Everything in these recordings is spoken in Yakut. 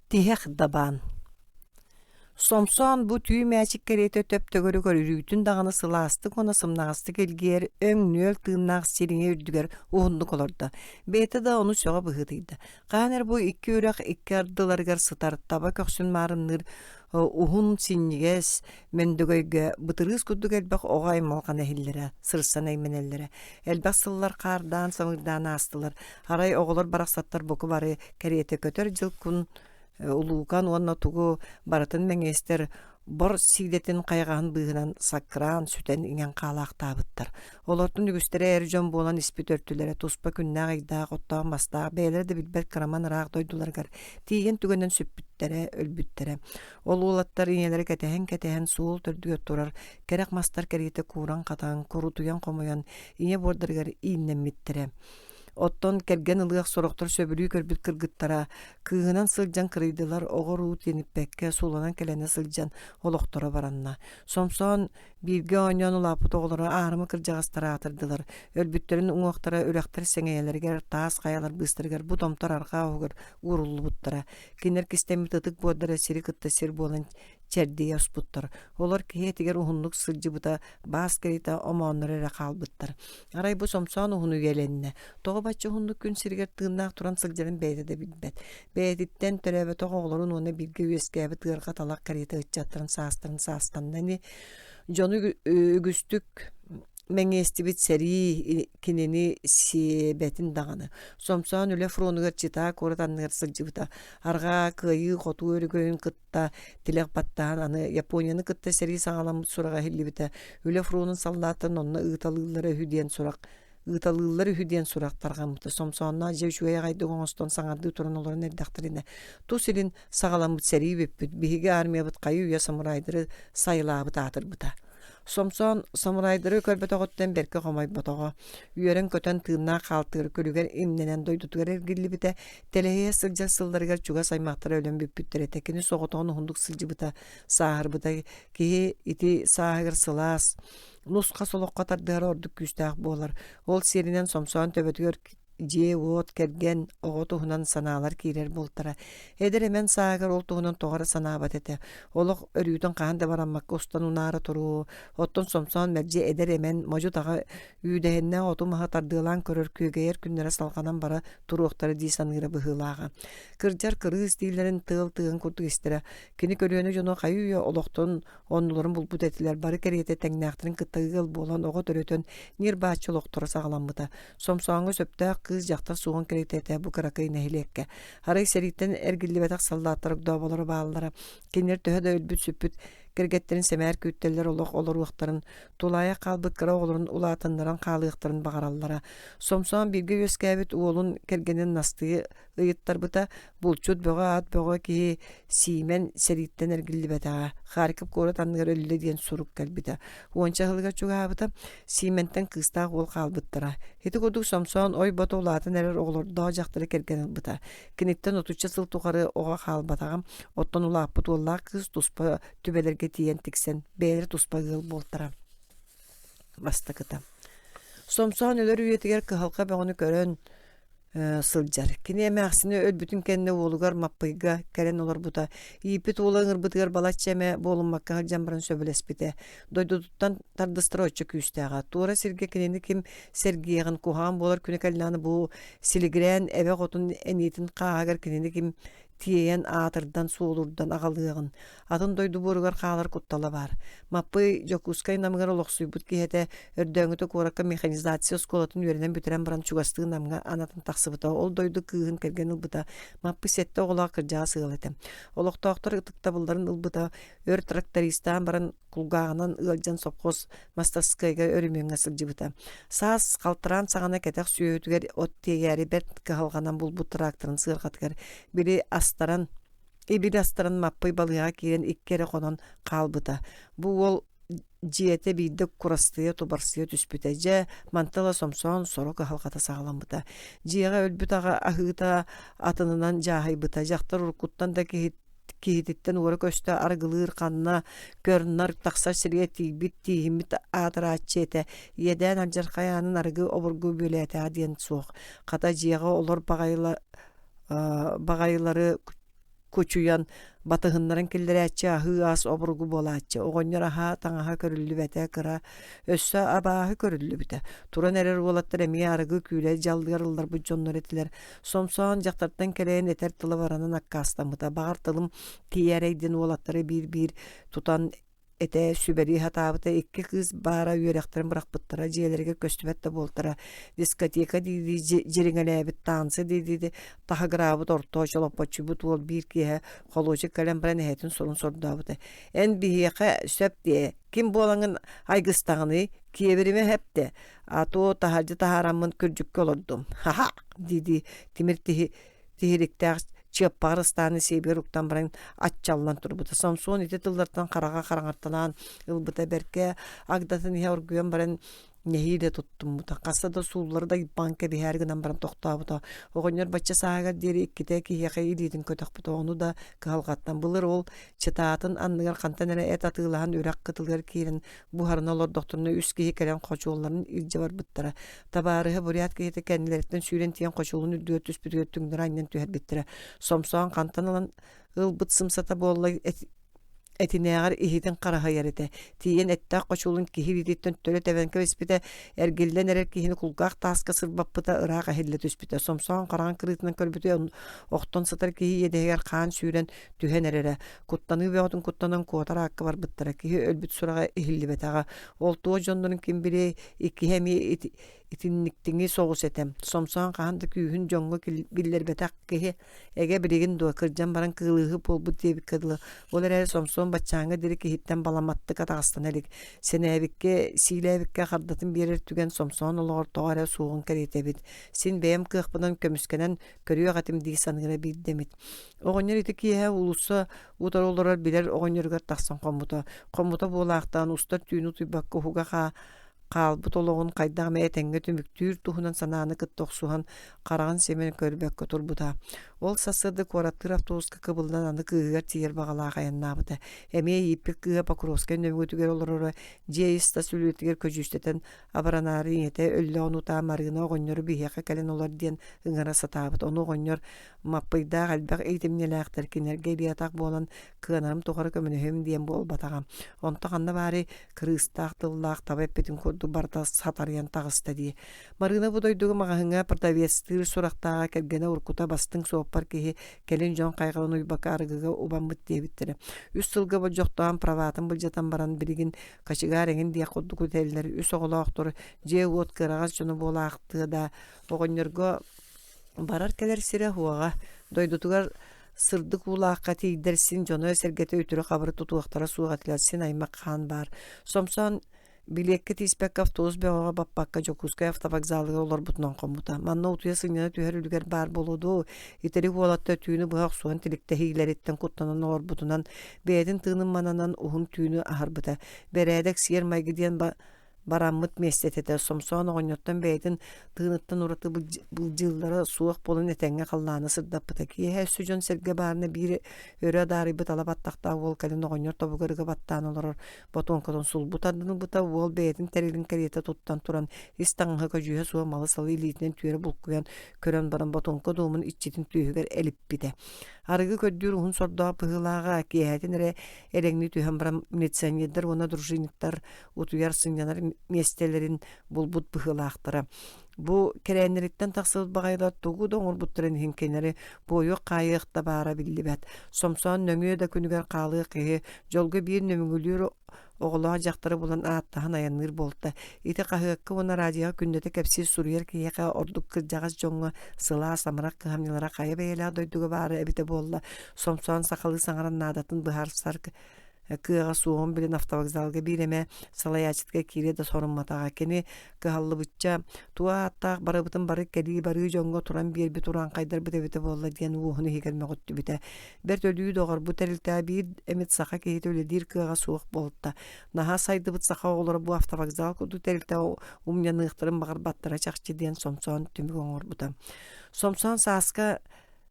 Тиһэх дабаан Сомсоон бу түү мээчик кэриэтэ төп-төгүрүк өрүүтүн даҕаны сылаастык уонна сымнаҕастык илгийэр өҥ-нүөл тыыннаах сириҥэ үрдүгэр уһуннук олордо. Бэйэтэ да ону сөҕө быһыытыйда. Хаһан эрэ бу икки үрэх икки ардыларыгар сытар таба көхсүн маарынныыр уһун синньигэс мөндөгөйгө бытырыыс курдук элбэх оҕо аймалҕана иһиллэрэ, сырсан эймэнэллэрэ. Элбэх сыллар хаардаан, самыырдаан аастылар. Арай оҕолор барахсаттар бука бары кэриэтэ көтөр дьыл күн улуукан уонна тугу барытын мэҥиэстэр бор сиидэтин хайаҕаһын быыһынан саккыраан сүтэн иҥэн хаалаахтаабыттар. Олортон үгүстэрэ эр дьон буолан испит өртүлэрэ туспа күннээх ыйдаах оттоох-мастаах бэйэлэрэ да билбэт кыраман ыраах дойдуларыгар тиийэн түгэнэн сүппүттэрэ, өлбүттэрэ. Ол уолаттар ийэлэрэ кэтэһэн-кэтэһэн суол төрдүгэр турар кэрэх мастар кэриэтэ кууран-хатан, курутуйан-хомойон ийэ буордарыгар ииннэммиттэрэ. Оттон кэргэн ылыах сорохтор сөбүлүү көрбүт кыргыттара кыыһынан сылдьан кырыйдылар, оҕо-уруу тиэниппэккэ сууланан кэлэнэ сылдьан олохторо баранна. Сомсоон бииргэ оонньоон улааппыт оҕолоро аарыма кырдьаҕастара аатырдылар. Өлбүттэрин уҥуохтара үрэхтэр сэҥийэлэригэр, таас хайалар быыстарыгар бу томтор арҕаа уһугар ууруллубуттара. Кинилэр кистэммит ытык буордара сири кытта сир буолан чэрдийэ оспуттар. Олор киһи этигэр уһуннук сылдьыбыта баас кэриэтэ омоонноро эрэ хаалбыттар. Арай бу Сомсоон уһун үйэлэннэ. Тоҕо бачча уһуннук күн сиригэр тыыннаах туран сылдьарын бэйэтэ да билбэт. Бэйэтиттэн төрөөбөтөх оҕолорун уонна бииргэ үөскээбит ыарҕа талах кэриэтэ ыччаттарын саастарын саастанна ини. Дьону үгүстүк мэҥиэстибит сэрии кинини сиэбэтин даҕаны. Сомсоон үлэ фронугар Чита куорат анныгар сылдьыбыта. Арҕаа кыайыы-хотуу өрөгөйүн кытта кытта тилэх баттаһан аны Японияны кытта сэрии саҕаламмыт сураҕа иһиллибитэ. Үлэ фронун саллааттарын онно ыыталыыллара үһү диэн сурах ыыталыыллар үһү диэн сурах тарҕаммыта. Сомсоонноох дьэ үчүгэй аҕайдык оҥостон саҥардыы туран олорон эрдэхтэринэ тус илин саҕаламмыт сэрии бүппүт. Биһиги армиябыт хайы-үйэ самурайдары сайылаабыт аатырбыта. Сомсоон самурайдары көрбөтөҕүттэн бэркэ хомойботоҕо. Үөрэн-көтөн тыыннаах хаалтыгар күлүгэр имнэнэн дойдутугар эргиллибитэ. Тэлэһийэ сылдьар сылларыгар чугас аймахтара өлөн бүппүттэр этэ. Кини соҕотоҕун уһуннук сылдьыбыта, сааһырбыта. Киһи ити сааһыгар сылаас, нус-хас олоххо тардыһара ордук күүстээх буолар. Ол сиэринэн Сомсоон төбөтүгэр дьиэ-уот, кэргэн, оҕо туһунан санаалар киирэр буолтара. Эдэр эмэн сааһыгар ол туһунан тоҕо эрэ санаабат этэ. Олох өрүүтүн хаһан да бараммакка устан унаара туруо. Оттон Сомсоон мэлдьи эдэр эмэн модьу-таҕа үүдэһиннээх оту-маһы тардыалаан көрөр күөгэйэр күннэрэ салҕанан бара туруохтара дии саныыра быһыылааҕа. Кырдьар кырыыс дииллэрин тыал тыаһын курдук истэрэ. Кини көлүөнэ дьоно хайыы-үйэ олохтон оннуларын булбут этилэр, бары кэриэтэ тэҥнээхтэрин кытта ыал буолан оҕо төрөтөн ньир-бааччы олохторо саҕаламмыта. Сомсооҥҥо сөптөөх кыыс-дьахтар суоҕун кэриэтэ этэ бу кыракый нэһилиэккэ. Арай сэрииттэн эргиллибэтэх саллааттар огдооболоро бааллара. Кинилэр төһө да өлбүт-сүппүт кэргэттэрин сэмээр күүттэллэр олох олоруохтарын, тулаайах хаалбыт кыра оҕолорун улаатыннаран хаалыахтарын баҕараллара. Сомсоон бииргэ үөскээбит уолун кэргэнин Настыы ыйыттарбыта, булчут бөҕө аат бөҕө киһи Сиимэн сэрииттэн эргиллибэтэҕэ, Харьков куорат анныгар өллө диэн сурук кэлбитэ. Уонча сылыгар чугаһаабыта, Сиимэнтэн кыыстаах уол хаалбыттара. Ити курдук Сомсоон ой-бото улаатан эрэр оҕолордоох дьахтары кэргэн ылбыта. Киниттэн отучча сыл тухары оҕо хаалбатаҕа, оттон улааппыт уоллаах кыыс туспа түбэлэргэ тиийэн тиксэн, бэйэлэрэ туспа ыал буолтара. Бастакыта. Сомсоон өлөр үйэтигэр кыһалҕа бөҕөнү көрөн, сылдьар. Кини эмээхсинэ өлбүтүн кэннэ уолугар Маппыйга кэлэн олорбута. Ииппит уола ыҥырбытыгар балачча эмэ буолуммакка сылдьан баран сөбүлэспитэ. Дойдутуттан тардыстара оччо күүстээҕэ. Туора сиргэ кинини ким сэргиэҕин, куһаҕан буолар күнэ кэллэҕинэ бу силигирээн эбэ хотун эниэтин хааһыгар кинини ким тиэйэн аатырдан суолурдан аҕалыаҕын, атын дойду буоругар хаалар куттала баар. Маппый Дьокуускай Намыгар олохсуйбут киһи этэ, өрдөөҥҥүтэ куоракка механизация оскуолатын үөрэнэн бүтэрэн баран чугастыы Намҥа анатан тахсыбыта. Ол дойду кыыһын кэргэн ылбыта. Маппый сэттэ оҕолоох кырдьаҕас ыал этэ. Олохтоохтор ытыктабылларын ылбыта, өр трактористаан баран кулгааҕынан ыалдьан сопхуос мастарыскыайга өрөмүөҥҥэ сылдьыбыта. Саас халтараан саҕана кэтэх сүөһүтүгэр от тиэйээри бэрт кыһалҕанан булбут тракторын сыарҕатыгар били астаран ибили астаран Маппый балыыһаҕа киирэн икки эрэ хонон хаалбыта. Бу уол дьиэтэ биирдэ курастыйа тубарсыйа түспүтэ. Дьэ, мантан ыла Сомсоон соро кыһалҕата саҕаламмыта. Дьиэҕэ өлбүт аҕа аһыыта атынынан дьааһыйбыта. Дьахтар уруккуттан да киһи киһититтэн уора-көстө арыгылыыр ханна көр-нар тахсар сиргэ тиийбит тииһиммит аатырааччы этэ иэдээн алдьархай аанын арыгы обургу бүөлээтэҕэ диэн суох хата дьиэҕэ олор баҕайылары кучуйан батыһыннаран киллэрээччи аһыы ас обургу буолааччы. Оҕонньор аһа таҥаһа көрүллүбэтэ кыра, өссө абааһы көрүллүбүтэ. Туран эрэр уолаттар эмиэ арыгы күүлэй дьаллыгар ылларбыт дьоннор этилэр. Сомсоон дьахтартан кэлэйэн этэр тыла баранан аккаастаммыта. Баҕар тылым тиийээрэй диэн уолаттары биир-биир тутан этэ сүбэлии сатаабыта икки кыыс баара үөрэхтэрин бырахпыттара дьиэлэригэр көстүбэт да буолтара дискотека дии-дии дьириҥэлээбит танцы дии-дии таһыгыраабыт орто чолоппоччуйбут уол биир киэһэ холуочук кэлэн баран эһэтин сурун сордообута эн биһиэхэ сөп диэ ким буолаҥын айгыстаҕыный киэбиримэ эптэ а то таһырдьа таһаараммын күрдьүккэ олордум ха-ха дии-дии тимир тиһи тиһиликтээх чыаппаҕар ыстааны сиэбигэр уктан баран аччаллан турбута. Сомсуон ити тыллартан хараҕа хараҥарталаан ылбыта бэркэ агдатын иһэ оргуйан баран нэһиилэ туттуммута. Хаста да сууллары да ыйбаан кэбиһээри гынан баран тохтообута. Оҕонньор бачча сааһыгар диэри иккитэ киһиэхэ илиитин көтөхпүтэ. Ону да кыһалҕаттан былыр ол чытаатын анныгар хантан эрэ эт атыылаһан үрэх кытылыгар киирэн буһарына олордохторуна үс киһи кэлэн хочуолларын илдьэ барбыттара. Табаарыһа бурят киһитэ кэннилэриттэн сүүрэн тиийэн хочуолун үрдүгэр түспүтүгэр түҥнэри анньан түһэрбиттэрэ. Сомсоон хантан ылан ылбыт сымсата буолла этинээҕэр иһитин хараһыйар этэ. Тиийэн эттээх хочуолун киһи илиититтэн төлө тэбэн кэбиспитэ, эргиллэн эрэр киһини кулгаах тааска сырбаппыта ыраах эһиллэ түспүтэ. Сомсоон хараҕын кырыытынан көрбүтэ охтон сытар киһи иэдэһигэр хаан сүүрэн түһэн эрэрэ. Куттаныы бөҕөтүн куттанан куотар аакка барбыттара. Киһи өлбүт сураҕа иһиллибэтэҕэ. Ол туох дьоннорун ким билиэй, иккиһэ эмиэ итинниктиҥи соҕус этэ. Сомсоон хаһан да күүһүн дьоҥҥо биллэрбэтэх киһи эгэ билигин дуо кырдьан баран кыылыыһы буолбут диэбиккэ дылы. Ол эрээри Сомсоон баччааҥҥа диэри киһиттэн баламаттык атаҕастана илик. Сэнээбиккэ, сиилээбиккэ хардатын биэрэр түгэн Сомсоон олоҕор тоҕо эрэ суоҕун кэриэтэ эбит. Син бэйэм кыахпынан көмүскэнэн көрүөх этим дии саныыра биирдэ эмит. Оҕонньор ити киэһэ уулусса утары олорор билэр оҕонньоругар тахсан хоммута. Хоммута буолаахтаан устар түүнү утуйбакка уһуга хаалбыт олоҕун хайдах эмэ этэҥҥэ түмүктүүр туһунан санааны кытта охсуһан хараҕын симэн көрбөккө турбута. Ол сарсыарда куораттыыр автобуска кыбыллан аны кыыһыгар тиийэр баҕалаах айаннаабыта. Эмиэ ииппит кыыһа Покровскай нөҥүөтүгэр олороро дьиэ ис-тас үлэтигэр көдьүүстэтэн абыранаары ийэтэ өллөҕүн утаа Марыына оҕонньору биһиэхэ кэлэн олор диэн ыҥыра сатаабыт. Ону оҕонньор Маппыйдаах элбэх иитимньилээхтэр кинилэргэ илии-атах буолан кыанарым тухары көмөлөһүөм диэн буолбатаҕа. Онто ханна баарый кырыыстаах тыллаах таба эппитин курдук барыта сатарыйан таҕыста дии. Марыына бу дойдуга маҕаһыыҥҥа продавецтыыр сурахтааҕа кэргэнэ уруккута бастыҥ суоппар киһи кэлин дьон хайҕалын уйбакка арыгыга убаммыт диэбиттэрэ. Үс сылга болдьохтоон праватын былдьатан баран билигин кочегар эҥин диэх курдук үтэллэр үс оҕолоохтор дьиэ-уот кыараҕас дьоно буолаахтыа да оҕонньорго Барар-кэлэр сирэ уоҕа, дойдутугар сырдык уулаахха тиийдэр син дьоно-сэргэтэ үтүрү-хабыры тутуохтара суох этилэр, син аймах хаан баар. Сомсоон билиэккэ тииспэккэ автобус бөҕөҕө баппакка Дьокуускай автовокзалыгар олорбутунан хоммута. Манна утуйа сынньана түһэр үлүгэр баар буолуо дуо, итирик уолаттар түүнү быһа охсуһан тиликтэһиилэриттэн куттанан олорбутунан, бэйэтин тыынын мананан уһун түүнү аһарбыта. Бэрээдэк сиэр-майгы диэн бараммыт миэстэтэ этэ. Сомсоон оҕонньортон бэйэтин тыыныттан ураты былдьыыллара суох буолан этэҥҥэ халлааны сырдаппыта. Киэһэ өссө дьон-сэргэ баарына биир өрө адаарыйбыт ала баттахтаах уол кэлин оҕонньор тобугар ыга баттаан олорор ботуоҥкатын сулбу тардан ылбыта. Уол бэйэтин тэрилин кэриэтэ туттан туран ис таҥаһа көдьүүһэ суох малы-салы илиитинэн түөрэ булкуйан көрөн баран ботуоҥка дуомун иччитин түөһүгэр элиппитэ. Арыгы көрдүүр уһун сордоох быһыылааҕа киэһэтин эрэ элэҥнии түһэн баран милиционердар уонна дружинниктар утуйар сынньанар миэстэлэрин булбут быһыылаахтара. Бу кэрээннэриттэн тахсыбыт баҕайылар тугу да оҥорбуттарын иһин кинилэри буойуох-хаайыах да баара биллибэт. Сомсоон нөҥүө да күнүгэр хаалыах киһи дьолго биир нөмүгүлүүр оҕолоох дьахтары булан ааттаһан айанныыр буолта. Ити хаһыакка уонна радиоҕа күннэтэ кэпсиир суруйар киһиэхэ ордук кырдьаҕас дьоҥҥо сылаас амарах кыһамньылара хайа бэйэлээх дойдуга баара эбитэ буолла. Сомсоон сахалыы саҥаран наадатын быһаарсар кыаҕа суоҕун билэн автовокзалга биир эмэ салайааччытыгар киириэ да сорумматаҕа. Кини кыһаллыбычча туох ааттаах барыбытын бары кэлии-барыы дьоҥҥо туран биэрбит урааҥхайдарбыт эбитэ буолла диэн уоһун иһигэр мөҕүттүбүтэ. Бэрт өлүү доҕор бу тэрилтэҕэ биир эмит саха киһитэ үлэлиир кыаҕа суох буолта. Наһаа сайдыбыт саха оҕолоро бу автовокзал курдук тэрилтэҕэ умньаныахтарын баҕарбаттара чахчы диэн Сомсоон түмүк оҥорбута. Сомсоон сааска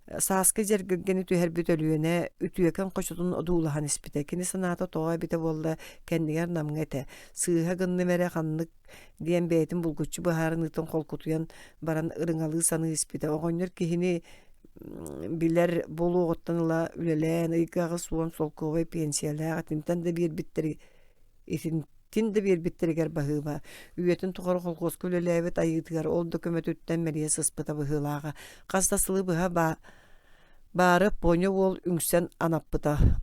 Сааскы дьэргэлгэни түһэрбит Өлүөнэ үтүөкэн хочотун одуулаһан испитэ. Кини санаата тоҕо эбитэ буолла, кэннигэр Намҥа этэ. Сыыһа гынным эрэ ханнык диэн бэйэтин булгуччу быһаарыныытын холкутуйан баран ырыҥалыы саныы испитэ. Оҕонньор киһини Билэр буолуоҕуттан ыла үлэлээн ыйга 80 солкуобай пенсиялээх итинтэн да биэрбиттэр итинтин да биэрбиттэригэр баһыыба. Үйэтин тухары холкуоска үлэлээбит айыытыгар ол да көмөтүттэн мэлийэ сыспыта быһыылааҕа. Хас да сылы быһа баары Поня уол үҥсэн анаппыта.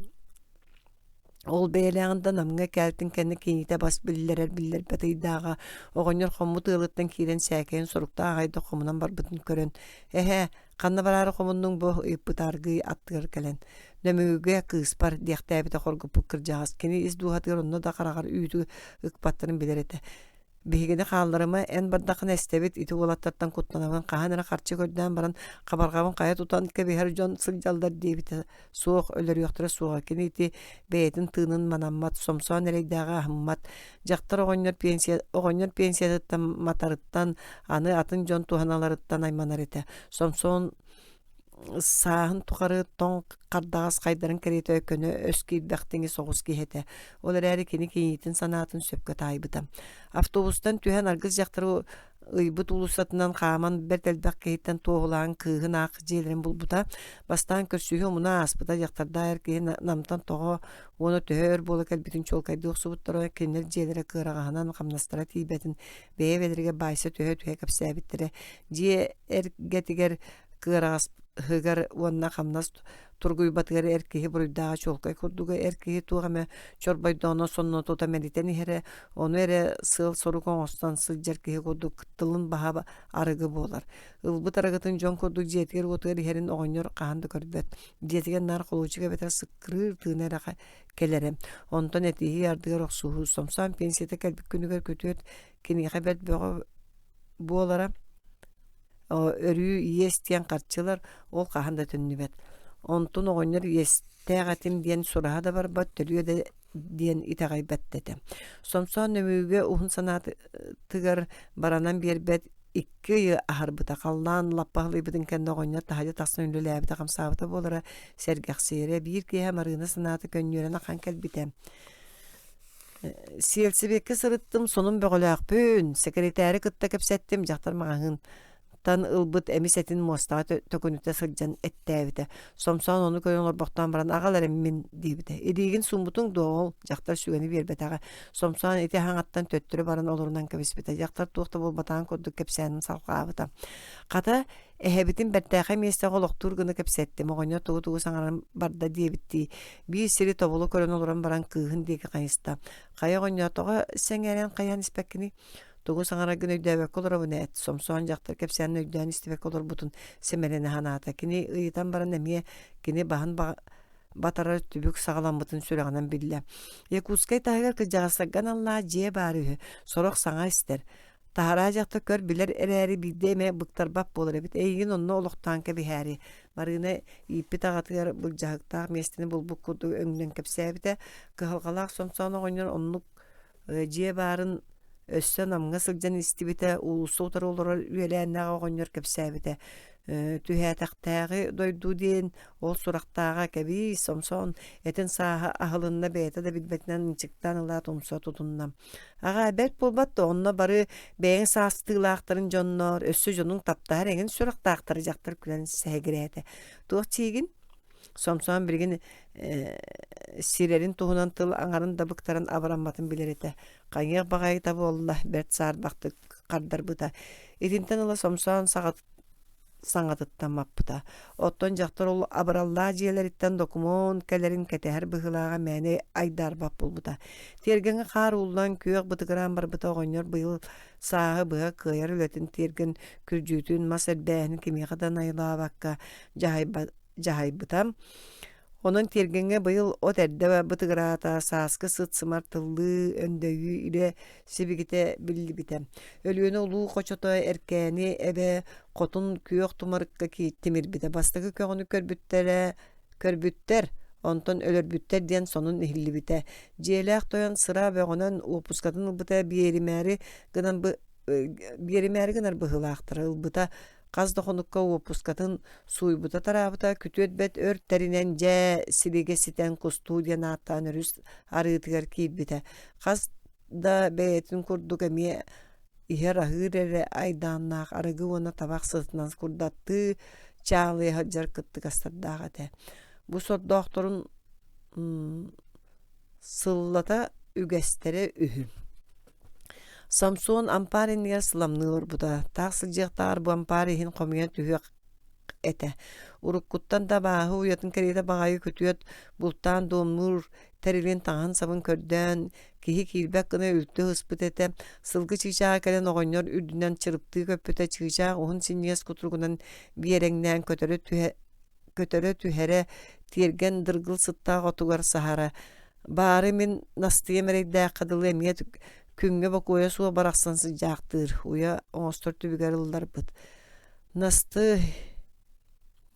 Ол бэйэлээҕин да Намҥа кээлтин кэннэ киниитэ бас биллэрэр биллэрбэт ыйдааҕа оҕонньор хоммут ыалыттан киирэн сээкэйин соруктаах аҕайдык хомунан барбытын көрөн «Эһээ, ханна бараары хомуннуҥ бу?» ыйыппыта аргыый аттыгар кэлэн. «Нөмүгүгэ кыыспар» диэхтээбитэ хоргуппут кырдьаҕас. Кини ис дууһатыгар онно да хараҕар үүтү ыкпаттарын билэр этэ. Биһигини хаалларыма, эн бардаххына эстэбит, ити уолаттартан куттанабын, хаһан эрэ харчы көрдөөн баран хабарҕабын хайа тутан кэбиһэр дьон сылдьаллар диэбитэ. Суох, өлөрүөхтэрэ суоҕа. Кини ити бэйэтин тыынын манаммат, сомсоон эрэйдээҕи аһыммат. Дьахтар оҕонньор пенсия, оҕонньор пенсиятыттан матарыттан, аны атын дьон туһаналарыттан айманар этэ. Сомсоон сааһын тухары тоҥ хардаҕас хайдарын кэриэтэ көнө өс киирбэхтиҥи соҕус киһи этэ. Ол эрээри кини киниитин санаатын сөпкө таайбыта. Автобустан түһэн аргыс дьахтары ыйбыт уулуссатынан хааман бэрт элбэх киһиттэн туоһулаан кыыһын аах дьиэлэрин булбута. Бастаан көрсүһүү омуна ааспыта дьахтардаах эр киһи Намтан тоҕо уонна төһө өр буола кэлбитин чуолкайдыы охсубуттара кинилэр дьиэлэрэ кыараҕаһынан хамнастара тиийбэтин бэйэ-бэйэлэригэр баайса түһэ-түһэ кэпсээбиттэрэ. Дьиэ эргэтигэр кыараҕаһыгар уонна хамнас тургуйбатыгар эр киһи буруйдааҕа чуолкай курдуга эр киһи туох эмэ чорбойдооно сонно тута мэлитэн иһэрэ ону эрэ сыал-сорук оҥостон сылдьар киһи курдук тылын баһа арыгы буолар ылбыт арыгытын дьон курдук дьиэтигэр-уотугар иһэрин оҕонньор хаһан да көрбөт дьиэтигэр наар холуочук эбэтэр сыккырыыр тыына эрэ кэлэрэ онтон этиһии ардыгар охсуһуу сомсоон пенсията кэлбит күнүгэр күтүөт киниэхэ бэрт бөҕө буолара өрүү иэс диэн харчылар ол хаһан да төннүбэт. Онтун оҕонньор иэстээх этим диэн сураһа да барбат, төлүө да диэн итэҕэйбэт да этэ. Сомсоон Нөмүгүгэ уһун санаатыгар баранан биэрбэт икки ыйы аһарбыта. Халлаан лаппа аһылыйбытын кэннэ оҕонньор таһырдьа тахсан үлэлээбитэ-хамсаабыта буолара сэргэхсийэрэ. Биир киэһэ Марыына санаата көнньүөрэн ахан кэлбитэ. Сиэлсибиэккэ сырыттым, сонун бөҕөлөөхпүн, сэкирэтээри кытта кэпсэттим, дьахтар маҕаһыынтан ылбыт эмис этин муостаҕа төкүнүтэ сылдьан эттээбитэ. Сомсоон ону көрөн олорбохтоон баран аҕал эрэ мин диэбитэ. Илиигин сууммутуҥ дуо ол? Дьахтар сүгэни биэрбэтэҕэ. Сомсоон ити аһаҥаттан төттөрү баран олорунан кэбиспитэ. Дьахтар туох да буолбатаҕын курдук кэпсээнин салҕаабыта. Хата, Эһэбитин бэртээхэй миэстэҕэ олохтуур гына кэпсэттим, оҕонньор тугу-тугу саҥаран барда диэбиттии, биир сири тобулу көрөн олорон баран кыыһын диэки хайыста. Хайа оҕонньор тоҕо сэҥээрэн хайаан испэккиний? Тугу саҥараргын өйдөөбөккө олоробун ээт, Сомсоон дьахтар кэпсээнин өйдөөн истибэккэ олорбутун сэмэрэнэ санаата. Кини ыйытан баран эмиэ кини баһын батарар түбүк саҕаламмытын сүрэҕинэн биллэ. Якутскай таһыгар кырдьаҕастарга аналлаах дьиэ баар үһү, сорох саҥа истэр. Таһараа дьахтар көр билэр эрээри биирдэ эмэ быктарбат буолар эбит. Эйигин онно олохтоон кэбиһээри. Марыына ииппит аҕатыгар былдьаһыктаах миэстэни булбут курдук өҥнөн кэпсээбитэ. Кыһалҕалаах Сомсоон оҕонньор оннук дьиэ баарын өссө Намҥа сылдьан истибитэ, уулусса утары олорор үөлээннээх оҕонньор кэпсээбитэ. Түһээтэхтээҕи дойду диэн ол сурахтааҕа кэбиис, Сомсоон этин сааһа аһылынна бэйэтэ да билбэтинэн ынчыктаан ылаат умса тутунна. Аҕаа, бэрт буолбат да, онно бары бэйэҥ саастыылаахтарын дьонноор, өссө дьонуҥ таптаһар эҥин сүрэхтаахтара дьахтар күлэн сэһэгирээтэ. Туох чиигин? Сомсоон билигин сирэрин туһунан тыл аҥарын да быктаран абырамматын билэр этэ. Хайыах баҕайыта буолла, бэрт саарбахтык хардарбыта. Итинтэн ыла Сомсоон саҕат саҥатыттан маппыта. Оттон дьахтар ол абыраллаах дьиэлэриттэн докумуон кэлэрин кэтэһэр быһыылааҕа мээнэ айдаарбат буолбута. Тиэргэҥҥэ хаар ууллан күөх бытыгыраан барбыта оҕонньор быйыл сааһы быһа кыайар үлэтин тиэргэн күрдьүүтүн мас эрбээһинин кимиэхэ да найылаабакка дьаһайбыта. Онон тиэргэҥҥэ быйыл от эрдэ бытыгыраата, сааскы сыт-сымар тыллыы, өндөйүү илэ сибикитэ биллибитэ. Өлүөнэ улуу хочото Эркээни эбэ хотун күөх тумарыкка тимирбитэ. Бастакы көҕүнү көрбүттэрэ көрбүттэр, онтон өлөрбүттэр диэн сонун иһиллибитэ. Дьиэлээх тойон сыра бөҕөнөн уоппускатын ылбыта биэримээри гынан биэримээри гынар быһыылаахтара ылбыта Хас да хонукка уоппускатын сууйбута-тараабыта, күтүөт бэрт өр тэринэн дьээ силигэ ситэн кустуу диэн ааттаан өрүс арыытыгар киирбитэ. Хас да бэйэтин курдук эмиэ иһэр-аһыыр эрэ айдааннаах арыгы уонна табах сытынан курдаттыы чаалыйа сылдьар кыттыгастардаах этэ. Бу сордоохторун сыллата үгэстэрэ үһү. Самсон ампаар иннигэр сыламныы олорбута. Таах сылдьыахтааҕар бу ампаар иһин хомуйан түһүөх этэ. Уруккуттан да абааһы уйатын кэриэтэ баҕайы күтүөт бултаан дуомнуур тэрилин таҥаһын-сабын көрдөөн, киһи киирбэт гына үлтү ыспыт этэ. Сылгы чыычааҕа кэлэн оҕонньор үрдүнэн чырыптыы көппүтэ, чыычаах уһун синньигэс кутуругунан биэрэҥнээн көтөрө түһэ көтөрө түһэрэ, тиэргэн дыргыл сыттаах отугар саһара. Баары мин Настыйам эрэйдээххэ дылы эмиэ күҥҥэ бокуойа суох барахсан сылдьаахтыыр, уйа оҥостор түбүгэр ылларбыт. Насты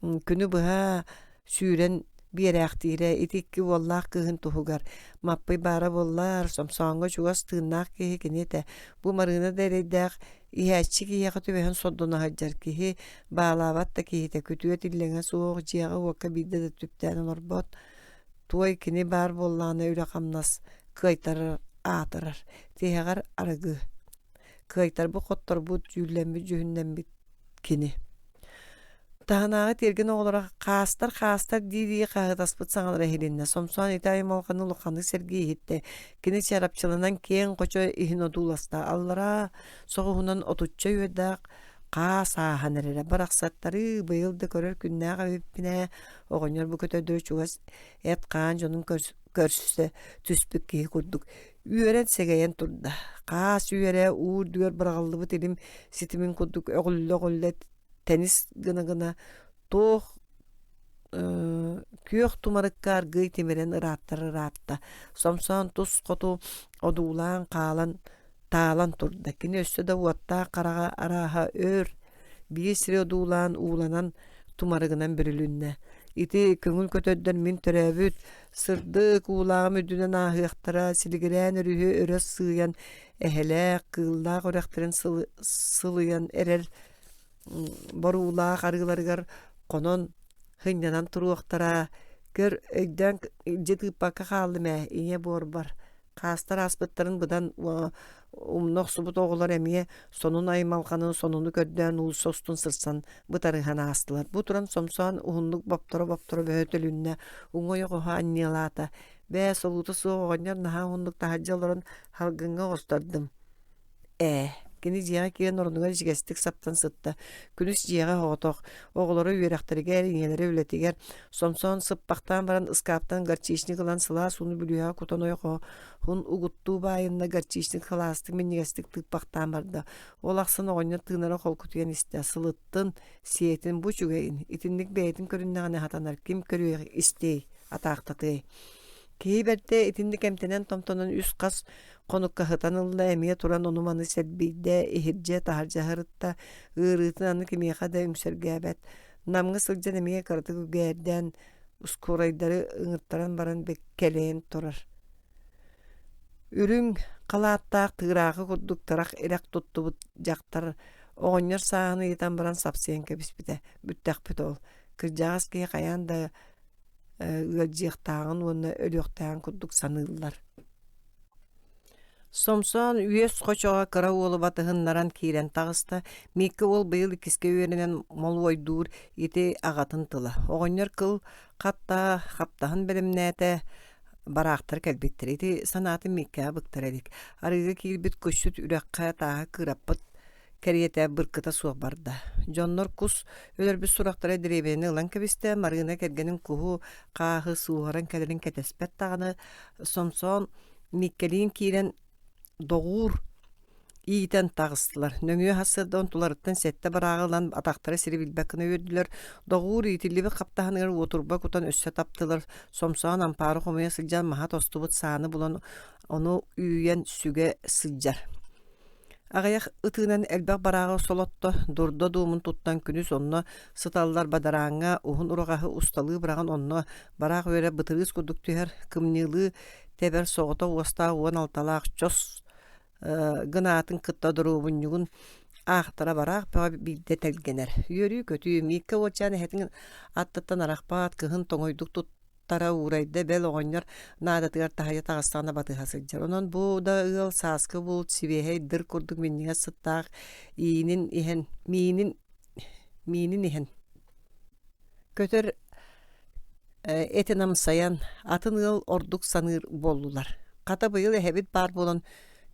күнү быһа сүүрэн биэрээхтиирэ ити икки уоллаах кыыһын туһугар. Маппый баара буоллар, Сомсооҥҥо чугас тыыннаах киһи кини этэ. Бу Марыына да эрэйдээх иһээччи киһиэхэ түбэһэн сордоно сылдьар киһи, баалаабат да киһитэ, күтүөт иллэҥэ суох, дьиэҕэ-уокка биирдэ да түптээн олорбот. Туой кини баар буоллаҕына үлэ-хамнас кыайтарар аатырар, тиһэҕэр арыгы. Кыайтарбыт-хотторбут, дьүүллэммит-дьүһүннэммит кини. Таһынааҕы тиэргэн оҕолоро хаастар, хаастар дии-дии хаһыытаспыт саҥалара иһилиннэ. Сомсоон ити аймалҕаны улаханнык сэргии иһиттэ. Кини чарапчыланан киэҥ хочо иһин одууласта. Аллараа соҕуһунан отучча үөрдээх хаас ааһан эрэрэ. Барахсаттары быйыл да көрөр күннээх эбиппин ээ, оҕонньор бу көтөрдөрү чугас эт-хаан дьонун көрсө түспүт киһи курдук үөрэн сэгэйэн турда. Хаас үөрэ уу үрдүгэр быраҕыллыбыт илим ситимин курдук өҕүллэ-өҕүллэ тэнис гына-гына туох күөх тумарыкка аргыый тимирэн ырааттар ыраатта. Сомсоон тус хоту одуулаан хаалан таалан турда. Кини өссө да уоттаах хараҕа арааһа өр биир сири одуулаан ууланан тумарыгынан бүрүлүннэ. Ити көҥүл көтөрдөр мин төрөөбүт сырдык уулааҕым үрдүнэн ааһыахтара, силигирээн өрүһү өрө сыыйан эһэлээх, кыыллаах үрэхтэрин сылыйан эрэр боруулаах арыыларыгар хонон сынньанан туруохтара. Көр, өйдөөн илдьи тыыппакка хааллым ээ, ийэ буорбар. Хаастар ааспыттарын быдан умна охсубут оҕолор эмиэ сонун аймалҕаны сонуну көрдөөн уулусса устун сырсан бытарыһан аастылар. Бу туран Сомсоон уһуннук бопторо-бопторо бөһөтөлүннэ, уҥа ойоҕоһо анньыалаата. Бээ, солуута суох оҕонньор наһаа уһуннук таһырдьа олорон салгыҥҥа оҕустардым. Ээ, кини дьиэҕэ киирэн орунугар ичигэстик саптан сытта. Күнүс дьиэҕэ соҕотох, оҕолоро үөрэхтэригэр, ийэлэрэ үлэтигэр. Сомсоон сыппахтаан баран ыскааптан горчичник ылан сылаас ууну бүлүүһэҕэ кутан ойоҕоһун угуттуу баайынна горчичник сылаастык минньигэстик тыыппахтаан барда. Ол ахсын оҕонньор тыынара холкутуйан истэ, сылыттын, сиэтин бу үчүгэйин, итинник бэйэтин көрүннэҕинэ сатанар, ким көрүөх истиэй, атаахтатыай. Киһи бэрдэ итинник эмтэнэн-томтонон үс-хас хонукка сытан ылла, эмиэ туран ону-маны сэрбийдэ, иһирдьэ, таһырдьа сырытта, ыарыытын аны кимиэхэ да үҥсэргээбэт. Намҥа сылдьан эмиэ кыратык үгээрдээн, ускурайдары ыҥыртаран баран кэлэйэн турар. Үрүҥ халааттаах тыыраахы курдук тырах ирэх туттубут дьахтар оҕонньор сааһын ыйытан баран сапсыйан кэбиспитэ. Бүттэхпит ол. Кырдьаҕас киһи хайаан да ыалдьыахтааҕын уонна өлүөхтээҕин курдук саныыллар. Сомсоон үөс хочоҕо кыра уолу батыһыннаран киирэн таҕыста. Мииккэ уол быйыл иккискэ үөрэнэн молуойдуур ити аҕатын тыла. Оҕонньор кыл хатта хаптаһын бэлэмнээтэ, бараахтар кэлбиттэр. Ити санаатын Мииккэҕэ быктара илик. Арыыга киирбит кусчут үрэххэ тааһы кыыраппыт кэриэтэ быркыта суох барда. Дьоннор кус өлөрбүт сурахтара дэриэбинэни ылан кэбистэ, Марыына кэргэнин куһу, хааһы сууһаран кэлэрин кэтэспэт даҕаны, Сомсоон Мииккэлиин киирэн доҕуур иитэн таҕыстылар. Нөҥүө сарсыарда онтуларыттан сэттэ барааҕы ылан атахтара сири билбэт гына үөрдүлэр. Доҕуур иитиллибит хаптаһыныгар уотурба кутан өссө таптылар. Сомсоон ампаары хомуйа сылдьан маһа тостубут сааны булан ону үүйэн сүгэ сылдьар. Аҕыйах ытыынан элбэх барааҕы солотто, дурда дуомун туттан күнүс онно сыталлар бадарааҥҥа уһун ураҕаһы усталыы быраҕан онно бараах үөрэ бытырыыс курдук түһэр, кымньыылыы тэбэр соҕотох уостаах уон алталаах чос гынаатын кытта доруобунньугун аахтара бараах бөҕө биирдэ тэлгэнэр. Үөрүү-көтүү, Мииккэ уолчаан эһэтин аттыттан арахпат, кыһын тоҥойдук тут тара уурайда, бэл оҕонньор наадатыгар таһыйа таҕыстаҕына батыһа сылдьар. Онон бу да ыал сааскы булт сибиэһэй дыр курдук минньигэс сыттаах иинин иһэн миинин миинин иһэн. Көтөр этин амсайан, атын ыал ордук саныыр буоллулар. Хата быйыл эһэбит баар буолан,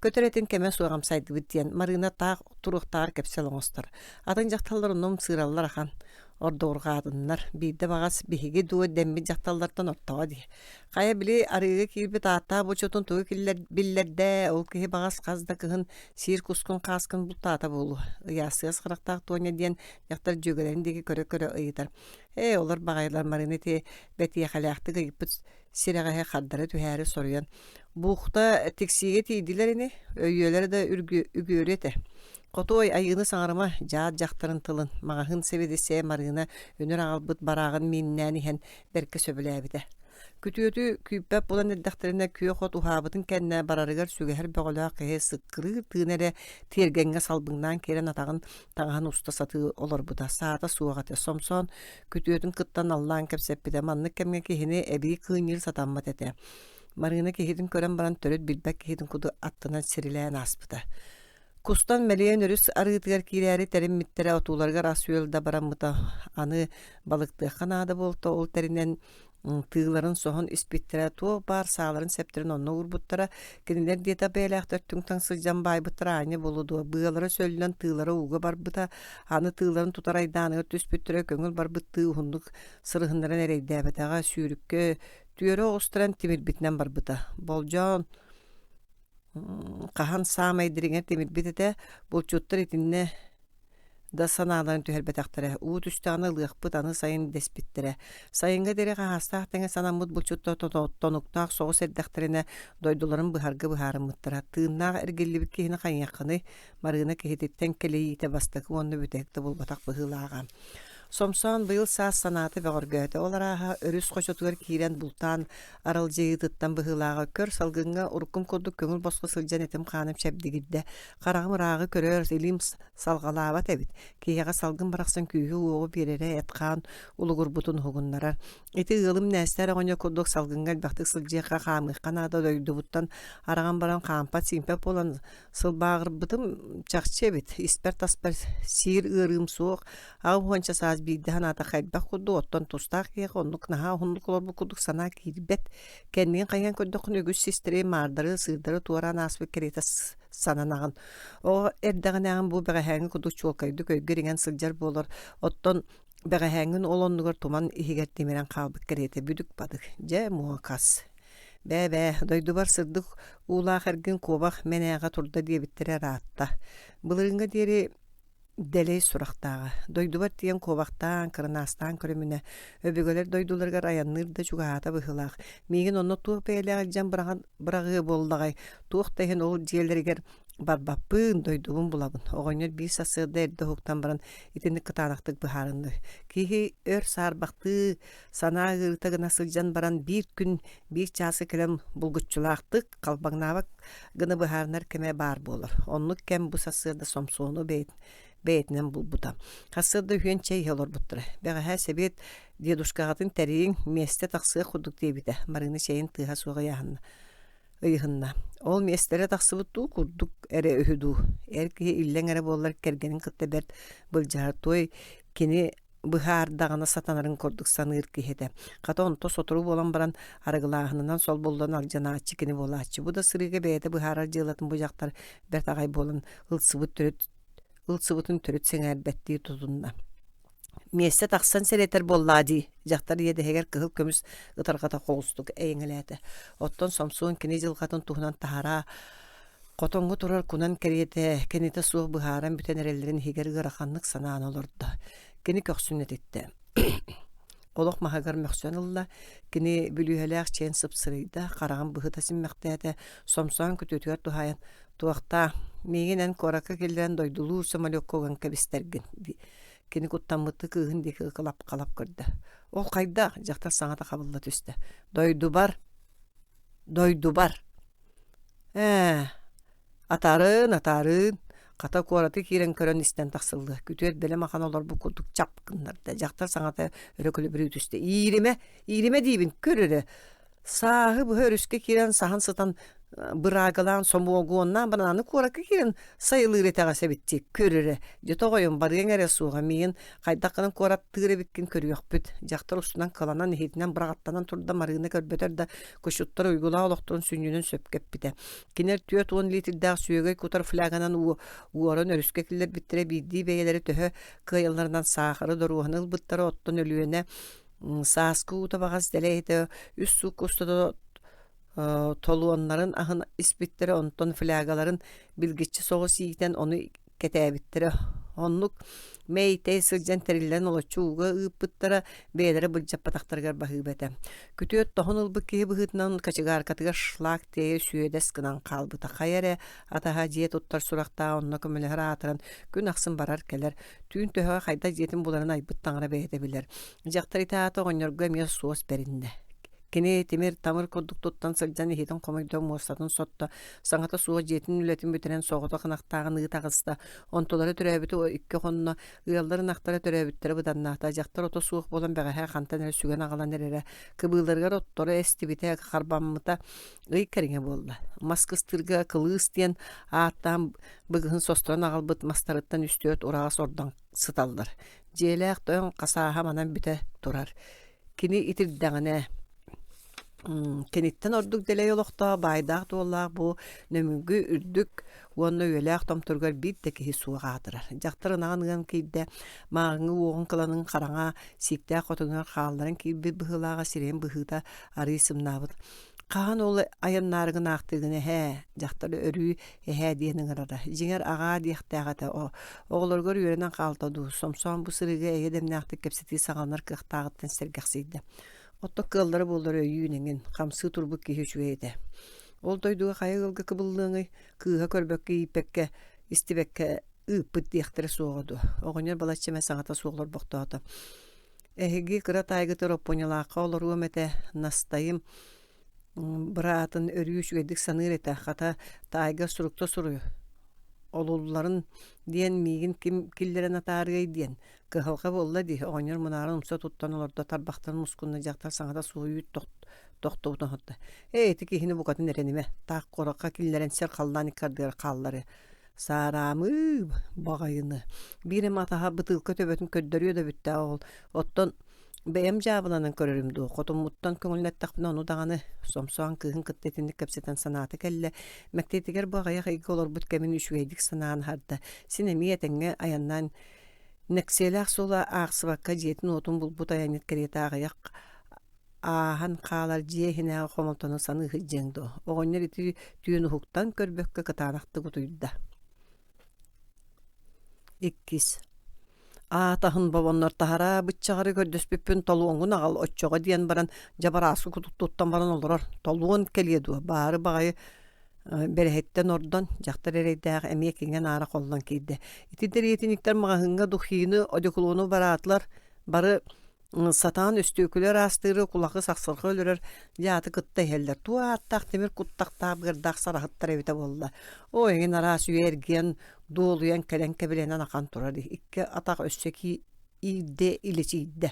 көтөр этин кэмэ суох амсайдыбыт диэн Марыына таах туруохтааҕар кэпсэл оҥостор. Атын дьахталлар онно ымсыыраллар ахан, ордугурҕаатыннар. Биирдэ баҕас биһиги дуо дэммит дьахталлартан ортоҕо дии. Хайа били арыыга киирбит ааттаах бочуотун тугу биллэрдэ, ол киһи баҕас хас да кыһын сиир кускун хааскын бултаата буолуо. Ыйаастыгас харахтаах Тоня диэн дьахтар дьүөгэлэрин диэки көрө-көрө ыйытар. Ээ, олор баҕайылар Марина ити бэтиэхэлээхтик ыйыппыт сирэҕэһи хардары түһээри соруйан Буухта тиксиигэ тиийдилэр ини, өйүөлэрэ да үгүөрү этэ. Хотуой, айыыны саҥарыма, дьаат дьахтарын тылын, маҕаһыын сэбиэдиссэйэ Марыына үнүр аҕалбыт барааҕын мииннээн иһэн бэркэ сөбүлээбитэ. Күтүөтү күүппэт буолан эрдэхтэринэ күөх от уһаабытын кэннэ барарыгар сүгэһэр бөҕөлөөх киһи сыккырыыр тыына эрэ тиэргэҥҥэ салбыҥнаан киирэн атаҕын таҥаһын уста сатыы олорбута. Саата суох этэ. Сомсоон күтүөтүн кытта наллаан кэпсэппитэ. Маннык кэмҥэ киһини эбии кыынньыыр сатаммат этэ. Марыына киһитин көрөн баран төрүт билбэт киһитин курдук аттынан сирилээн ааспыта. Кустан мэлийэн өрүс арыытыгар киирээри тэриммиттэрэ отууларыгар ас-үөл да бараммыта. Аны балыктыахха наада буолта ол тэринэн тыыларын соһон испиттэрэ, туох баар сааларын-сэптэрин онно уурбуттара. Кинилэр диэтэх бэйэлээхтэр түҥ-таҥ сылдьан баайбыттара аанньа буолуо дуо, быалара сөллөн тыылара ууга барбыта, аны тыыларын тутар айдааныгар түспүттэрэ көҥүл барбыт тыы уһуннук сырыһыннаран эрэйдээбэтэҕэ, сүүрүккэ түөрэ оҕустаран тимирбитинэн барбыта. Болдьоон хаһан саамай дириҥэр тимирбит этэ, булчуттар итиннэ да санааларын түһэрбэтэхтэрэ. Уу түстэҕинэ ылыахпыт, аны сайын дэспиттэрэ. Сайыҥҥа диэри хаһаастаах тэҥэ санаммыт булчуттар тонуктаах соҕус эрдэхтэринэ дойдуларын быһарга быһаарыммыттара. Тыыннаах эргиллибит киһини хайыаххыный, Марыына киһититтэн кэлэйиитэ бастакы уонна бүтэһик да буолбатах быһыылааҕа. Сомсоон быйыл саас санаата бөҕөргөөтө. Ол арааһа өрүс хочотугар киирэн бултаан аралдьыйыытыттан быһыылааҕа көр салгыҥҥа уруккум курдук көҥүл босхо сылдьан этим-хааным чэбдигирдэ. Хараҕым ырааҕы көрөр, илиим салҕалаабат эбит. Киһиэхэ салгын барахсан күүһү-уоҕу биэрэрэ эт-хаан улугурбутун уһугуннарар. Ити ыалым Нээстэр оҕонньор курдук салгыҥҥа элбэхтик сылдьыахха, хаамыахха наада дойдубуттан араҕан баран хаампат-сиимпэт буолан Сылбааҕырбытым чахчы эбит, испэр-таспар сиир ыарыым суох, аҕа уонча саас биирдэ санаатахха элбэх курдук, оттон тустаах киһиэхэ оннук наһаа уһуннук олорбут курдук санаа киирбэт. Кэннигин хайыһан көрдөххүнэ үгүс систэри, маардары, сыырдары туораан ааспыт кэриэтэ сананаҕын. Оҕо эрдэҕинээҕин бу бэҕэһээҥҥи курдук чуолкайдык өйгөр иҥэн сылдьар буолар, оттон бэҕэһээҥҥин ол оннугар туман иһигэр тимирэн хаалбыт кэриэтэ бүдүк-бадык. Дьэ, муокас. Бээ-бээ, дойдубар сырдык уулаах эргин куобах мэнээҕэ турда диэбиттэрэ ыраатта. Былырыыҥҥа диэри дэлэй сурахтааҕа. Дойдубар тиийэн куобахтаан, кырынаастаан көрүмүнэ, өбүгэлэр дойдуларыгар айанныыр да чугаһаата быһыылаах. Миигин онно туох бэйэлээх илдьэн быраҕан быраҕыа буоллаҕай, туох да иһин ол дьиэлэригэр барбаппын, дойдубун булабын. Оҕонньор биир сарсыарда эрдэ уһуктан баран итинник кытаанахтык быһаарынна. Киһи өр саарбахтыы санаа ыарыыта гына сылдьан баран биир күн биир чааска кэлэн булгуччулаахтык халбаҥнаабат гына быһаарынар кэмэ баар буолар. Оннук кэм бу сарсыарда Сомсуону бэйэтинэн булбута. Сарсыарда үһүөн чэй иһэ олорбуттара. Бэҕэһээ сэбиэт дедушкаҕытын тэрийиҥ, миэстэ тахсыах курдук диэбитэ. Марыына чэйин тыаһа суох ыйааһынна. Ыйыһынна. Ол миэстэлэрэ тахсыбыт дуу курдук эрэ үһү дуу. Эр киһи иллэҥ эрэ буоллар кэргэнин кытта бэрт былдьаһар туой кини быһаардаҕына сатанарын курдук саныыр киһи этэ. Хата онто сотору буолан баран арыгылааһынынан солбуллан алдьанааччы кини буолааччы. Бу да сырыыга бэйэтэ быһаарар дьыалатын бу дьахтар бэрт аҕай буолан ылсыбыт төрүт ылсыбытын төрүт сэҥээрбэттии тутунна. Миэстэ тахсан сэрэтэр буоллаа дии, дьахтар иэдэһигэр кыһыл көмүс ытарҕата холустук эйэҥэлээтэ. Оттон Сомсуон кини дьылҕатын туһунан таһараа Хотоҥҥо турар кунан кэриэтэ кинитэ суох быһааран бүтэн эрэллэрин иһигэр ыараханнык санаан олордо. Кини көхсүн этиттэ. Олох маһыгар мөхсөн ылла, кини бүлүүһэлээх чээн сыпсырыйда, хараҕын быһыта симмэхтээтэ, сомсоон күтүөтүгэр туһаайан «Туохтаа, миигин эн куоракка киллэрэн дойдулуур самолекка уган кэбистэргин» Кини куттаммыттыы кыыһын диэки ыкылап-халап көрдө. «Ол хайдах?» дьахтар саҥата хабылла түстэ. «Дойдубар, дойдубар!» Ээ, атаарыын, атаарыын, хата куораты киирэн көрөн истэн тахсыллыа, күтүөт бэлэм ахан олорбут курдук чап гыннарда, дьахтар саҥата өрө күлүбүрүү түстэ. Ииримэ, ииримэ диибин, көр эрэ, сааһы быһа өрүскэ киирэн саһан сытан Быраагалаан сомуогуоннаан баран аны куоракка киирэн сайылыыр итэҕэс эбиттии көрөрө. Дьэ тоҕойум барыаҥ эрэ суоҕа миигин хайдах гынан куораттыыр эбиккин көрүөхпүт. Дьахтар устунан кыланан иһитинэн быраҕаттанан турда Марыына көрбөтөр да кучуттар уйгулаах олохторун сүнньүнэн сөпкө эппитэ. Кинилэр 40 литрдээх сүөгэй кутар фляганан уоран өрүскэ киллэрбиттэрэ биирдии бэйэлэрэ төһө кыайалларынан саахары доруоһаны ылбыттара оттон Өлүөнэ сааскы уута баҕас дэлэй этэ үс суукка устата толуоннарын аһын испиттэрэ онтон флягаларын билгиччи соҕус иитэн ону кэтээбиттэрэ оннук мэй-тэй сылдьан тэриллэн олоччу ууга ыыппыттара бэйэлэрэ былдьаппатахтарыгар баһыыба этэ күтүөт тоһун ылбыт киһи быһыытынан кочегаркатыгар шлак тиэйэ сүөдэс гынан хаалбыта хайа эрэ атаһа дьиэ туттар сурахтаах онно көмөлөһөр аатыран күн ахсын барар-кэлэр түүн төһөҕө хайдах дьиэтин буларын айбыт таҥара бэйэтэ билэр дьахтар ити аата оҕонньорго эмиэ суос бэриннэ Кини тимир-тамыр курдук туттан сылдьан иһитин хомуйда, муостатын сотто, саҥата суох дьиэтин үлэтин бүтэрэн соҕотох ынахтааҕын ыы таҕыста. Онтулара төрөөбүтэ икки хонно, ыаллар ынахтара төрөөбүттэрэ быданнаата. Дьахтар ото суох буолан бэҕэһээ хантан эрэ сүгэн аҕалан эрэрэ. Кыбыыларыгар отторо эстибитэ, харбаммыта ый кэриҥэ буолла. Мас кыстыырга кылыыс диэн ааттаан быгыһын состорон аҕалбыт мастарыттан үс-түөрт ураҕас ордон сыталлар. Дьиэлээх тойон хасааһа манан бүтэ турар. Кини итирдэҕинэ киниттэн ордук дэлэй олохтоох баайдаах-дуоллаах бу Нөмүгү үрдүк уонна үйэлээх томторугар биир да киһи суох аатырар. Дьахтар ынаҕын ыан киирдэ, мааҕыҥҥы уоҕун кыланын хараҥа сииктээх хотонугар хаалларан киирбит быһыылааҕа сирэйин быһыыта арыый сымнаабыт. Хаһан ол айаннаарыгын аахтыгын эһээ, дьахтар өрүү эһээ диэн ыҥырара. Дьиҥэр аҕаа диэхтээх этэ оҕолоругар үөрэнэн хаалта дуу, Сомсоон бу сырыыга эйэ дэмнээхтик кэпсэтии саҕаланар кыахтааҕыттан сэргэхсийдэ. Оттон кыаллара буоллар өйүүн эҥин, хамсыы турбут киһи үчүгэй этэ. Ол дойдуга хайа ыалга кыбыллыаҥый, кыыһа көрбөккө ииппэккэ, истибэккэ ыыппыт диэхтэрэ суоҕа дуо? Оҕонньор балачча эмэ саҥата суох олорбохтоото. Эһиги кыра таайгытыгар Оппуонньалаахха олоруом этэ, Настайым быраатын өрүү үчүгэйдик саныыр этэ, хата таайга сурукта суруй, олулларын диэн миигин ким киллэрэн атаарыай диэн кыһалҕа буолла дии оҕонньор мунааран умса туттан олордо тарбахтарын мускунна дьахтар саҥата суох үүт тохтубутун оһотто ээ ити киһини букатын эрэнимэ таах куоракка киллэрэн сир халлаан икки ардыгар хаалларыа Саараамыы баҕайыны биир эмэ атаһа бытыылка төбөтүн көрдөрүө да бүттээх ол оттон бэйэм дьаабыланан көрөрүм дуу хотуммуттан көҥүллэттэхпинэ ону даҕаны Сомсоон кыыһын кытта итинник кэпсэтэн санаата кэллэ мэктиэтигэр бу аҕыйах ыйга олорбут кэмин үчүгэйдик санаан аһарда син эмиэ этэҥҥэ айаннаан нэксиэлээх суола аахсыбакка дьиэтин-уотун булбут айанньыт кэриэтэ аҕыйах ааһан хаалар дьиэ иһинээҕи хомолтону саныы сылдьыаҥ дуо оҕонньор ити түүн уһуктан көрбөккө кытаанахтык утуйда Иккис аатаһын бобоннор таһараа быччаҕары көрдөспүппүн толуоҥҥун аҕал оччоҕо диэн баран дьабарааскы кутук туттан баран олорор толуон кэлиэ дуо баары баҕайы бэрэһиттэн ордон дьахтар эрэйдээх эмиэ киҥэ-наара холлон киирдэ ити дэриэтиниктэр маҕаһыыҥҥа духины одеколону бараатылар бары Сатаан өстүөкүлэ ыраастыыры кулакы сахсырҕа өлөрөр дьааты кытта иһэллэр. Туох ааттаах тимир куттахтаах быардаах сараһыттар эбитэ буолла. Оо, эҥин араас үйэ эргийэн, дуолуйан кэлэн кэбилэнэн ахан турар. Икки атах өссө иирдэ илэчийдэ.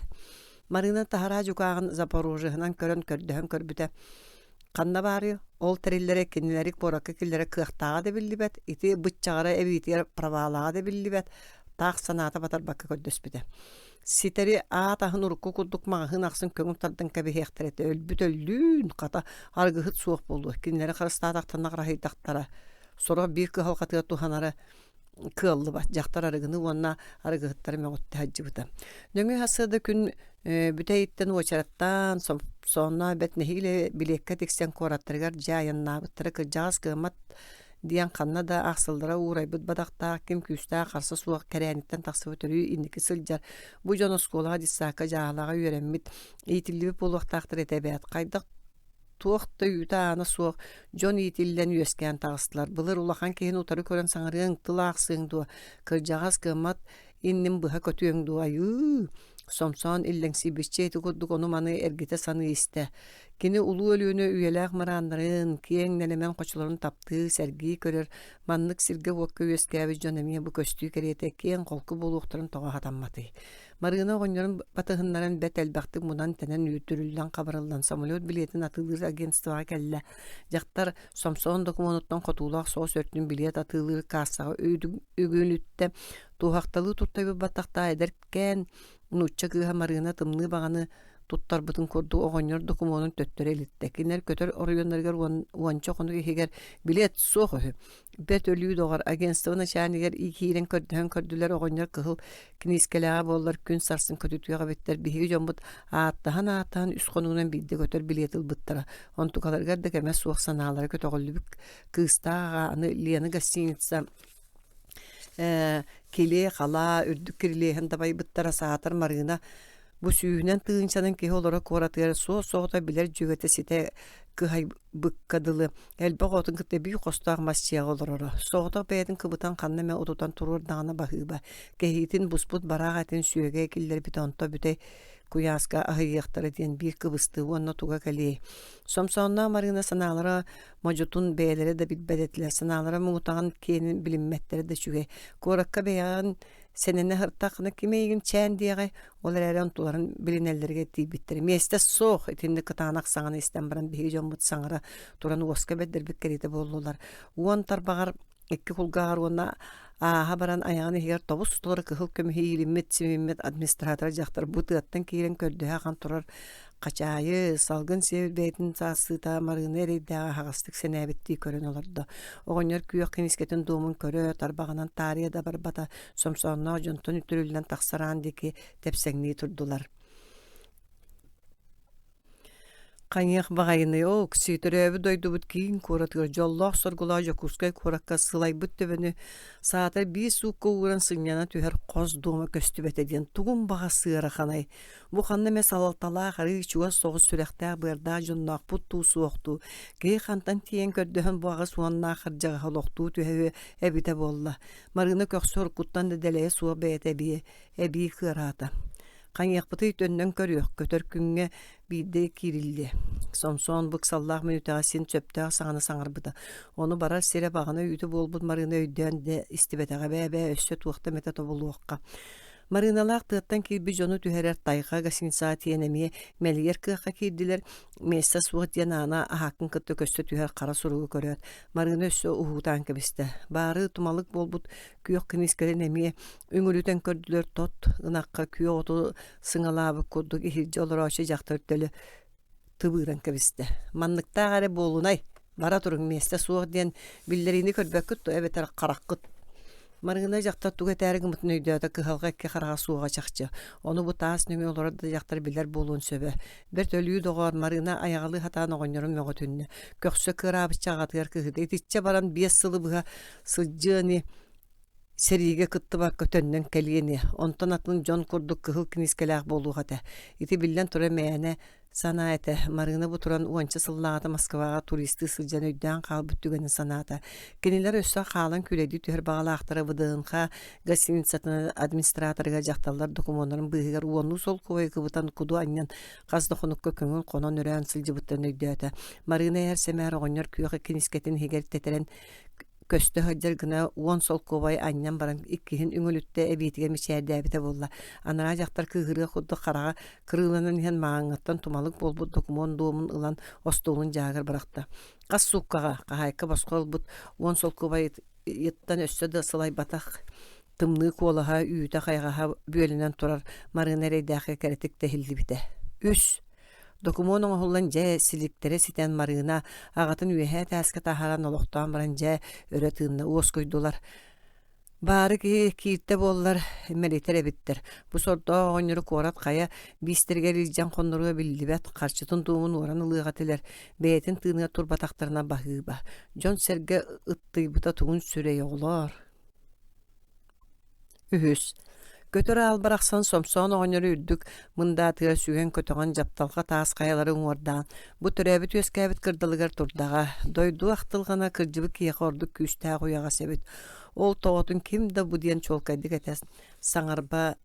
Марыына таһараа дьукааҕын Запорожеһынан көрөн көрдөһөн көрбүтэ. Ханна баарый, ол тэриллэрэ кинилэри куоракка киллэрэр кыахтааҕа да биллибэт, ити быччаҕара эбиитигэр правалааҕа да биллибэт, таах санаата батарбакка көрдөспүтэ. Ситэри аат аһын урукку курдук маҕаһыын ахсын көҥүл тардан кэбиһиэхтэрэ этэ, өлбүт өллүүн, хата, арыгыһыт суох буолуо, кинилэри харыстаатахтарына хараһыйдахтара. Сорох биир кыһалҕатыгар туһанара кыаллыбат, дьахтар арыгыны уонна арыгыһыттары мөҕүттэ сылдьыбыта. Нөҥүө сарсыарда күн бүтэйиттэн уочараттаан, сонно бэрт нэһиилэ билиэккэ тиксэн куораттарыгар дьэ айаннаабыттара кырдьаҕас кыаммат диэн ханна да аахсыллара уурайбыт бадахтаах, ким күүстээх харса суох кэрээниттэн тахсыбыт өрүү инники сылдьар. Бу дьон оскуолаҕа, детсадка, дьааһылаҕа үөрэммит, иитиллибит буолуохтаахтар этэ эбээт. Хайдах туох да үүтэ-аана суох дьон иитиллэн үөскээн таҕыстылар. Былыр улахан киһини утары көрөн саҥарыаҥ, тыл аахсыаҥ дуо, кырдьаҕас кыаммат иннин быһа көтүөҥ дуо, айыы! Сомсоон иллэҥсийбиччэ ити курдук ону-маны эргитэ саныы истэ. Кини Улуу Өлүөнэ үйэлээх мырааннарын, киэҥ нэлэмэн хочолорун таптыы, сэргии көрөр, маннык сиргэ-уокка үөскээбит дьон эмиэ бу көстүү кэриэтэ киэҥ-холку буолуохтарын тоҕо сатамматый? Марыына оҕонньорун батыһыннаран бэрт элбэхтик мунан-тэнэн үүрдүрүллэн-хабырыллан самолет билиэтин атыылыыр агентствоҕа кэллэ. Дьахтар Сомсоон докумуонуттан хотуулаах соҕус өртүн билиэт атыылыыр каассаҕа үгүнүттэ. Туоһахталыы туттайбыт баттахтаах эдэркээн нуучча кыыһа Марыына тымныы баҕаны туттарбытын курдук оҕонньор докумуонун төттөрү илиттэ. Кинилэр көтөр оройуоннарыгар уонча хонук иһигэр билиэт суох үһү. Бэрт өлүү доҕор, агентство начальнигар киирэн көрдөһөн көрдүлэр оҕонньор кыһыл киниискэлээҕэ буоллар күн сарсын көтүтүөх эбиттэр. Биһиги дьоммут ааттаһан-ааттаһан үс хонугунан биирдэ көтөр билиэт ылбыттара. Онтукаларыгар да кэмэ суох санаалара көтөҕүллүбүт кыыстаах аҕа аны Лена гостиница э, килиэ-халаа үрдүк кирилиэһин дабайбыттара саатар Марыына бу сүүһүнэн тыһыынчанан киһи олоро куоратыгар суос-соҕото билэр дьүөгэтэ ситэ кыһайбыкка дылы элбэх оҕотун кытта биир хостоох мас дьиэҕэ олороро. Соҕотох бэйэтин кыбытан ханна эмэ утутан туруордаҕына баһыыба. Кэһиитин буспут бараах этин сүөгэй киллэрбитэ онто бүтэй куйааска аһыйыахтара диэн биир кыбыстыы уонна туга кэлиэй. Сомсоонноох Марыына санаалара модьутун бэйэлэрэ да билбэт этилэр, санаалара муҥутаҕын киэнин билиммэттэрэ да үчүгэй. Куоракка бэйэҕин сэнэнэ сыртаххына ким эйигин чээн диэҕэй, ол эрээри онтуларын билинэллэригэр тиийбиттэрэ. Миэстэ суох итинник кытаанах саҥаны истэн баран биһиги дьоммут саҥара туран уоска бэрдэрбит кэриэтэ буоллулар. Уон тарбаҕар икки кулгааҕар уонна ааһа баран айаҕын иһигэр тобус толору кыһыл көмүһү иилиммит симиммит администратор дьахтар бу тыаттан киирэн көрдөһө ахан турар хачаайы салгын сиэбит бэйэтин саассыыта Марыына эрэйдээҕи аһаҕастык сэнээбиттии көрөн олордо. Оҕонньор күөх кинискэтин дуомун көрө, тарбаҕынан таарыйа да барбата, сомсоонноох дьонтон үтүрүллэн тахсар аан диэки тэпсэҥнии турдулар. Хайыах баҕайыный, Окси, төрөөбүт дойдубут киин куоратыгар дьоллоох-соргулаах Дьокуускай куоракка сылайбыт төбөнү саатар биир суукка ууран сынньана түһэр хос дуома көстүбэтэ диэн тугум баҕас ыараханай. Бу ханна эмэ салалталаах арыый чугас соҕус сүрэхтээх-быардаах дьонноохпут дуу, суох дуу, киһи хантан тиийэн көрдөһөн бу аҕыс уоннаах кырдьаҕаһы олохтуу түһэ эбитэ буолла. Марыына көхсө уруккуттан да дэлэйэ суох бэйэтэ эбии, эбии кыараата. Хайыахпытый төннөн көрүөх, көтөр күҥҥэ биирдэ киириллиэ. Сомсоон быксаллаах мүнүүтэҕэ син сөптөөх саҥаны саҥарбыта. Ону барар сирэ баҕана үүтэ буолбут Марыына өйдөөн да истибэтэҕэ бээ-бээ өссө туохта эмэтэ тобулуохха. Марыыналаах тыаттан киирбит дьону түһэрэр тайҕа гостиницаҕа тиийэн эмиэ мэлийэр кыахха киирдилэр. Миэстэ суох диэн Аана аһааккын кытта көстө түһэр хара суругу көрөөт, Марыына өссө уһуутаан кэбистэ. Баары тумалык буолбут күөх киниискэлэрин эмиэ үҥүлүтэн көрдүлэр тот ынахха күөх оту сыҥалаабыт курдук иһирдьэ олорооччу дьахтар төлө тыбыыран кэбистэ. Манныктаах эрэ буолунай, бара туруҥ миэстэ суох диэн биллэриини көрбөккүт дуо эбэтэр хараххыт. Марыына дьахтар тугу этээри гыммытын өйдөөтө кыһалҕа икки хараҕа суоҕа чахчы. Ону бу таас нөҥүө олорор да дьахтар билэр буолуон сөбө. Бэрт өлүү доҕоор Марыына айаҕалыы сатаан оҕонньорун мөҕүтүннэ. Көхсө кыараабычча аҕатыгар кыһыыта итиччэ баран биэс сылы быһа сылдьыа ини Сэриигэ кыттыбакка төннөн кэлиэ ини, онтон атын дьон курдук кыһыл киниискэлээх буолуох этэ. Ити биллэн турар мээнэ санаа этэ. Марыына бу туран уонча сыллааҕыта Москваҕа туристыы сылдьан өйдөөн хаалбыт түгэнин санаата. Кинилэр өссө хаалан күүлэйдии түһэр баҕалаахтара ВДНХ гостиницатын администраторыгар дьахталлар докумуоннарын быыһыгар уоннуу солкуобайы кыбытан куду анньан хас да хонукка көҥүл хонон-өрөөн сылдьыбыттарын өйдөөтө. Марыына ээр-сэмээр оҕонньор күөх киниискэтин иһигэр тэтэрэн көстө сылдьар гына уон солкуобай анньан баран иккиһин үҥүлүттэ эбиитигэр мичээрдээбитэ буолла. Анараа дьахтар кыыһырыах курдук хараҕа кырыыланан иһэн мааҥҥаттан тумалык буолбут докумуон дуомун ылан остуолун дьааһыгар бырахта. Хас сууккаҕа хаһаайка босхо ылбыт уон солкуобайыттан өссө да сылайбатах тымныы куолаһа үүтэ-хайаҕаһа бүөлэнэн турар Марыына эрэйдээххэ кэрэтик тэһиллибитэ. Үс Докумуон оҥоһуллан дьэ силиктэрэ ситэн Марыына аҕатын үөһээ этээскэ таһааран олохтоон баран дьэ өрө тыынна уоскуйдулар. Баары киһи кииртэ буоллар мэлитэр эбиттэр. Бу сордоох оҕонньору куорат хайа биистэригэр илдьэн хонноруо биллибэт, харчытын туомун уоран ылыах этилэр, бэйэтин тыыныгар турбатахтарына баһыыба. Дьон-сэргэ ыттыйбыта тугун сүрэй оҕолоор. Үһүс Көтөр аал барахсан Сомсоон оҕонньору үрдүк мындаатыгар сүгэн-көтөҕөн дьапталҕа таас хайалары уҥуордаан, бу төрөөбүт-үөскээбит кырдалыгар турдаҕа. Дойду ахтылҕана кырдьыбыт киһиэхэ ордук күүстээх уйаҕас эбит. Ол тоҕотун ким да бу диэн чуолкайдык этэ саҥарба.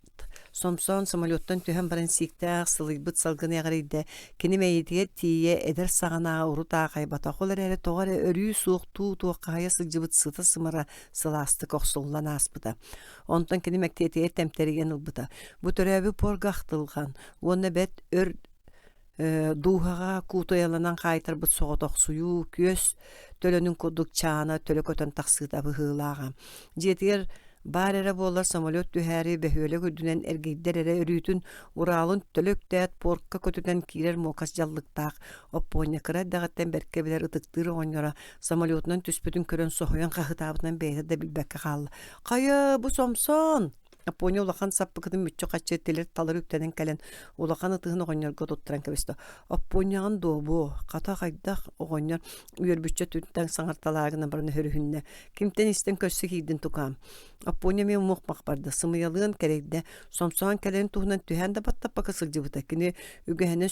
Сомсоон самолеттан түһэн баран сииктээх, сылыйбыт салгыны эҕирийдэ. Кини мэйиитигэр тиийэ эдэр саҕанааҕы урут аахайбатах, ол эрээри тоҕо эрэ өрүү суохтуу туоххаһыйа сылдьыбыт сыта-сымара сылаастык охсуллан ааспыта. Онтон кини мэктиэтигэр тэмтэрийэн ылбыта. Бу төрөөбүт буорга ахтылҕан уонна бэрт өр дууһаҕа куутуйаланан хаайтарбыт соҕотохсуйуу күөс төлөнүн курдук чаана төлө көтөн тахсыыта быһыылааҕа. Дьиэтигэр баар эрэ буоллар самолет түһээри бөһүөлэк үрдүнэн эргийдэр эрэ өрүүтүн Уралын төлө үктээт портка көтүтэн киирэр муокас дьаллыктаах Оппуонньа кыра эрдэҕиттэн бэркэ билэр ытыктыыр оҕонньоро самолетунан түспүтүн көрөн соһуйан хаһыытаабытынан бэйэтэ да билбэккэ хаалла. «Хайа, бу Сомсон!» Аппоня улахан саппыкытын мүччү-хаччы тилир-талыр үктэнэн кэлэн, улахан ытыһын оҕонньорго туттаран кэбистэ. «Оппуонньаҕын дуо буо? Хата хайдах?» оҕонньор үөрбүччэ түнтэн саҥарталаа гынан баран өһөрүһүннэ. «Кимтэн истэн көрсө киирдин тукаам?» Оппуонньа эмиэ муох-мах барда, сымыйалыан кэрэйдэ. Сомсоон кэлэрин туһунан түһээн да баттаппакка сылдьыбыта. Кини үгэһинэн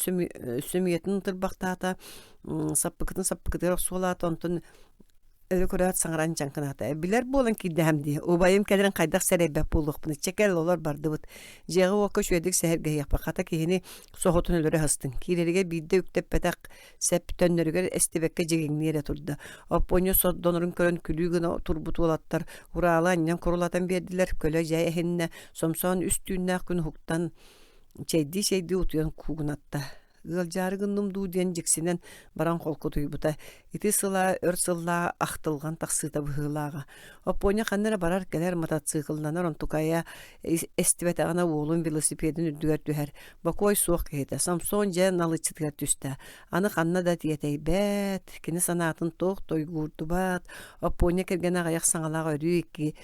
сөмүйэтин ытырбахтаата, саппыкытын саппыкытыгар охсуолаата, онтон өрө көрөөт саҥаран дьаҥкынаата. Билэр буолан киирдэһэм дии. Убайым кэлэрин хайдах сэрэйбэт буолуохпунуй. Чэ кэл, олор бардыбыт. Дьиэҕэ-уокка үчүгэйдик сэһэргэһиэхпит. Хата киһини соһутун өлөрө сыстыҥ. Киирэригэр биирдэ үктэппэтэх сэп төннөрүгэр эстибэккэ дьигиҥнии эрэ турда. Оппуонньа сордонорун көрөн күлүү гына турбут уолаттар Уралы анньан курулатан биэрдилэр. Көлө дьэ эһиннэ. Сомсоон үс түүннээх күн уһуктан чэйдии-чэйдии утуйан куугунатта. Ыалдьаары гынным дуу диэн дьиксинэн баран холкутуйбута. Ити сылаа өр сыллаах ахтылҕан тахсыыта быһыылааҕа. Оппуонньа ханна эрэ барар-кэлэр мотоциклланар онтукайа эстибэтэҕинэ уолун велосипедын үрдүгэр түһэр. Бокуой суох киһитэ. Самсон дьэ налыччытыгар түстэ. Аны ханна да тиэтэйбэт, кини санаатын туох да уйгуурдубат. Оппуонньа кэргэнэ аҕыйах саҥалаах өрүү икки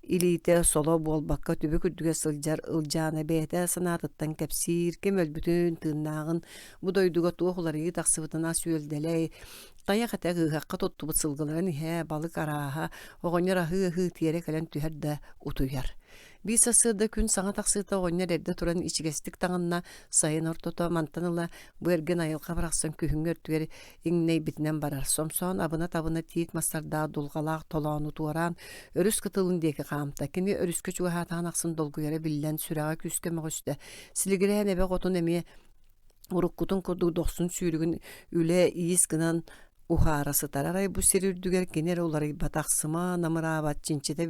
Илиитэ соло буолбакка түбүк үрдүгэр сылдьар Ылдьаана бэйэтэ санаатыттан кэпсиир, ким өлбүтүн, тыыннааҕын, бу дойдуга туох уларыйыы тахсыбытын ас-үөл дэлэй, тайах этэ ыһыахха туттубут сылгыларын иһэ, балык арааһа, оҕонньор аһыы-аһыы тиэрэ кэлэн түһэр да утуйар. Биир сарсыарда күн саҥа тахсыыта оҕонньор эрдэ туран ичигэстик таҥынна, сайын ортото мантан ыла бу эргин айылҕа барахсан күһүҥҥү өртүгэр иҥнэйбитинэн барар. Сомсоон абына-табына тиит мастардаах дулҕалаах толоону туораан, өрүс кытылын диэки хаамта. Кини өрүскэ чугаһаатаҕын ахсын долгуйара биллэн, сүрэҕэ күүскэ мөҕүстэ. Силигирээн эбэ хотун эмиэ уруккутун курдук дохсун сүүрүгүн үлэ иис гынан уһаара сытар. Арай бу сир үрдүгэр кини эрэ уларыйбатах, сыма намыраабат чинчитэ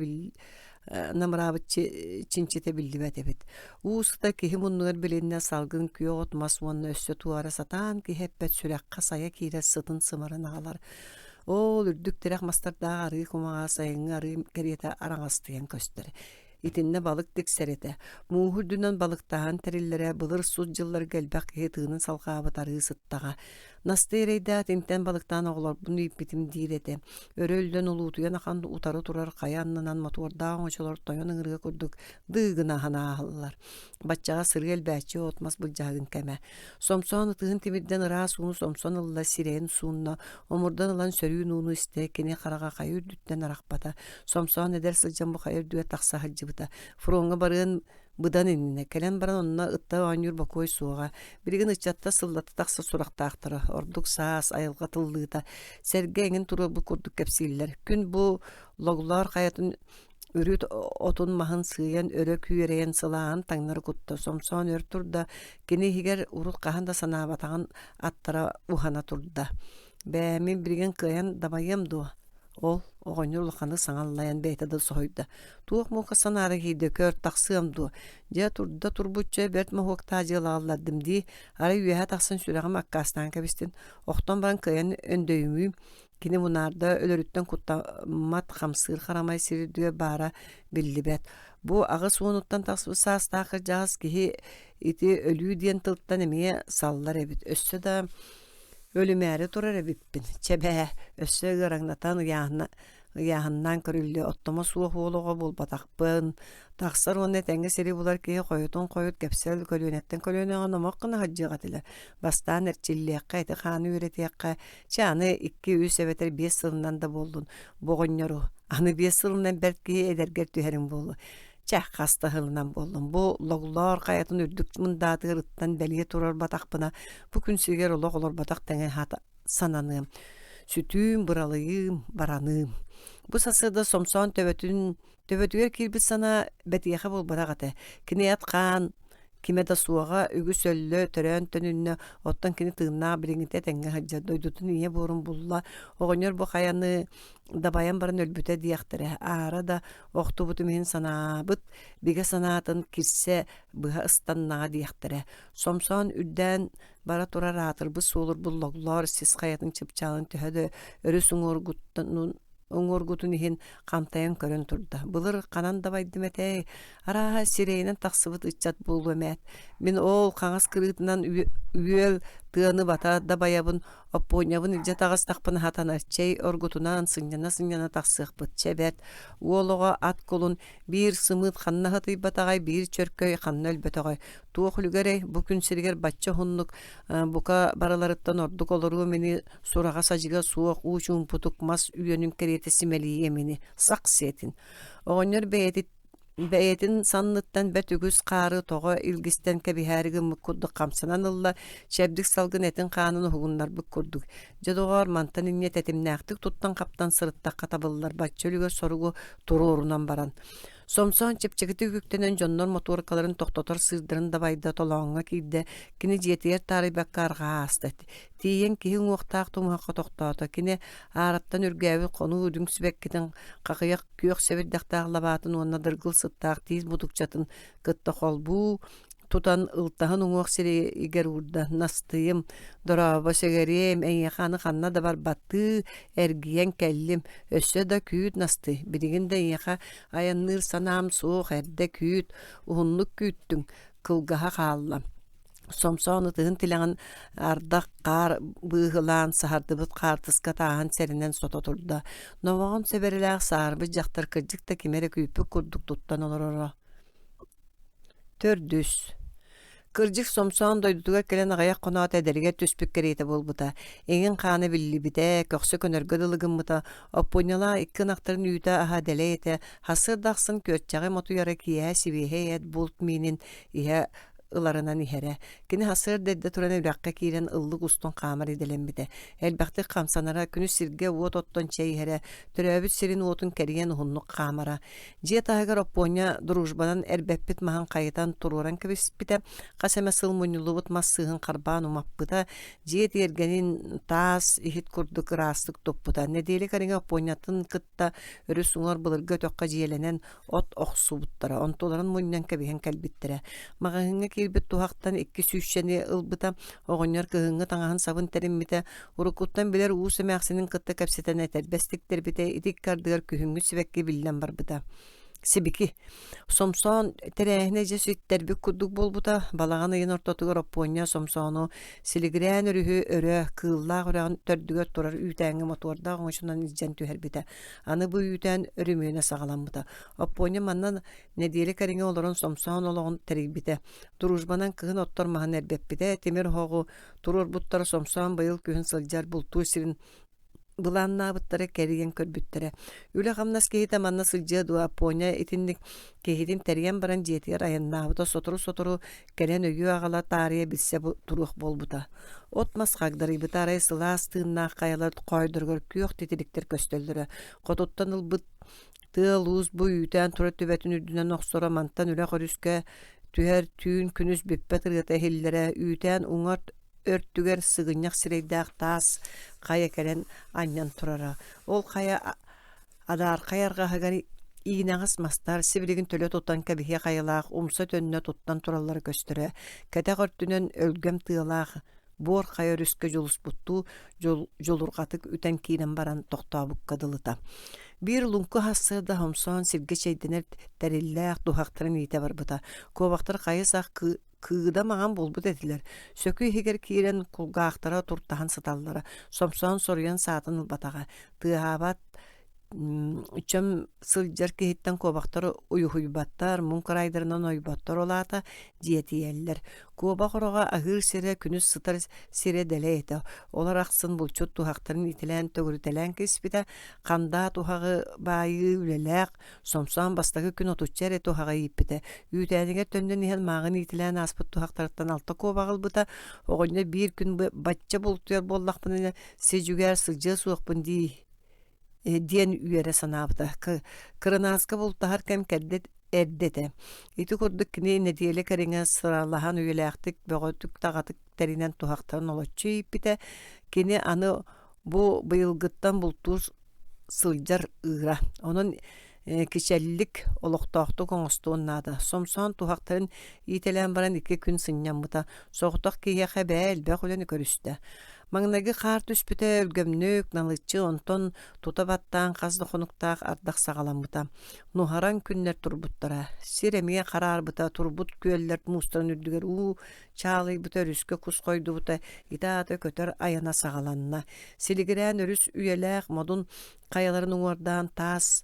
намыраабыт чинчитэ биллибэт эбит. Уу сыта киһи муннугар билиннэ салгын күөх от мас уонна өссө туора сатаан киһи эппэт сүрэххэ сайа киирэр сытын сымарын аҕалар. Ол үрдүк тирэх мастардаах арыы кумаҕа сайыҥҥы арыы кэриэтэ араҥастыйан көстөр. Итиннэ балык тиксэр этэ. Мууһу үрдүнэн балыктаһан тэриллэрэ былыр сут дьылларга элбэх киһи тыынын салҕаабыт арыы сыттаҕа. Настыы эрэйдээх итинтэн балыктаан оҕолорбун ииппитим диир этэ. Өрө үллэн улуутуйан ахан утары турар хайа аннынан мотуордаах оҥочолор тойон ыҥырыа курдук дыыгынаһан ааһаллар. Баччаҕа сырыы элбээччи от-мас былдьаһыгын кэмэ. Сомсоон ытыһын тимирдэн ыраас ууну сомсон ылла, сирэйин суунна, омурдан ылан сөрүүн ууну истэ, кини хараҕа хайа үрдүттэн арахпата. Сомсоон эдэр сылдьан бу хайа үрдүгэр тахса сылдьыбыта. Фроҥҥа барыан быдан иннинэ кэлэн баран онно ытта оонньуур бокуой суоҕа. Билигин ыччаттар сыллата тахса сурахтаахтара, ордук саас, айылҕа тыллыыта, сэргэ эҥин туруорбут курдук кэпсииллэр. Күн бу Логлоор хайатын үрүт отун маһын сыыйан өрө күөрэйэн сылааһын таҥнары кутта. Сомсоон өр турда, кини иһигэр урут хаһан да санаабатаҕын аттара уһана турда. Бээ, мин билигин кыайан дабайыам дуо? Ол оҕонньор улаханнык саҥа аллайан бэйэтэ да соһуйда. Туох муока санаара киирдэ көр, тахсыам дуо? Дьэ, турда турбучча бэрт моһуоктаах дьыалаҕа ыллардым дии. Арай үөһэ тахсан сүрэҕим аккаастаан кэбистин. Охтон баран кыайан өндөйүмүүм. Кини мунаарда өлөрүттэн куттаммат хамсыыр харамай сир үрдүгэр баара биллибэт. Бу аҕыс уонуттан тахсыбыт саастаах кырдьаҕас киһи ити өлүү диэн тылтан эмиэ саллар эбит. Өссө да Өлүмээри турар эбиппин, чэ бээ, өссө ыараҥнатан ыйааһына ыйааһыннаан көрүллүө, оттомо суох уол оҕо буолбатахпын, тахсар уонна этэҥҥэ сири булар киһи хойутун хойут кэпсэл көлүөнэттэн көлүөнэҕэ номох гына сылдьыах этилэр. Бастаан эрчиллиэххэ, эти-хааны үөрэтиэххэ, чэ аны 2-3 эбэтэр 5 сылынан да буоллун, бу оҕонньору, аны 5 сылынан бэрт киһи эдэргэр түһэриҥ буолуо. Чэ, хас да сылынан буоллум. Бу Логлоор хайатын үрдүк мындаатыгар ыттан бэлиэ турарбатахпына, бу күн сиригэр олох олорботох тэҥэ сананыам. Сүтүүм, быралыйыым, бараныым. Бу сарсыарда Сомсоон төбөтүн төбөтүгэр киирбит санаа бэтиэхэ буолбатах этэ. Кини эт-хаан кимэ да суоҕа, үгүс өллө, төрөөн төнүннэ, оттон кини тыыннаах билиҥҥитэ этэҥҥэ сылдьар, дойдутун ийэ буорун булла, оҕонньор бу хайаны дабайан баран өлбүтэ диэхтэрэ, аара да охтубутум иһин санаабыт, бигэ санаатын кирсэ быһа ыстаннаҕа диэхтэрэ. Сомсоон үрдээн бара турар аатырбыт суолурбут Логлоор сис хайатын чыпчаалын төһө да өрүс уҥуоргуттан уҥуоргутун иһин хантайан көрөн турда. Былыр ханан дабайдым этэй, арааһа сирэйинэн тахсыбыт ыччат буолуом ээт. Мин ол хаҥас кырыытынан үөл тыаны бата дабайабын, Оппуонньабын илдьэ таҕыстахпына сатанар, чэй оргутунан сынньана-сынньана тахсыахпыт. Чэ бэрт, уол оҕо ат кулун биир сымыыт ханна сытыйбатаҕай, биир чөркөй ханна өлбөтөҕөй. Туох үлүгэрэй, бу күн сиригэр бачча уһуннук бука барыларыттан ордук олоруом ини сураҕа-садьыга суох уу чуумпутук мас үөнүн кэриэтэ симэлийиэм ини, сах сиэтин. Оҕонньор бэйэтит Бэйэтин санныттан бэрт үгүс хаары тоҕо илгистэн кэбиһээри гыммыт курдук хамсанан ылла, чэбдик салгын этин-хаанын уһугуннарбыт курдук. Дьэ, доҕоор, мантан инньэ тэтимнээхтик туттан-хаптан сырыттахха табыллар, бачча үлүгэр соругу туруорунан баран. Сомсоон чэпчэкитик үктэнэн дьоннор мотуоркаларын тохтотор сыырдарын дабайда, толооҥҥо киирдэ, кини дьиэтигэр таарыйбакка арҕаа ааста. Тиийэн киһи уҥуохтаах тумуһахха тохтоото. Кини аараттан үргээбит хонуу үрүҥ сибэккитин хахыйах күөх сэбирдэхтээх лабаатын уонна дыргыл сыттаах тиис мутукчатын кытта холбуу тутан ылтаһын уҥуох сиригэр уурда настыйым дорообо сэгэриэм эйиэхэ аны ханна да барбаттыы эргийэн кэллим өссө да күүт настый билигин да эйиэхэ айанныыр санаам суох эрдэ күүт уһуннук күүттүҥ кылгаһа хаалла Сомсоон ытыһын тилэҕин ардах хаар быыһылаан саһардыбыт хаартыска тааһын сэрэнэн сото турда. Номоҕон сэбэрэлээх саарбыт дьахтар кырдьык да кими эрэ күүппүт курдук туттан олороро. Төрдүс. Кырдьык Сомсоон дойдутугар кэлэн аҕыйах хоноот эдэригэр түспүт кэриэтэ буолбута. Иҥин хаана биллибитэ, көхсө көнөргө дылы гыммыта, Оппуонньалаах икки ынахтарын үүтэ-аһа дэлэй этэ, сарсыарда ахсын күөрчэҕи мотуйара киэһэ сибиэһэй эт булт миинин иһэ ыларынан иһэрэ. Кини сарсыарда эрдэ туран үрэххэ киирэн ыллык устун хаамар идэлэммитэ. Элбэхтик хамсанара, күнүс сиргэ уот оттон чэй иһэрэ, төрөөбүт сирин уотун кэрийэн уһуннук хаамара. Дьиэ таһыгар Оппуонньа дружбанан эрбэппит маһын хайытан туруоран кэбиспитэ, хас эмэ сыл мунньуллубут мас сыыһын харбаан умаппыта, дьиэ тиэргэнин таас иһит курдук ыраастык туппута. Нэдиэлэ кэриҥэ Оппуонньатын кытта өрүс уҥуор былыргы өтөххө дьиэлэнэн от охсубуттара, онтуларын мунньан кэбиһэн кэлбиттэрэ. Маҕаһыыҥҥа киирбит туһахтан икки сүүсчэни ылбыта, оҕонньор кыһыҥҥы таҥаһын-сабын тэриммитэ, уруккуттан билэр уус эмээхсинин кытта кэпсэтэн этэрбэс тиктэрбитэ, ити икки ардыгар күһүҥҥү сибэкки биллэн барбыта. Сибики. Сомсоон тэрээһинэ дьэ сүттэрбит курдук буолбута. Балаҕан ыйын ортотугар Оппуонньа Сомсоону Силигирээн өрүһү өрө, Кыыллаах үрэҕин төрдүгэр турар үүтээҥҥэ мотуордаах оҥочонон илдьэн түһэрбитэ. Аны бу үүтээн өрөмүөнэ саҕаламмыта. Оппуонньа манна нэдиэлэ кэриҥэ олорон Сомсоон олоҕун тэрийбитэ. Дружбанан кыһын оттор маһын эрбэппитэ, тимир оһоҕу туруорбуттара Сомсоон быйыл күһүн сылдьар бултуур сирин былааннаабыттара кэрийэн көрбүттэрэ. Үлэ-хамнас киһитэ манна сылдьыа дуо, Оппуонньа итинник киһитин тэрийэн баран дьиэтигэр айаннаабыта сотору-сотору кэлэн өйүө аҕала таарыйа билсэ туруох буолбута. От-мас хагдарыйбыта арай сылаас тыыннаах хайалар хоойдоругар күөх титириктэр көстөллөрө. Хотуттан ылбыт тыал-уус бу үүтээн турар түбэтин үрдүнэн охсоро мантан үрэх өрүскэ түһэр түүн күнүс бүппэт ырыата иһиллэрэ үүтээн уҥа өртүгэр сыгынньах сирэйдээх таас хайа кэлэн анньан турара. Ол хайа Адаархай арҕаһыгар иинэҕэс мастар сибилигин төлө тутан кэбиһиэх айылаах умса-төннө туттан тураллара көстөрө, кэтэх өртүнэн өлгөм тыалаах буор хайа өрүскэ дьулуспуттуу дьулурҕатык үтэн киирэн баран тохтообукка дылыта. Биир луҥку сарсыарда Хомсоон сиргэ чэйдэнэр тэриллээх туһахтарын иитэ барбыта. Куобахтар хайы-сах кыыда маҥан буолбут этилэр. Сөкү иһигэр киирэн кулгаахтара туртаһан сыталлара. Сомсоон соруйан саатын ылбатаҕа. Тыаһаабат. Чөм сылдьар киһиттэн куобахтар уйуһуйбаттар, муҥ кыраайдарынан ойботтор ол аата дьиэтийэллэр. Куобах ороҕо аһыыр сирэ, күнүс сытар сирэ дэлэй этэ. Олор ахсын булчут туһахтарын иитэлээн төгүрүтэлээн кэбиспитэ. Хандаа туһаҕы баайыы үлэлээх, сомсоон бастакы күн отучча эрэ туһаҕы ииппитэ. Үүтээнигэр төннөн иһэн мааҕын иитэлээн ааспыт туһахтарыттан алта куобаҕы ылбыта. Оҕонньор биир күн бачча бултуйар буоллахпына си-дьүгээр сылдьыа суохпун дии диэн үөрэ санаабыта. Кырынааска бултаһар кэм кэрдэ эрдэ этэ. Ити курдук кини нэдиэлэ кэриҥэ сыралаһан үйэлээхтик, бөҕөтүк-таҕатык тэринэн туһахтарын олоччу ииппитэ. Кини аны бу быйылгыттан бултуур сылдьар ыыра. Онон кичэллик, олохтоохтук оҥостуон наада. Сомсоон туһахтарын иитэлээн баран икки күн сынньаммыта. Соҕотох киһиэхэ бээ элбэх үлэни көрүстэ. Маҥнайгы хаар түспүтэ өлгөмнүк, налыччы, онтон тута баттаан хас да хонуктаах ардах саҕаламмыта. Нуһараҥ күннэр турбуттара. Сир эмиэ хараарбыта, турбут күөллэр муустарын үрдүгэр уу чаалыйбыта, өрүскэ кус хойдубута, ити аата көтөр айана саҕаланна. Силигирээн өрүс үйэлээх модун хайаларын уҥуордаан таас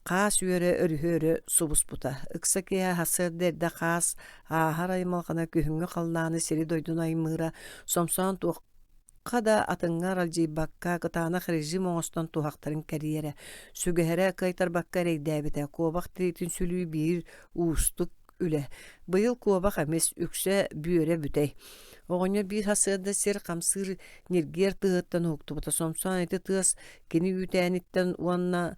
Хаас үөрэ өрүһү өрө субуспута. Ыкса киэһэ сарсыарда эрдэ хаас ааһар аймалҕана күһүҥҥү халлааны сири-дойдуну аймыыра, сомсоон туохха да атыҥҥа аралдьыйбакка, кытаанах режим оҥостон туһахтарын кэрийэрэ, сүгэһэрэ кыайтарбакка эрэйдээбитэ, куобах тириитин сүлүү биир уустук үлэ. Быйыл куобах эмис, үксэ бүөрэ бүтэй. Оҕонньор биир сарсыарда сир хамсыыр ньиргиэр тыаһыттан уһуктубута. Сомсоон ити тыас кини үүтээниттэн уонна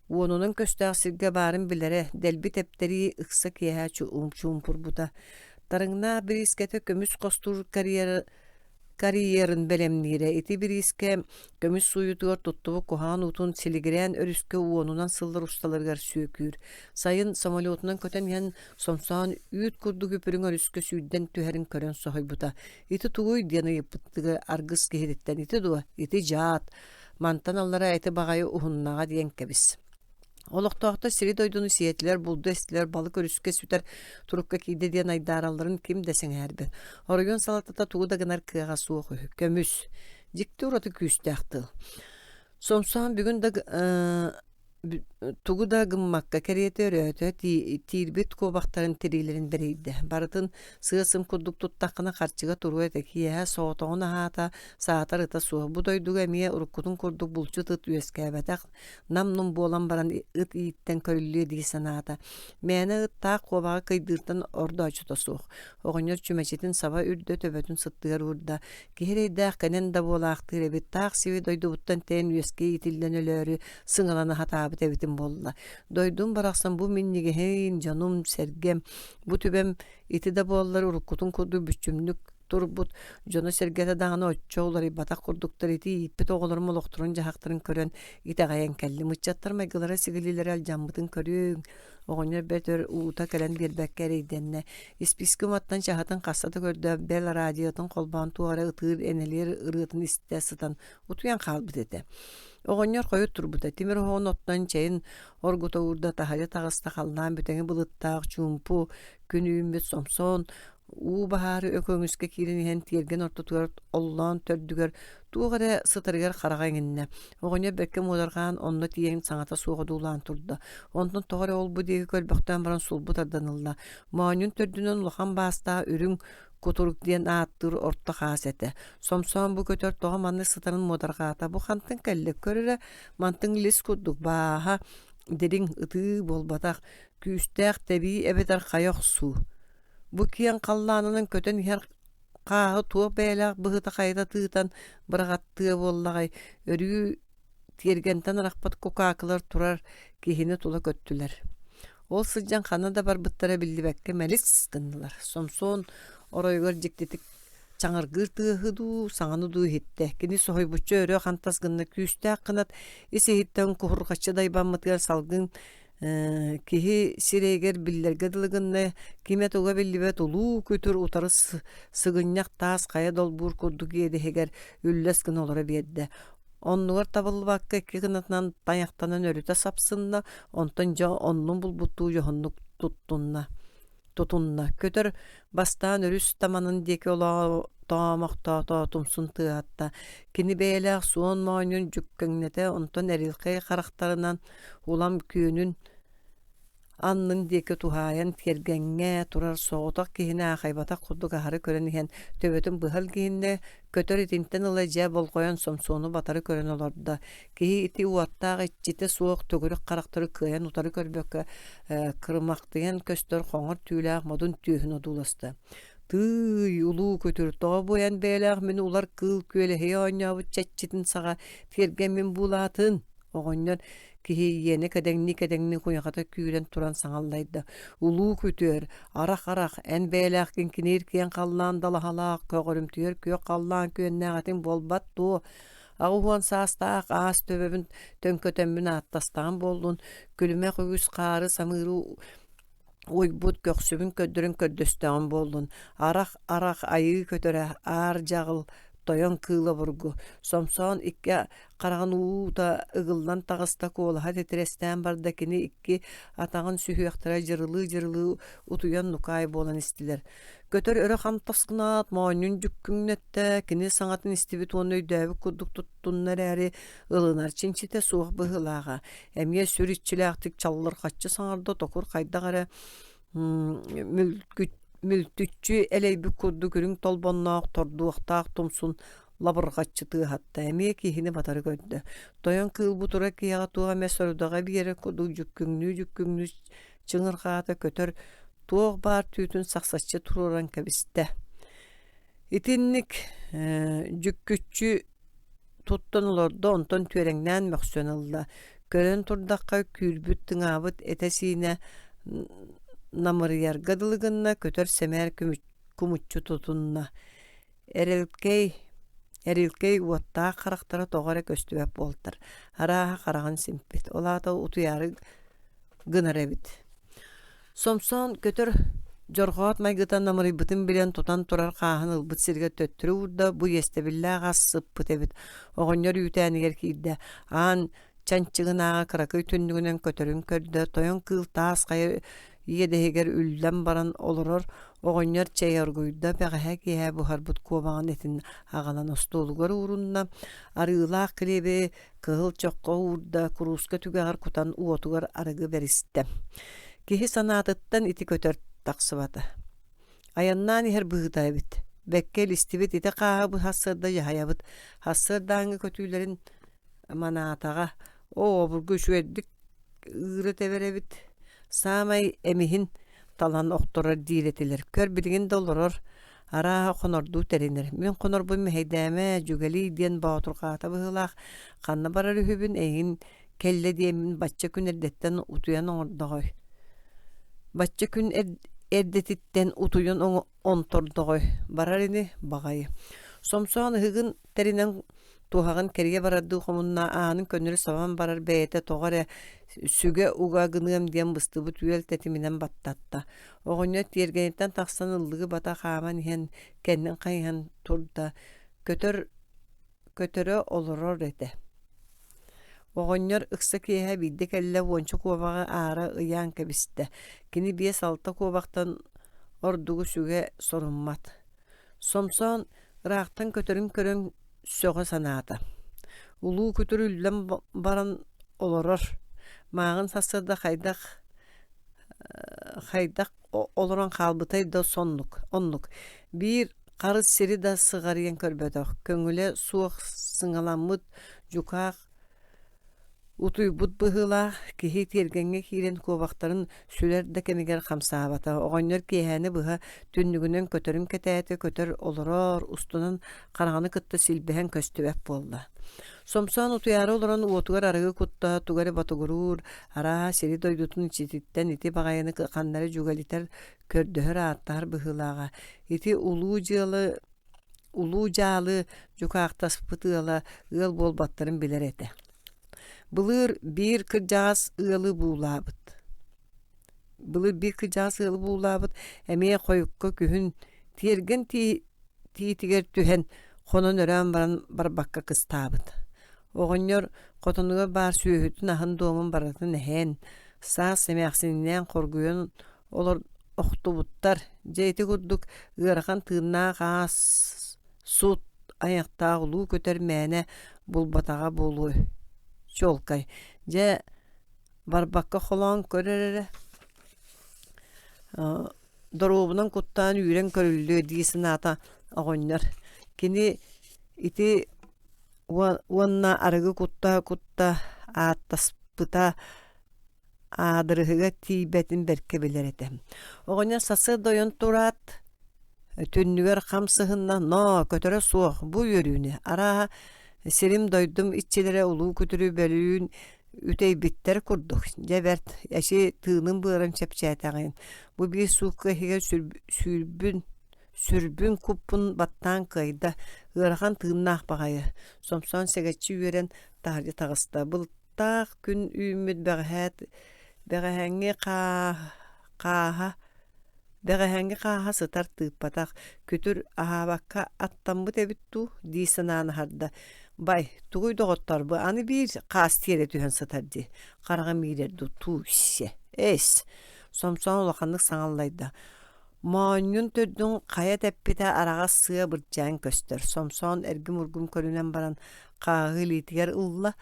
уонунан көстөөх сиргэ баарын билэрэ, дэлби тэптэрии ыкса киэһэ чуумпурбута. Тарыҥнаах бириискэтэ көмүс хостуур карьера карьерын бэлэмниирэ. Ити бириискэ көмүс сууйуутугар туттубут куһаҕан уутун силигирээн өрүскэ уонунан сыллар усталарыгар сүөкүүр. Сайын самолетунан көтөн иһэн сомсоон үүт курдук үпүрүҥ өрүскэ сүүрдэн түһэрин көрөн соһуйбута. Ити тугуй диэн ыйыппытыгар аргыс киһититтэн ити дуо? Ити дьаат. Мантан аллара эти баҕайы уһуннаҕа диэн кэбис. Олохтоохтор сири-дойдуну сиэтилэр, булду эстилэр, балык өрүскэ сүтэр турукка киирдэ диэн айдааралларын ким да сэҥээрбэт. Оройуон салалтата тугу да гынар кыаҕа суох үһү. Көмүс. Дьикти ураты күүстээх тыл. Сомсоон бүгүн да тугу да гыммакка кэриэтэ өрөөтө, тиирбит куобахтарын тириилэрин бэрийдэ. Барытын сыа-сым курдук туттаххына харчыга туруо этэ. Киэһэ соҕотоҕун аһаата, саатар ыта суох. Бу дойдуга эмиэ уруккутун курдук булчут ыт үөскээбэтэх, нам-нум буолан баран ыт ииттэн көрүллүө дии санаата. Мээнэ ыттаах куобаҕы кыйдыыртан ордооччута суох. Оҕонньор чүмэчитин саба үрдэ төбөтүн сыттыгар уурда. Киһи эрэйдээх кэнэн да буолаахтыыр эбит. Таах сиби дойдубуттан тэйэн үөскэ иитиллэн өлөөрү сыҥалана сатаабыт эбитим буолла. Дойдум барахсан бу минньигэһин, дьонум, сэргэм, бу түбэм ити да буоллар уруккутун курдук бүччүмнүк турбут дьоно-сэргэтэ даҕаны оччо уларыйбатах курдуктар ити ииппит оҕолорум олохторун-дьаһахтарын көрөн итэҕэйэн кэллим. Ыччаттар майгылара-сигилилэрэ алдьаммытын көрүөҥ. Оҕонньор бэрт өр уута кэлэн биэрбэккэ эрэйдэннэ. Испиискэ уматтан чаһытын хаста да көрдө, бэл араадьыйатын холбоон туох эрэ ытыыр, энэлиэр ырыатын истэ сытан утуйан хаалбыт этэ. Оҕонньор хойут турбута, тимир оһоҕун оттон чэйин оргута уурда, таһырдьа таҕыста, халлаан бүтэҥи былыттаах, чуумпу күн үүммүт сомсоон уу баһаары өкөҥүскэ киирэн иһэн тиэргэн ортотугар оллоон төрдүгэр туох эрэ сытарыгар хараҕа иҥиннэ. Оҕонньор бэркэ муодарҕаан онно тиийэн саҥата суох одуулаан турда. Онтон тоҕо эрэ ол-бу диэки көрбөхтөөн баран сулбу тардан ылла. Моонньун төрдүнэн улахан баастаах үрүҥ кутурук диэн ааттыыр орто хаас этэ. Сомсоон бу көтөр тоҕо маннык сытарын муодарҕаата. Бу хантан кэллэ? Көр эрэ, мантыҥ лис курдук бааһа дириҥ, ытыы буолбатах, күүстээх тэбии эбэтэр хайа охсуу. Бу киэҥ халлаанынан көтөн иһэр хааһы туох бэйэлээх быһыта хайыта тыытан быраҕаттыа буоллаҕай, өрүү тиэргэнтэн арахпат кукаакылар турар киһини тула көттүлэр. Ол сылдьан ханна да барбыттара биллибэккэ мэлис гыннылар. Сомсуон оройугар дьиктитик чаҥыргыыр тыаһы дуу, саҥаны дуу иһиттэ. Кини соһуйбучча өрө хантас гынна күүстээх кынат ис-иһиттэн куһурҕаччы дайбаммытыгар салгын Киһи сирэйигэр биллэргэ дылы гынна, кимэ-туга биллибэт улуу күтүр утары сыгынньах таас хайа долбуур курдук иэдэһигэр үллэс гына олоро биэрдэ. Оннугар табыллыбакка икки гынатынан тайахтанан өрүтэ сапсынна, онтон дьэ оннун булбуттуу дьоһуннук туттунна. тутунна. Көтөр бастаан өрүс таманын диэки олоотоомохтоото тумсун тыаһатта. Кини бэйэлээх суон моонньун дьүккэҥнэтэ, онтон эрилхэй харахтарынан улам күөнүн аннын диэки туһаайан тиэргэҥҥэ турар соҕотох киһини аахайбатах курдук аһары көрөн иһэн төбөтүн быһа илгиһиннэ, көтөр итинтэн ыла дьэ болҕойон Сомсуону батары көрөн олордо. Киһи ити уоттаах иччитэ суох төгүрүк харахтары кыайан утары көрбөккө кырымахтыйан көстөр хоҥор түүлээх модун түөһүн одууласта. Тыый, улуу күтүр, тоҕо буойан бэйэлээх мин улар кыыл күөлэһийэ оонньообут чэччитин саҕа тиэргэммин буулаатын Оҕонньор киһи иэнэ кэдэҥнии-кэдэҥнии куйахата күүрэн туран саҥаллайда: «Улуу күтүөр, арах-арах, эн бэйэлээх киҥкиниир киэҥ халлаан далаһалаах, көҕөрүмтүйэр күөх халлаан күөннээх этиҥ буолбат дуо? 80 саастаах аас төбөбүн төҥкөтөммүн ааттастаҕым буоллун, күлүмэх үгүс хаары самыыры уйбут көхсүбүн көрдөрөн көрдөстөҕүм буоллун, арах-арах айыы көтөрө, аар дьаҕыл, тойон кыыла обургу, Сомсоон икки хараҕын уута ыгыллан таҕыста, куолаһа титирэстээн барда, кини икки атаҕын сүһүөхтэрэ дьырылыы-дьырылыы утуйан нукаай буолан истилэр. Көтөр өрө хантас гынаат, моонньун дьүккүҥнэттэ, кини саҥатын истибит уонна өйдөөбүт курдук туттунна эрээри, ылынар чинчитэ суох быһыылааҕа. Эмиэ сүр иччилээхтик чаллырҕаччы саҥарда, токур хайдах эрэ мүлтүччү элэйбит курдук үрүҥ толбонноох, тордуохтаах тумсун лабырҕаччы тыаһатта, эмиэ киһини батары көрдө. Тойон кыыл бу турар киһиэхэ туох эмэ сорудаҕа биэрэр курдук дьүккүҥнүү-дьүккүҥнүү чыҥырҕаата, көтөр туох баар түүтүн сахсаччы туруоран кэбистэ. Итинник дьүккүччү туттан олордо, онтон түөрэҥнээн мөхсөн ылла. Көрөн турдахха күүрбүт тыҥаабыт этэ-сиинэ намырыйарга дылы гынна, көтөр сэмээр кумуччу тутунна. Эрэлкэй, эрилкэй уоттаах харахтара тоҕо эрэ көстүбэт буолтар, арааһа хараҕын симпит, ол аата утуйаары гынар эбит. Сомсоон көтөр дьорҕоот майгыта намырыйбытын билэн тутан турар хааһын ылбыт сиригэр төттөрү уурда, бу иэстэбиллээх ас сыппыт эбит. Оҕонньор үүтээнигэр киирдэ, аан чанчыгынааҕы кыракый түннүгүнэн көтөрүн көрдө, тойон кыыл таас хайа иэдэһигэр үллэн баран олорор оҕонньор чэй оргуйда, бэҕэһээ киэһэ буһарбыт куобаҕын этин аҕалан остуолугар уурунна, арыылаах килиэби кыһыл чоххо уурда, курууска түгэҕэр кутан уотугар арыгы бэристэ. Киһи санаатыттан ити көтөр тахсыбата. Айаннаан иһэр быһыыта эбит. Бэккэ илистибит ити хааһы быһа сарсыарда дьаһайабыт. Сарсыардааҥҥы көтүүлэрин манаатаҕа, оо, обургу үчүгэйдик ыыра тэбэр эбит. Саамай эмиһин талан охторор диир этилэр. Көр, билигин да олорор, арааһа хонордуу тэринэр. Мин хонорбун мэһэйдээмэ, дьүгэлий диэн боотурҕаата быһыылаах. Ханна барар үһүбүн, эйигин кэллэ диэммин бачча күн эрдэттэн утуйан оҥордоҕой. Бачча күн эрдэтиттэн утуйан онтордоҕой, барар ини, баҕайы. Сомсоон ыһыгын тэринэн туһаҕын кэрийэ барардыы хомунна, аанын көннөрү сабан барар бэйэтэ тоҕо эрэ сүгэ уга гыныам диэн быстыбыт үөл тэтиминэн баттатта. Оҕонньор тиэргэниттэн тахсан ыллыгы бата хааман иһэн кэннин хайыһан турда, көтөр көтөрө олорор этэ. Оҕонньор ыкса киэһэ биирдэ кэллэ уонча куобаҕы аара ыйаан кэбистэ. Кини биэс-алта куобахтан ордугу сүгэ соруммат. Сомсоон ыраахтан көтөрүн көрөн сөҕө санаата. Улуу күтүр үллэн баран олорор. Мааҕын сарсыарда хайдах хайдах олорон хаалбытай да соннук, оннук. Биир харыс сири да сыҕарыйан көрбөтөх, көҥүлэ суох сыҥаламмыт дьукаах Утуйбут быһыылаах киһи тиэргэҥҥэ киирэн куобахтарын сүлэр да кэмигэр хамсаабата. Оҕонньор киэһээни быһа түннүгүнэн көтөрүн кэтээтэ, көтөр олорор, устунан хараҥаны кытта силбэһэн көстүбэт буолла. Сомсоон утуйаары олорон уотугар арыгы кутта, тугу эрэ ботугуруур, арааһа сири-дойдутун иччититтэн ити баҕайыны ханна эрэ дьүгэлитэр, көрдөһөр-ааттаһар быһыылааҕа. Ити улуу дьыала Улуу дьаалы дьукаахтаспыт ыала ыал буолбаттарын билэр этэ. Былыр биир кырдьаҕас ыалы буулаабыт. Былыр биир кырдьаҕас ыалы буулаабыт эмиэ хойукка күһүн тиэргэн тиитигэр түһэн хонон өрөөн баран барбакка кыстаабыт. Оҕонньор хотонугар баар сүөһүтүн аһын дуомун барытын эһэн, саас эмээхсининээн хоргуйан олор. охтубуттар. Дьэ ити курдук ыарахан тыыннаах аас сут айахтаах улуу көтөр мээнэ булбатаҕа буолуо чуолкай. Дьэ барбакка холоон көрөр эрэ доруобунан куттаан үүрэн көрүллүө дии санаата оҕонньор. Кини ити уонна арыгы кутта-кутта ааттаспыта аадырыһыгар тиийбэтин бэркэ билэр этэ. Оҕонньор сарсыарда ойон тураат, түннүгэр хам сыһынна, ноо, көтөрө суох, бу үөрүүнү, арааһа, сирим-дойдум иччилэрэ улуу күтүрү бөлүүн үтэйбиттэр курдук. Дьэ бэрт, эчи тыыным-быарым чэпчээтэҕин. Бу биир суукка иһигэр сүүрбүн сүрбүн куппун баттаан кыайда, ыарахан тыыннаах баҕайы. Сомсоон сэгэччи үөрэн таһырдьа таҕыста. Былыттаах күн үүммүт бэҕэһээ бэҕэһээҥҥи хааһа бэҕэһээҥҥи хааһа сытар тыыппатах, күтүр аһаабакка аттаммыт эбит дуу дии санаан аһарда. Бай, тугуй доҕоттоор, бу аны биир хаас тиэрэ түһэн сытар дии, хараҕым иирэр дуу, тууйсе, эс! Сомсоон улаханнык саҥаллайда. Моонньун төрдүн хайа тэппитэ араҕас сыа бырдьаан көстөр. Сомсоон эргим-ургум көрүнэн баран хааһы илиитигэр ылла,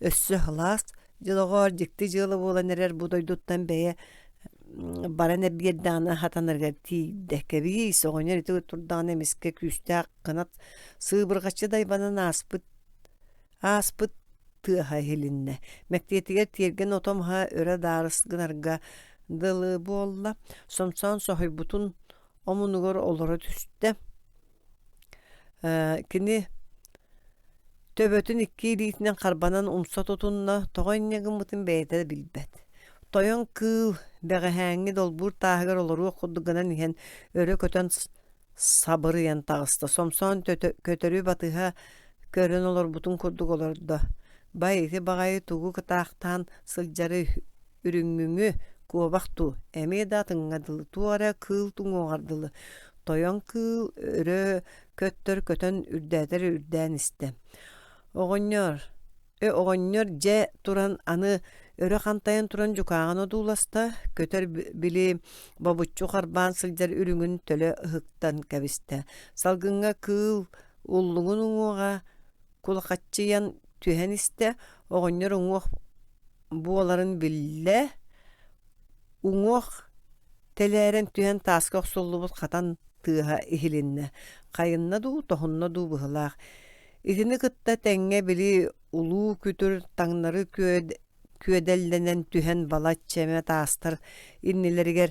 өссө сылаас, дьэ доҕоор, дьикти дьыала буолан эрэр бу дойдуттан бэйэ баран эргиэрдэҕинэ хатанарыгар тиийдэ. Кэбиис, оҕонньор ити турдаҕына эмискэ күүстээх кынат сыыбырҕаччы дайбанан ааспыт ааспыт тыаһа иһилиннэ. Мэктиэтигэр тиэргэн ото маһа өрө даарыс гынарга дылы буолла. Сомсоон соһуйбутун омунугар олоро түстэ. Кини төбөтүн икки илиитинэн харбанан умса тутунна, тоҕо инньэ гыммытын бэйэтэ да билбэт. Тойон кыыл бэҕэһээҥҥи долбуур тааһыгар олоруох курдук гынан иһэн өрө көтөн сабырыйан таҕыста. Сомсоон көтөрү батыһа көрөн олорбутун курдук олордо. Бай, ити баҕайы тугу кытаахтаан сылдьары үрүҥҥүҥү, куобах дуу, эмиэ да атыҥҥа дылы, туох эрэ кыыл туҥуоҕар дылы. Тойон кыыл өрө көттөр көтөн үрдээтэр үрдээн истэ. Оҕонньор, Оҕонньор дьэ туран аны өрө хантайан туран дьукааҕын одууласта, көтөр били бобуччу харбаан сылдьар үрүҥүн төлө ыһыктан кэбистэ. Салгыҥҥа кыыл уллуҥун уҥуоҕа кулахаччыйан түһэн истэ, оҕонньор уҥуох буоларын биллэ, уҥуох тэлээрэн түһэн тааска охсуллубут хатан тыаһа иһилиннэ. Хайынна дуу, тоһунна дуу быһыылаах. Итини кытта тэҥҥэ били улуу күтүр таҥнары күөдэллэнэн түһэн балачча эмэ таастар иннилэригэр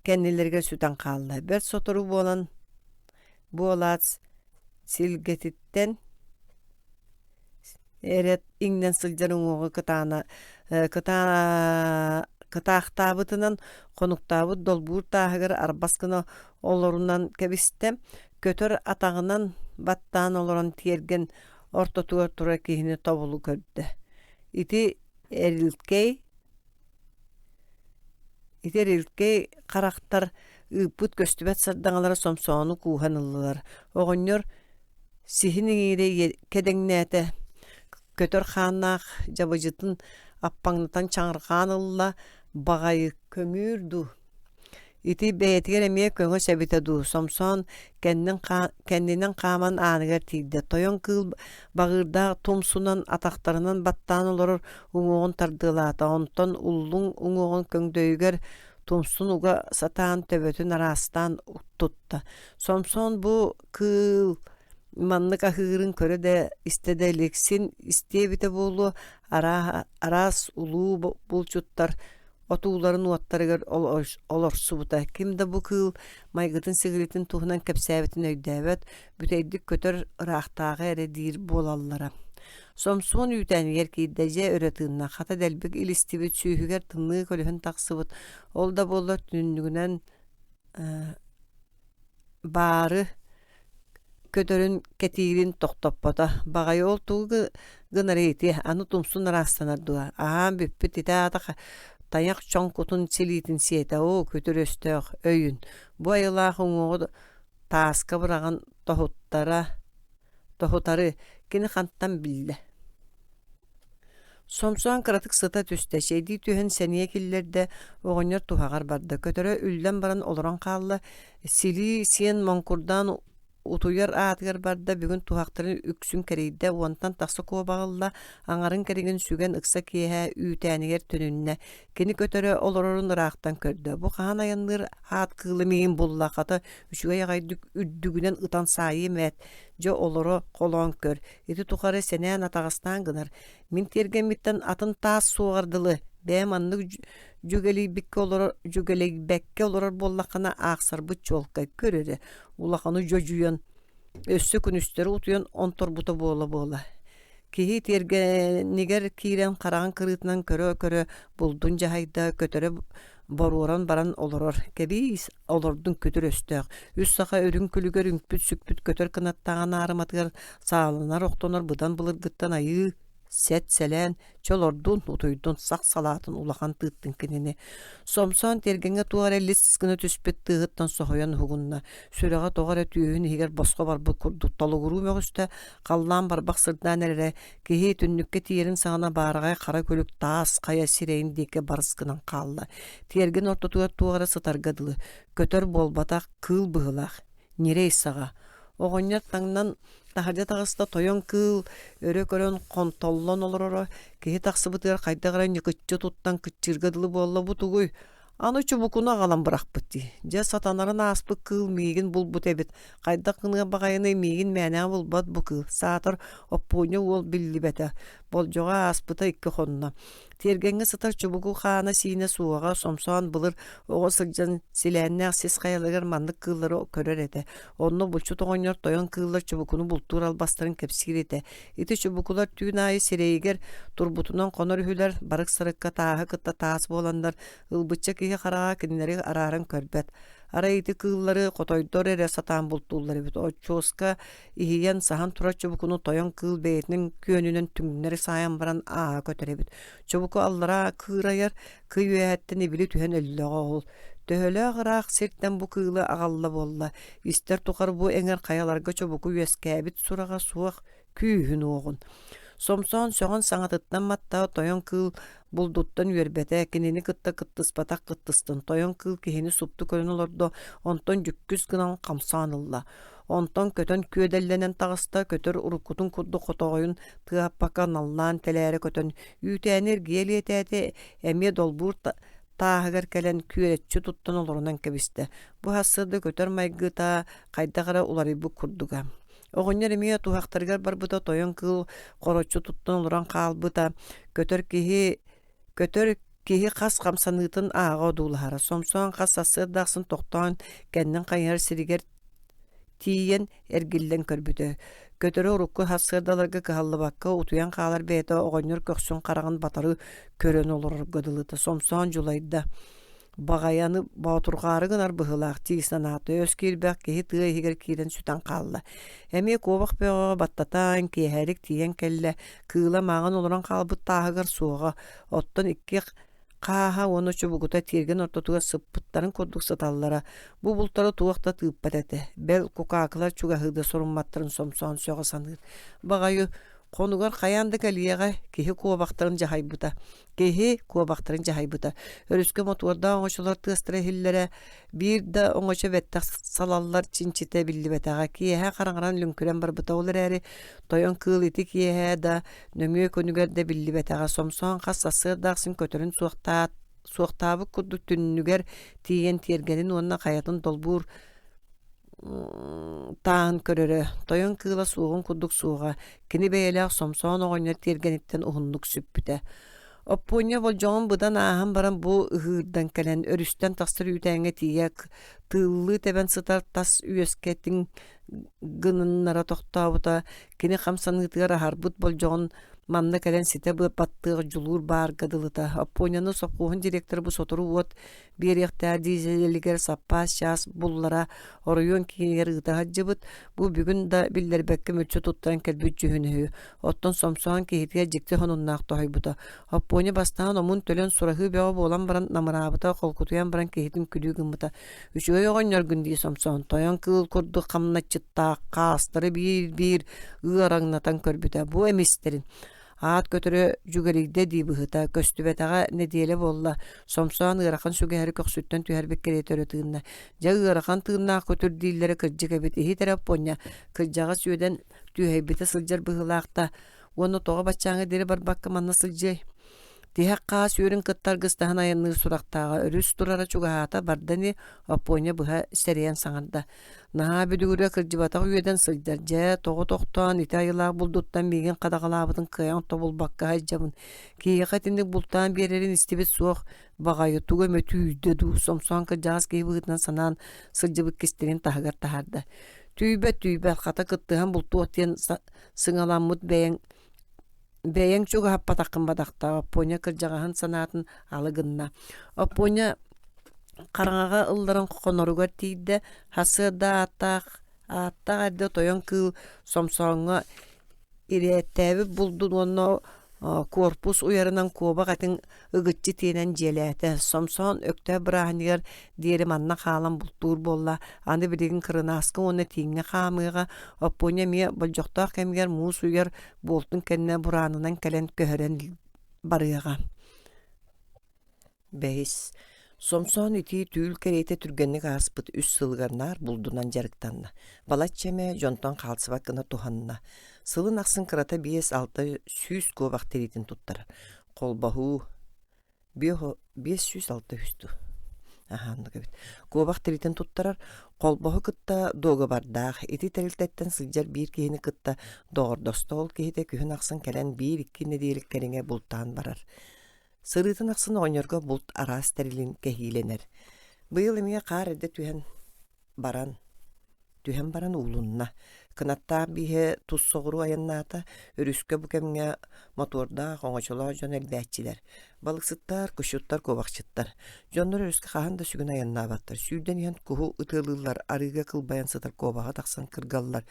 кэннилэригэр сүтэн хаалла. Бэрт сотору буолан буолаат силгэтиттэн эрэ иҥнэн сылдьар уҥуоҕу кытаана кытаа кытаахтаабытынан хонуктаабыт долбуур тааһыгар арбас гына олорунан кэбистэ. Көтөр атаҕынан баттаан олорон тиэргэн ортотугар турар киһини тобулу көрдө. Ити эрилкэй ити эрилкэй харахтар ыыппыт көстүбэт сардаҥалара сомсоону кууһан ыллылар. Оҕонньор сиһин иҥиирэ кэдэҥнээтэ, көтөр хааннаах дьабыдьытын аппаҥнатан чаҥырҕаан ылла, баҕайы көҥүүр дуу Ити бэйэтигэр эмиэ көҥөс эбитэ дуу, Сомсоон кэннин кэннинэн хааман ааныгар тиийдэ. Тойон кыыл баҕыырдаах тумсунан атахтарынан баттаан олорор уҥуоҕун тардыалаата, онтон уллуҥ уҥуоҕун көҥдөйүгэр тумсун уга сатаан төбөтүн араастаан тутта. Сомсоон бу кыыл маннык аһыырын көрө да истэ да илик, син истиэ эбитэ буолуо, араас улуу булчуттар отууларын уоттарыгар олорсубута. Ким да бу кыыл майгытын-сигилитин туһунан кэпсээбитин өйдөөбөт, бүтэйдик көтөр ыраахтааҕы эрэ диир буолаллара. Сомсуон үүтээнигэр киирдэ, дьэ өрө тыынна, хата дэлбик илистибит, сүүһүгэр тымныы көлөһүн тахсыбыт, ол да буоллар түннүгүнэн баары көтөрүн кэтиирин тохтоппото. Баҕайы ол тугу гынарый ити, аны тумсун ыраастанар дуо? Аһаан бүппүт ити аата тайах чоҥ кутун силиитин сиэтэ, оо, күтүр өстөөх өйүн. Бу айылаах уҥуоҕу тааска быраҕан тоһуттара, тоһутары кини хантан биллэ? Сомсоон кыратык сыта түстэ, чэйдии түһэн сэниэ киллэрдэ, оҕонньор туһаҕар барда, көтөрө үллэн баран олорон хаалла, силии сиэн моҥкурдаан утуйар аатыгар барда, бүгүн туһахтарын үксүн кэрийдэ, уонтан тахса куобаҕы ылла, аҥарын кэриҥин сүгэн ыкса киэһэ үүтээнигэр төнүннэ. Кини көтөрө олорорун ыраахтан көрдө. Бу хаһан айанныыр аат кыылы миигин булла, хата үчүгэй аҕайдык үрдүгүнэн ытан саайыам ээт, дьэ олоро холоон көр, ити тухары сэнээн атаҕастаан гынар, Мин тиэргэммиттэн атын таас суоҕар дылы, бэйэм маннык дьүгэлийбиккэ олорор дьүгэлийбэккэ олорор буоллаххына аахсарбыт чуолкай, көр эрэ, улаханы дьодьуйан, өссө күнүстэри утуйан онторбута буола-буола. Киһи тиэргэнигэр киирэн хараҕын кырыытынан көрө-көрө булдун дьаһайда, көтөрө боруоран баран олорор. Кэбиис, олордун күтүр өстөөх. Үс саха үрүҥ күлүгэр үҥпүт-сүкпүт көтөр кынаттааҕын аарыматыгар сааланар-охтонор быдан былыргыттан айыы сэт-сэлээн, чолордун, утуйдун, сах салаатын улахан тыыттын кинини. Сомсоон тиэргэҥҥэ туох эрэ лис гына түспүт тыаһыттан соһуйан уһугунна. Сүрэҕэ тоҕо эрэ түөһүн иһигэр босхо барбыт курдук толугуруу мөҕүстэ, халлаан барбах сырдаан эрэрэ, Киһи түннүккэ тиийэрин саҕана баараҕай хара күлүк таас хайа сирэйин диэки барыс гынан хаалла. Тиэргэн ортотугар туох эрэ сытарга дылы, көтөр буолбатах, кыыл быһыылаах, ньирэй саҕа. Оҕонньор таҥнан таһырдьа таҕыста тойон кыыл өрө көрөн хонтоллон олороро, киһи тахсыбытыгар хайдах эрэ ньыкыччы туттан кыччыырга дылы буолла бу тугуй? Аны чубукуну аҕалан бырахпыт дии. Дьэ, сатанарын ааспыт кыыл миигин булбут эбит. Хайдах гыныа баҕайыный миигин мээнэҕэ булбат бу кыыл. Саатар Оппуонньа уол биллибэтэ. Болдьоҕо ааспыта икки хонно. Тиэргэҥҥэ сытар чубуку хаана-сиинэ суоҕа сомсоон былыр оҕо сылдьан силээннээх сис хайаларыгар маннык кыыллары көрөр этэ. Онно булчут оҕонньор тойон кыыллар чубукуну бултуур албастарын кэпсиир этэ. Ити чубукулар түүн аайы сирэйигэр турбутунан хонор үһүлэр, барык-сарыкка тааһы кытта таас буоланнар, ылбычча киһи хараҕа кинилэри арааран көрбөт. Арай ити кыыллары хотойдор эрэ сатаан бултууллар эбит. Оччуоска иһийэн саһан турар чубукуну тойон кыыл бэйэтинэн күөнүнэн түҥнэри саайан баран ааһа көтөр эбит. Чубуку аллараа кыырайар, кый үөһэттэн ибили түһэн өллөҕө ол. Төһөлөөх ыраах сиртэн бу кыылы аҕалла буолла, истэр тухары бу эҥэр хайаларга чубуку үөскээбит сураҕа суох күүһүн-уоҕун. Сомсоон сөҕөн саҥатыттан матта тойон кыыл булдуттан үөрбэтэ, кинини кытта кыттыспатах кыттыстын. Тойон кыыл киһини супту көрөн олордо, онтон дьүккүс гынан хамсаан ылла. Онтон көтөн күөдэллэнэн таҕыста, көтөр уруккутун курдук хотоҕойун тыаһаппакка наллаан тэлээрэ көтөн, үүтээни эргийэ элиэтээтэ, эмиэ долбуур тааһыгар кэлэн күөрэччи туттан олорунан кэбистэ. Бу сарсыарда көтөр майгыта хайдах эрэ уларыйбыт курдуга. Оҕонньор эмиэ туһахтарыгар барбыта тойон кыыл хороччу туттан олорон хаалбыта. Көтөр киһи көтөр киһи хас хамсаныытын ааҕа одуулаһара. Сомсоон хас сарсыарда ахсын тохтоон кэннин хайыһар сиригэр тиийэн эргиллэн көрбүтэ. Көтөрө урукку сарсыардаларга кыһаллыбакка утуйан хаалар бэйэтэ оҕонньор көхсүн хараҕын батары көрөн олорорго дылыта. Сомсоон дьулайда. Баҕайаны боотурҕаары гынар быһыылаах дии санаата өс киирбэх киһи тыа иһигэр киирэн сүтэн хаалла. Эмиэ куобах бөҕөҕө баттатан, киэһэлик тиийэн кэллэ, кыыла мааҕын олорон хаалбыт тааһыгар суоҕа, оттон икки хааһа уонна чубугута тиэргэн ортотугар сыппыттарын курдук сыталлара. Бу бултары туох да тыыппат этэ. Бэл, кукаакылар чугаһыы да сорумматтарын сомсоон сөҕө саныыр. Баҕайы хонугар хайаан да кэлиэҕэ, киһи куобахтарын дьаһайбыта. Киһи куобахтарын дьаһайбыта. Өрүскэ мотуордаах оҥочолор тыастара иһиллэрэ, биир да оҥочо бэттэх салаллар чинчитэ биллибэтэҕэ. Киэһэ хараҥаран лүҥкүрэн барбыта. Ол эрээри тойон кыыл ити киэһэ да, нөҥүө күнүгэр да биллибэтэҕэ. Сомсоон хас сарсыарда ахсын көтөрүн суохтаат суохтаабыт курдук түннүгэр тиийэн тиэргэнин уонна хайатын долбуур тааһын көрөрө, тойон кыыла суоҕун курдук суоҕа, кини бэйэлээх Сомсоон оҕонньор тиэргэниттэн уһуннук сүппүтэ. Оппуонньа болдьоҕун быдан ааһан баран бу ыһыырдан кэлэн өрүстэн тахсар үүтээҥҥэ тиийэ тыыллыы тэбэн сытар тас үөскэ тиҥ гыныннара тохтообута, кини хамсаныытыгар аһарбыт болдьоҕун манна кэлэн ситэ баттыах дьулуур баарга дылыта. Оппуонньаны сопхуоһун директора бу сотору уот биэриэхтээх дизелигэр саппаас чаас буллара оройуон киинигэр ыыта сылдьыбыт, бу бүгүн да биллэрбэккэ мүччү туттаран кэлбит дьүһүн үһү. Оттон Сомсоон киһитигэр дьикти сонуннаах тоһуйбута. Оппуонньа бастаан омун-төлөн сураһыы бөҕө буолан баран намыраабыта, холкутуйан баран киһитин күлүү гыммыта. Үчүгэй оҕонньоргун дии Сомсоон, тойон кыыл курдук хамначчыттаах хаастары биир-биир ыараҥнатан көрбүтэ. Бу эмистэрин. Аат көтөрө дьүгэлийдэ дии быһыыта, көстүбэтэҕэ нэдиэлэ буолла, Сомсоон ыарахан сүгэһэри көхсүттэн түһэрбит кэриэтэ өрө тыынна. Дьэ ыарахан тыыннаах көтөр дииллэрэ кырдьык эбит, иһит эрэ Оппуонньа, кырдьаҕас үөдэн түөһэйбитэ сылдьар быһыылаах да, уонна тоҕо баччааҥҥа диэри барбакка манна сылдьыай? Тиһэх хаас үөрүн кытта аргыстаһан айанныыр сурахтааҕа өрүс турара чугаһаата барда ини, Оппуонньа быһа сэрэйэн саҥарда. Наһаа бүдүгүрэ кырдьыбатах үөдэн сылдьар, дьэ, тоҕо тохтоон ити айылаах булдуттан миигин хадаҕалаабытын кыайан тобулбакка сылдьабын. Киһиэхэ итинник бултаан биэрэрин истибит суох баҕайы тугу эмэ түүйдэ дуу, Сомсоон кырдьаҕас киһи быһыытынан санаан сылдьыбыт кистэлин таһыгар таһаарда. Түүйбэт, түүйбэт, хата кыттыһан бултуох диэн сыҥаламмыт бэйэҥ бэйэҥ чугаһаппатаххын бадахта Оппуонньа кырдьаҕаһын санаатын алы гынна. Оппуонньа хараҥаҕа ылларан хоноругар тиийдэ, сарсыарда ааттаах ааттаах эрдэ тойон кыыл Сомсооҥҥо ирээттээбит булдун уонна куорпус уйарынан куобах этин ыгыччы тиэнэн дьиэлээтэ. Сомсоон Өктөөп бырааһынньыгар диэри манна хаалан бултуур буолла. Аны билигин кырынааска уонна тииҥҥэ хаамыаҕа. Оппуонньа эмиэ болдьохтоох кэмигэр муус уйар буолтун кэннэ бураанынан кэлэн көһөрөн барыаҕа. Бэһис. Сомсоон итии түүл кэриэтэ түргэнник ааспыт үс сылыгар наар булдунан дьарыктанна. Балачча эмэ дьонтон хаалсыбат гына туһанна. Сылын ахсын кырата 5-600 куобах тириитин туттарар. Холбоһуу 506 үс дуу аһаа оннук эбит. Куобах тириитин туттарар, холбоһу кытта дуогабардаах, ити тэрилтэттэн сылдьар биир киһини кытта доҕордосто ол киһитэ күһүн ахсын кэлэн биир-икки нэдиэлэ кэриҥэ бултаан барар. Сырыытын ахсын оҕонньорго булт араас тэрилин кэһиилэнэр. Быйыл эмиэ хаар эрдэ түһэн баран, түһэн баран уулунна. Кынаттаах бииһэ тус соҕуруу айаннаата, өрүскэ бу кэмҥэ мотуордаах, оҥочолоох дьон элбээччилэр. Балыксыттар, кусчуттар, куобахчыттар. Дьоннор өрүскэ хаһан да сүгүн айаннаабаттар. Сүүрдэн иһэн куһу ытыалыыллар, арыыга кылбайан сытар куобаҕа тахсан кыргаллар.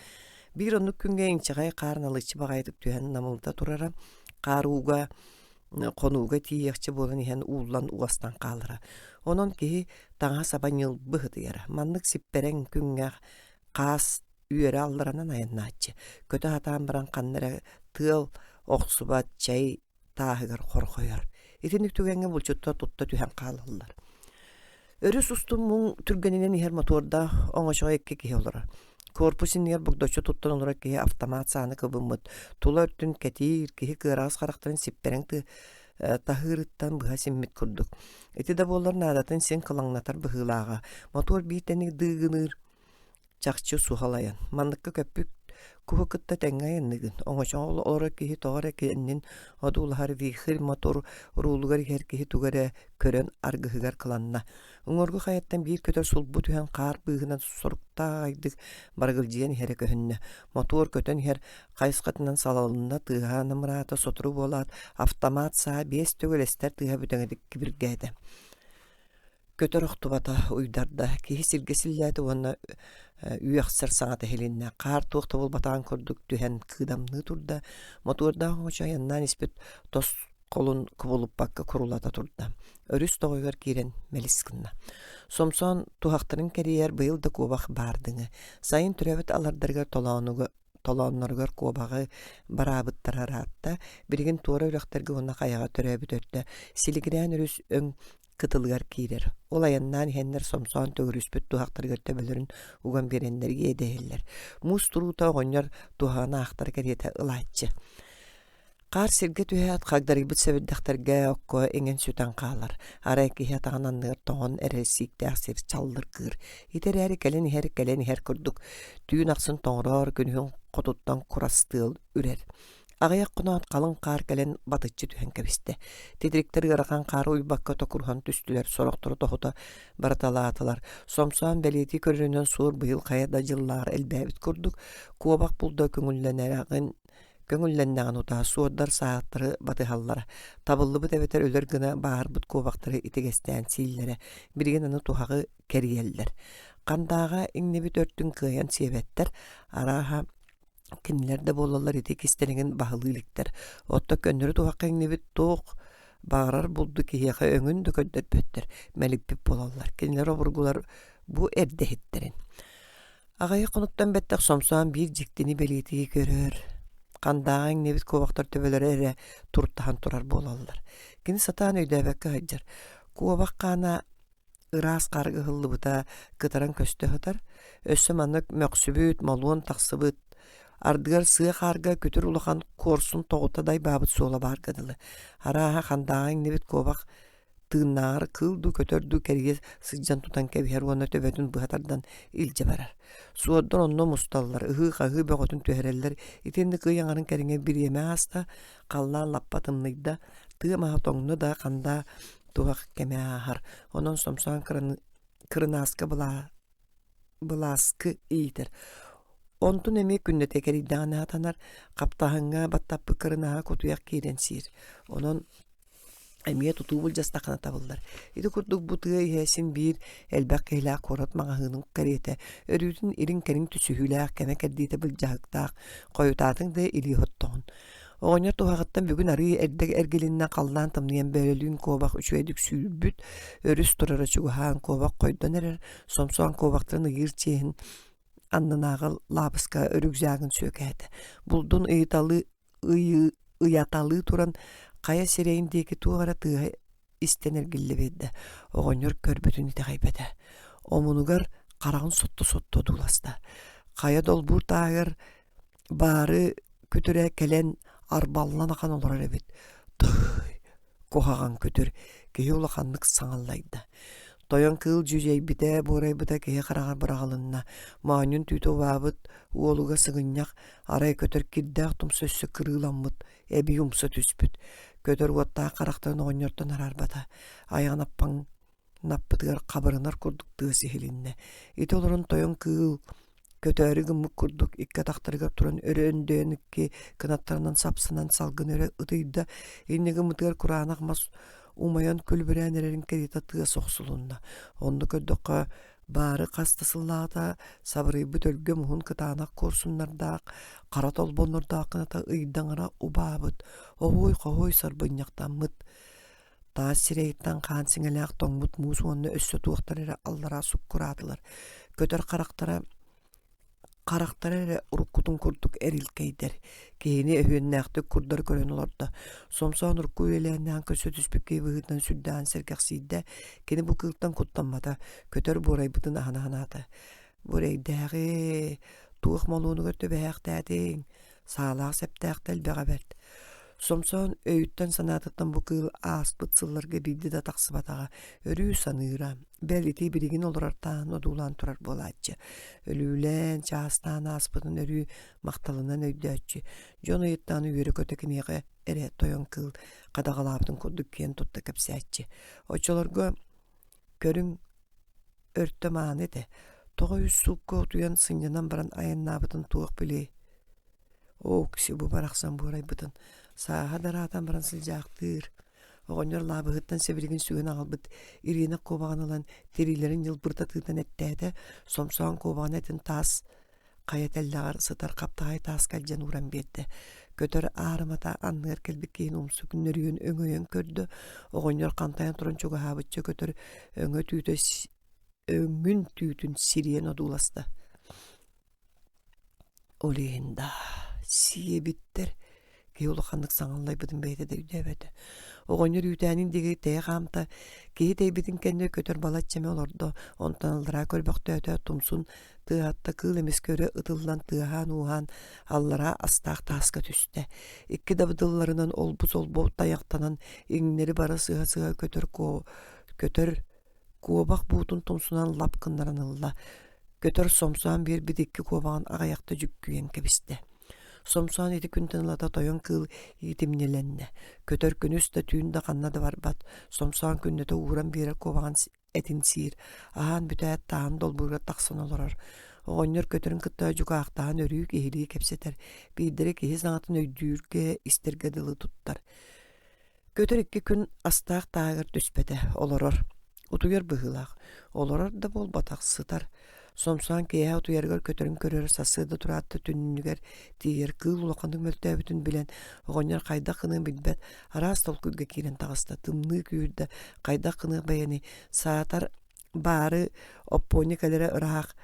Биир оннук күҥҥэ инчэҕэй хаар налыччы баҕайытык түһэн намылыта турара. Хаар ууга хонууга тиийиэхчэ буолан иһэн ууллан уостан хаалара. Онон киһи таҥаһа-саба ньылбы сытыйара. Маннык сиппэрэҥ күҥҥэ хаас үөрэ алларанан айаннааччы. Көтө сатаан баран ханна эрэ тыал охсубат чэй тааһыгар хорҕойор. Итинник түгэҥҥэ булчуттар тутта түһэн хаалаллар. Өрүс устун муҥ түргэнинэн иһэр мотуордаах оҥочоҕо икки киһи олорор. Корпус иннигэр богдоччу туттан олорор киһи автомат сааны кыбыммыт, тула өртүн кэтиир, киһи кыараҕас харахтарын сиппэрэҥ таһыырыттан быһа симмит курдук. Ити да буоллар наадатын син кылаҥнатар быһыылааҕа. Мотуор биир тэҥник дыыгыныыр, чахчы суһал айан. Манныкка көппүт куһу кытта тэҥҥэ айанныгын. Оҥочоҕо олорор киһи тоҕо эрэ кэннин одуулаһар вихрь мотор уруулугар иһэр киһи тугу эрэ көрөн аргыһыгар кыланна. Уҥуоргу хайаттан биир көтөр сулбу түһэн хаар быыһынан соруктаах барыгылдьыйан иһэрэ көһүннэ. Мотуор көтөн иһэр хайысхатынан салалынна тыаһа намыраата сотору буолаат автомат саа биэс төгүл эстэр тыаһа бүтэҥитик кибиргээтэ. Көтөр охтубата, уйдарда, киһи сиргэ силлээтэ уонна үөхсэр саҥата иһилиннэ. Хаар туох да буолбатаҕын курдук түһэн кыыдамныы турда. Мотуордаах оҥочо айаннаан испит тос холун кубулуппакка курулата турда. Өрүс тоҕойугар киирэн мэлис гынна. Сомсоон туһахтарын кэрийэр быйыл да куобах баардыҥы. Сайын төрөөбүт алардарыгар толоонуга толоонноругар куобаҕы бараабыттара ыраатта. Билигин туора үрэхтэргэ уонна хайаҕа төрөөбүт өртө силигирээн өрүс өҥ кытылыгар киирэр. Ол айаннаан иһэннэр сомсоон төгүрүспүт туһахтарыгар төбөлөрүн уган биэрэннэр иэдэһэллэр. Муус туруута оҕонньор туһаҕын аахтара кэриэтэ ылааччы. Хаар сиргэ түһээт, хагдарыйбыт сэбирдэхтэргэ окко иҥэн сүтэн хаалар. Арай киһи атаҕын анныгар тоҥон эрэр сииктээх сир чаллыргыыр. Ити эрээри кэлэн иһэр, кэлэн иһэр курдук түүн ахсын тоҥороор, күнүһүн хотуттан курас тыал үрэр. Аҕыйах хоноот халыҥ хаар кэлэн батыччы түһэн кэбистэ. Титириктэр ыарахан хаары уйбакка токуруһан түстүлэр, сорохторо тоһута барыталаатылар. Сомсоон бэлиэтии көрөрүнэн суор быйыл хайа да дьыллааҕар элбээбит курдук, куобах булда көҥүллэнэрэҕин көҥүллэннэҕин утаа суордар сааттары батыһаллара. Табыллыбыт эбэтэр өлөр гына бааһырбыт куобахтары итигэстээн сииллэрэ. Билигин аны туһаҕы кэрийэллэр. Хандааҕа иҥнибит өртүн кыайан сиэбэттэр, арааһа Кинилэр да буолаллар ити кистэлэҥин баһылыы иликтэр. Оттон көннөрү туһахха иҥнибит туох баҕарар булду киһиэхэ өҥүн да көрдөрбөттөр, мэлиппит буолаллар. Кинилэр обургулар бу эрдэһиттэрин. Аҕыйах хонуктан бэттэх Сомсоон биир дьиктини бэлиэтии көрөр. Хандааҕа иҥнибит куобахтар төбөлөрө эрэ туртаһан турар буолаллар. Кини сатаан өйдөөбөккө сылдьар. Куобах хаана ыраас хаарга ыһыллыбыта кытаран көстө сытар. Өссө маннык мөхсүбүт, молуон тахсыбыт. Ардыгар сыа хаарга күтүр улахан куорсун тоҕута дайбаабыт суола баарга дылы. Арааһа хандааҕа иҥнибит куобах тыыннааҕар кыыл дуу, көтөр дуу кэрийэ сылдьан тутан кэбиһэр уонна төбөтүн быһа тардан илдьэ барар. Суордар онно мусталлар, ыһыы-хаһыы бөҕөтүн түһэрэллэр. Итинник ый аҥарын кэриҥэ бириэмэ ааста, халлаан лаппа тымныйда, тыа маһа тоҥно да хандаа туһах кэмэ ааһар. Онон Сомсоон кырынааска былааскы иитэр. Онтун эмиэ күннэтэ кэрийдэҕинэ сатанар, хаптаһыҥҥа баттаппыт кырынааһа кутуйах киирэн сиир. Онон эмиэ тутуу былдьастаххына табыллар. Ити курдук бу тыа иһэ син биир элбэх киһилээх куорат маҕаһыынын кэриэтэ өрүүтүн илин-кэлин түсүһүүлээх кэмэ-кэрдиитэ былдьаһыктаах, хойутаатыҥ да илии хоттоҕун. Оҕонньор туһаҕыттан бүгүн арыый эрдэ эргилиннэ халлаан тымныйан бөөлүүн куобах үчүгэйдик сүүрбүт, өрүс турара чугаһаан куобах хойдон эрэр, сомсоон куобахтарын ыйыыр чиэһин аннынааҕы лаабыска рюкзагын сүөкээтэ. Булдун ыйыталыы ыйаталыы туран хайа сирэйин диэки туох эрэ тыаһа истэн эргиллэ биэрдэ. Оҕонньор көрбүтүн итэҕэйбэтэ. Омунугар хараҕын сотто-сотто одууласта. Хайа долбуур тааһыгар баары күтүрэ кэлэн арбаллан ахан олорор эбит. Тыый, куһаҕан күтүр, киһи улаханнык саҥаллайда. Тойон кыыл дьүдьэйбитэ, буорайбыта киһи хараҕар быраҕылынна. Моонньун түүтэ убаабыт, уолуга сыгынньах, арай көтөр кирдээх тумса өссө кырыыламмыт, эбии умса түспүт. Көтөр уоттаах харахтарын оҕонньортон араарбата. Айаҕын аппаҥ наппытыгар хабырынар курдук тыас иһилиннэ. Ити олорон тойон кыыл көтөөрү гыммыт курдук икки атахтарыгар туран өрө өндөйөн икки кынаттарынан сапсынан салгын өрө ытыйда. Инньэ гыммытыгар кураанах мас умайан күлүбүрээн эрэрин кэриэтэ тыас охсулунна. Онно көрдөххө баары хас да сыллааҕыта сабырыйбыт өлгөм уһун кытаанах куорсуннардаах, хара толбоннордоох гыната ыйдаҥара убаабыт, оһуой-хоһуой сарбынньахтаммыт Таас сирэйиттэн хаан сиҥэлээх тоҥмут муус уонна өссө туохтар эрэ аллараа суккураатылар. Көтөр харахтара харахтара эрэ уруккутун курдук эрилкэйдэр. Киһини өһүөннээхтик курдары көрөн олордо. Сомсоон урукку үөлээннээн көрсө түспүт киһи быһыытынан сүрдээҕин сэргэхсийдэ. Кини бу кыылтан куттаммата, көтөр буорайбытын аһына санаата. Бурэйдээҕи, туох молуонугар түбэһээхтээтиҥ, саалаах сэптээх да элбэҕэ бэрт. Сомсоон өйүттэн-санаатыттан бу кыыл ааспыт сылларга биирдэ да тахсыбатаҕа өрүү саныыра, бэл ити билигин олорор тааһын одуулаан турар буолааччы. Өлүүлээн, чаастаан ааспытын өрүү махталынан өйдөөччү. Дьон ыйыттаан үөрэ-көтө киниэхэ эрэ тойон кыыл хадаҕалаабытын курдук киэн тутта кэпсээччи. Оччолорго көрүҥ өртө мааны этэ. Тоҕо үс суукка утуйан сынньанан баран айаннаабытын туох билиэй Оокси бу барахсан буорайбытын сааһа да ыраатан баран сылдьаахтыыр. Оҕонньор лаабыһыттан сибилигин сүгэн аҕалбыт Ирина куобаҕын ылан тириилэрин ньылбырта тыытан эттээтэ, сомсоон куобаҕын этин таас хайа тэллэҕэр сытар хаптаҕай тааска илдьэн ууран биэрдэ. Көтөр аарымата анныгар кэлбит киһини умсук нөрүйэн өҥөйөн көрдө, оҕонньор хантайан туран чугаһаабычча көтөр өҥө түүтэ өҥүн түүтүн сириэн одууласта. Ол иһин да сиэбиттэр киһи улаханнык саҥаллайбытын бэйэтэ да өйдөөбөтө. Оҕонньор үүтээнин диэки тэйэ хаамта, киһи тэйбитин кэннэ көтөр балачча эмэ олордо, онтон аллараа көрбөхтөөтө, тумсун тыаһатта, кыыл эмискэ өрө ытыллан тыаһаан-ууһаан аллараа астаах тааска түстэ. Икки дабыдылларынан олбу-солбу тайахтанан иҥнэри бара сыһа-сыһа көтөр көтөр куобах буутун тумсунан лап гыннаран ылла. Көтөр сомсоон биэрбит икки куобаҕын аҕыйахта дьүккүйэн кэбистэ. Сомсоон ити күнтэн ылата тойон кыыл иитимньилэннэ. Көтөр күнүс да түүн да ханна да барбат. Сомсоон күннэтэ ууран биэрэр куобаҕын этин сиир. Аһаан бүтээт тааһын долбууругар тахсан олорор. Оҕонньор көтөрүн кытта дьукаахтаһан өрүү киһилии кэпсэтэр. Биирдэрэ киһи саҥатын өйдүүргэ, истэргэ дылы туттар. Көтөр икки күн астаах тааһыгар түспэтэ, олорор. Утуйар быһыылаах. Олорор да буолбатах, сытар. Сомсоон киэһэ утуйарыгар көтөрүн көрөр, сарсыарда тураат да түннүгэр тиийэр, кыыл улаханнык мөлтөөбүтүн билэн, оҕонньор хайдах гыныан билбэт, араас толкуйга киирэн таҕыста, тымныы күүрдэ, хайдах гыныах бэйэний, саатар баары Оппуонньа кэлэрэ ыраах.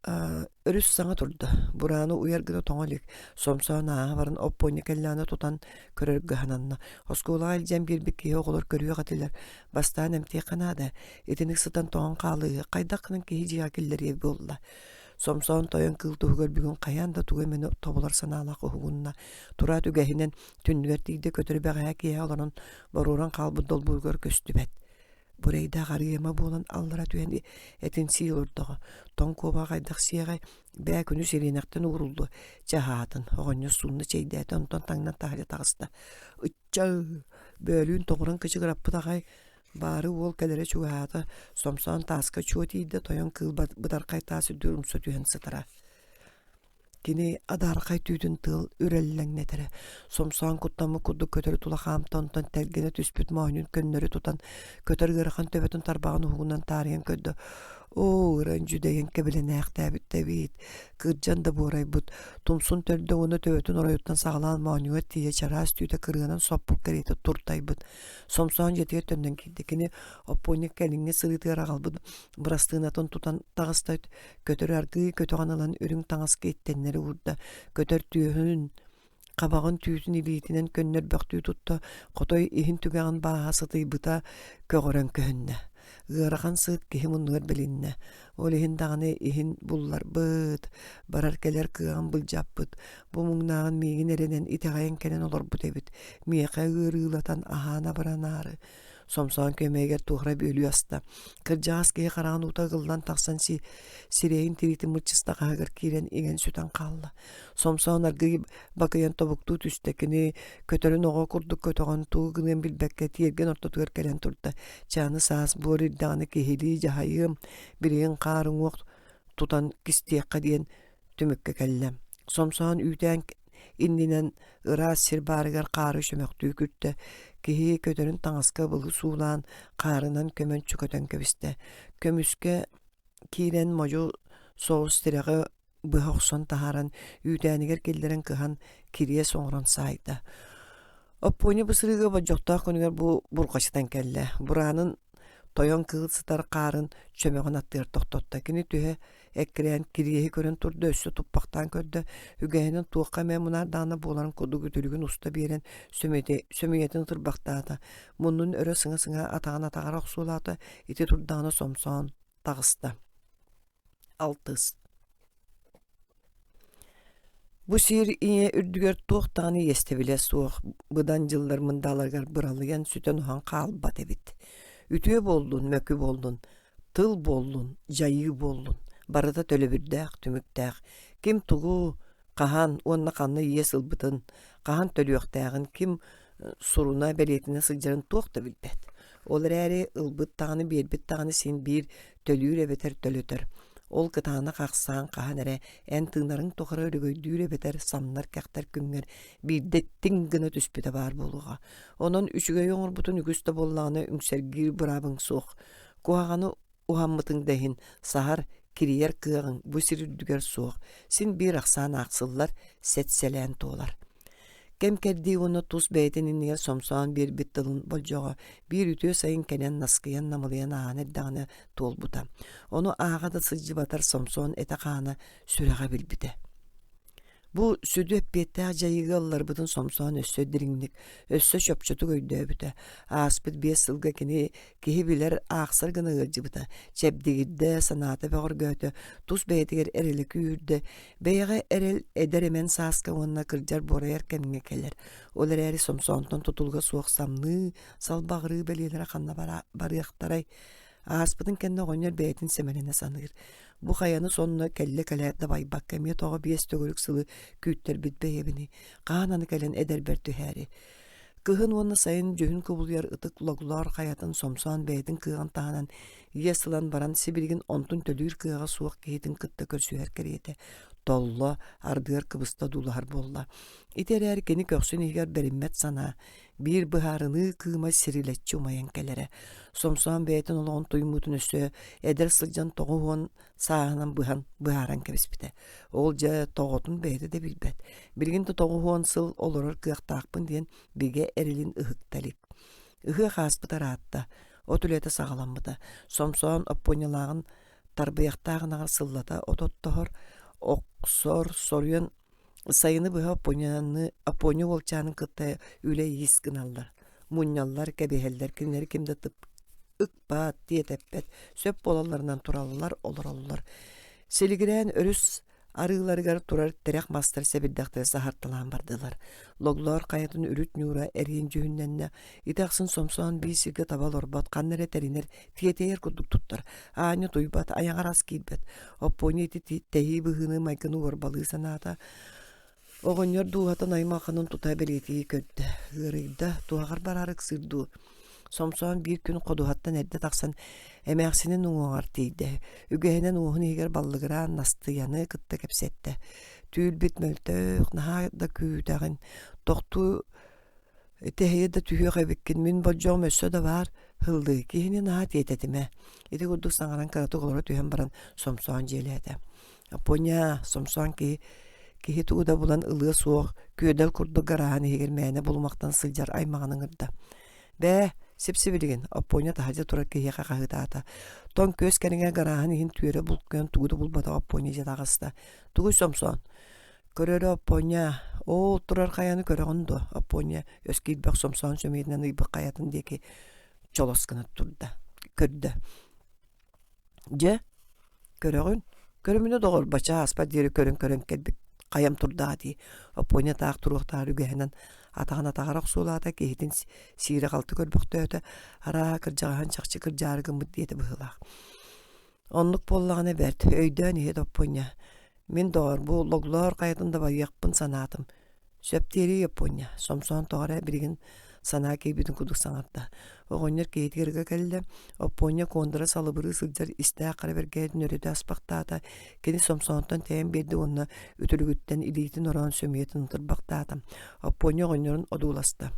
Өрүс саҥа турда, бурааны уйар гына тоҥо илик, сомсоон ааһа баран Оппуонньа кэллэҕинэ тутан көрөргө сананна. Оскуолаҕа илдьэн биэрбит киһи оҕолор көрүөх этилэр, бастаан эмтиэххэ наада, итинник сытан тоҥон хаалыыһы, хайдах гынан киһи дьиэҕэ киллэриэ буолла. Сомсоон тойон кыыл туһугар бүгүн хайаан да тугу эмэни тобулар санаалаах уһугунна. Тураат үгэһинэн түннүгэр тиийдэ көтөрү бэҕэһээ киэһэ олорон боруоран хаалбыт долбууругар көстүбэт. Бурэйдээх арыйыма буолан аллара түһэн этин сии олордоҕо. Тоҥ куобаҕа хайдах сиэҕэй, бээ күнү сириэнэхтэн ууруллуо, чэ аһаатын, оҕонньор суунна чэйдээтэ, онтон таҥнан таһырдьа таҕыста. Ычча, бөөлүүн тоҕуран кычыгыраппыт аҕай, баары уол кэлэрэ чугаһаата, сомсоон тааска чуо тиийдэ, тойон кыыл бытархай таас үрдүгэр умса түһэн сытара. Кини адаархай түүтүн тыал үрэллэҥнэтэрэ, сомсоон куттаммыт курдук көтөрү тула хаамта, онтон тэлгэнэ түспүт моонньун көннөрү тутан, көтөр ыарахан төбөтүн тарбаҕын уһугунан таарыйан көрдө. Оо, ыран дьүдэйэн кэбилэнээхтээбит да эбит, кырдьан да буорайбыт, тумсун төрдө уонна төбөтүн оройуттан саҕалаан моонньугар тиийэ чараас түүтэ кырыанан соппут кэриэтэ туртайбыт. Сомсоон дьиэтигэр төннөн киирдэ. Кини Оппуонньа кэлиҥҥи сырыытыгар аҕалбыт бырастыынатын тутан таҕыста, Көтөрү аргыый көтөҕөн ылан үрүҥ таҥаска иттэннэри уурда, көтөр түөһүн, хабаҕын түүтүн илиитинэн көннөрбөхтүү тутта, хотой иһин түгэҕин бааһа сытыйбыта көҕөрөн көһүннэ. Ыарахан сыт киһи муннугар билиннэ. Ол иһин даҕаны иһин булларбыт, барар-кэлэр кыаҕын былдьаппыт, бу муҥнааҕын миигин эрэнэн итэҕэйэн кэлэн олорбут эбит, миэхэ ыарыылатан аһаан абыранаары Сомсоон күөмэйигэр туох эрэ бүөлүү аста. Кырдьаҕас киһи хараҕын уута ыгыллан тахсан си сирэйин тириитин мыччыста хаһыгар киирэн иҥэн сүтэн хаалла. Сомсоон аргыый бакыйан тобуктуу түстэ. Кини көтөрүн оҕо курдук көтөҕөн тугу гыныан билбэккэ тиэргэн ортотугар кэлэн турда. Чааны саас буор ирдэҕинэ киһилии дьаһайыам, билигин хаар уҥуох тутан кистиэххэ диэн түмүккэ кэллэ. Сомсоон үүтээн иннинэн ыраас сир баарыгар хаары чөмөхтүү күртэ, киһи көтөрүн таҥаска ыбылы суулаан, хаарынан көмөн чөкөтөн кэбистэ. Көмүскэ киирэн модьу соҕус тирэҕи быһа охсон таһааран, үүтээнигэр киллэрэн кыһан, кириэс оҥорон саайда. Оппуонньа бу сырыыга болдьохтоох күнүгэр бу бурҕачытан кэллэ. Бураанын тойон кыыл сытар хаарын чөмөҕүн аттыгар тохтотто. Кини түһэ эккирээн кириэһи көрөн турда, өссө туппахтаан көрдө, үгэһинэн туохха эмэ мунаардаҕына буоларын курдук үтүлүгүн уста биэрэн сөмүйэтин ытырбахтаата, муннун өрө сыҥа-сыҥа атаҕын атаҕар охсуолаата, ити турдаҕына сомсоон таҕыста. Алтыс Бу сир ийэ үрдүгэр туох даҕаны иэстэбилэ суох быдан дьыллар мындааларыгар быралыйан сүтэн-уһан хаалбат эбит. Үтүө буоллун, мөкү буоллун, тыл буоллун, дьайыы буоллун, барыта төлөбүрдээх, түмүктээх. Ким тугу, хаһан уонна ханна иэс ылбытын, хаһан төлүөхтээҕин ким суруна, бэлиэтэнэ сылдьарын туох да билбэт. Ол эрээри ылбыт даҕаны, биэрбит даҕаны син биир төлүүр эбэтэр төлөтөр. Ол кытаанах ахсаан хаһан эрэ эн тыынарыҥ тухары өрөгөйдүүр эбэтэр самнар-кэхтэр күҥҥэр биирдэ тиҥ гына түспүтэ баар буолуоҕа. Онон үчүгэйи оҥорбутун үгүс да буоллаҕына үҥсэргиир быраабыҥ суох. Куһаҕаны уһаммытыҥ да иһин саһар, кирийэр кыаҕыҥ бу сир үрдүгэр суох, син биир ахсаан аахсыллар, сэт-сэлээн туолар. Кэм-кэрдии уонна тус бэйэтин иннигэр сомсоон биэрбит тылын болдьоҕо биир үтүө сайын кэлэн наскыйан намылыйан ааһан эрдэҕинэ туолбута. Ону ааҕа да сылдьыбатар Сомсоон этэ-хаана сүрэҕэ билбитэ. Бу сүдү эппиэттээх дьайыыга ылларбытын Сомсоон өссө дириҥник, өссө чопчутук өйдөөбүтэ. Ааспыт 5 сылга кини киһи билэр, аахсар гына ыалдьыбыта, чэбдигирдэ, санаата бөҕөргөөтө, тус бэйэтигэр эрэлэ күүһүрдэ. Бэйэҕэ эрэл эдэр-эмэн сааска уонна кырдьар-буорайар кэмҥэ кэлэр. Ол эрээри Сомсоонтон тутулуга суох самныы, салбаҕырыы бэлиэлэрэ ханна барыахтарай? Ааспытын кэннэ оҕонньор бэйэтин сэмэлэнэ саныыр. Бу хайаны сонно кэллэ-кэлээт да байбакка эмиэ тоҕо 5 төгүрүк сылы күүттэрбит бэйэбиний, хаһан аны кэлэн эдэрбэр түһээри. Кыһын уонна сайын дьүһүн кубулуйар ытык Логлоор хайатын сомсоон бэйэтин кыаҕын таһынан иэс ылан баран сибилигин онтун төлүүр кыаҕа суох киһитин кытта көрсүһэр кэриэтэ толло, ардыгар кыбыста дуулаһар буолла. Ити эрээри кини көхсүн иһигэр бэриммэт санаа, биир быһаарыныы кыыма сирилэччи умайан кэлэрэ. Сомсоон бэйэтин олоҕун туймуутун өссө эдэр сылдьан 90 сааһынан быһан быһааран кэбиспитэ. Ол дьэ тоҕотун бэйэтэ да билбэт. Билигин да 90 сыл олорор кыахтаахпын диэн бигэ эрилин ыһыкта илик. Ыһыах ааспыта ыраатта. От үлэтэ саҕаламмыта. Сомсоон Оппуонньалааҕын Тарбыйахтаах ынаҕар сыллата от оттоһор, охсор, соруйан сайыны быһа Оппуонньаны Оппуонньа уолчаанын кытта үлэ-иис гыналлар, мунньаллар, кэбиһэллэр, кинилэри ким да ыкпат, тиэтэппэт, сөп буолалларынан тураллар, олороллор. Силигирээн өрүс арыыларыгар турар тирэх мастар сэбирдэхтэрэ саһарталаан бардылар. Логлоор хайатын үрүт ньуура эриэн дьүһүннэннэ. Ити ахсын сомсоон биир сиргэ таба олорбот, ханна эрэ тэринэр, тиэтэйэр курдук туттар. Аанньа утуйбат, айаҕар ас киирбэт. Оппуонньа ити тэһии быһыыны майгыны уорбалыы санаата. Оҕонньор дууһатын аймалҕанын тута бэлиэтии көрдө, ыарыйда, туһаҕар бараары ыксыыр дуу. Сомсоон биир күн ходуһаттан эрдэ тахсан эмээхсинин уҥуоҕар тиийдэ. Үгэһинэн уоһун иһигэр баллыгыраан Настыйаны кытта кэпсэттэ. Түүл-бит мөлтөх, наһаа да күүтэҕин, тохтуу Тэһийэ да түһүөх эбиккин, мин болдьоҕум өссө да баар, һыллыы, киһини наһаа тиэтэтимэ. Ити курдук саҥаран кыратык олоро түһэн баран сомсоон дьиэлээтэ. Оппуонньаа, сомсоон киһи киһи тугу да булан ылыа суох, күөдэл курдук гарааһын иһигэр мээнэ булумахтан сылдьар аймаҕын ыҥырда. Бээ, сип-сибилигин, Оппуонньа таһырдьа турар киһиэхэ хаһыытаата. Тоҥ күөс кэриҥэ гарааһын иһин түөрэ булкуйан тугу да булбатах Оппуонньа дьэ таҕыста. Тугуй сомсоон? Көрөрө Оппуонньа, оол турар хайаны көрөҕүн дуо? Оппуонньа өс киирбэх сомсоон сөмүйэтинэн ыйбыт хайатын диэки чолос гына турда, көрдө. Дьэ, көрөҕүн? Көрүмүнэ доҕор, бачча ааспат диэри көрөн-көрөн кэлбит хайам турдаҕа дии. Оппуонньа таах туруохтааҕар үгэһинэн атаҕын атаҕар охсуолаата, киһитин сиирэ-халты көрбөхтөөтө, арааһа кырдьаҕаһын чахчы кырдьаары гыммыт диэтэ быһыылаах. Оннук буоллаҕына бэрт, өйдөөн иһит Оппуонньа. Мин доҕор, бу Логлоор хайатын да байыахпын санаатым. Сөп диэри Оппуонньа, сомсоон тоҕо эрэ билигин санаа киирбитин курдук саҥарда. Оҕонньор киһитигэр ыга кэллэ, Оппуонньа куондара салыбырыы сылдьар истээх хара бэргэһэтин өрүтэ аспахтаата, кини сомсоонтон тэйэн биэрдэ уонна үтүлүгүттэн илиитин ороон сөмүйэтин ытырбахтаата. Оппуонньа оҕонньорун одууласта.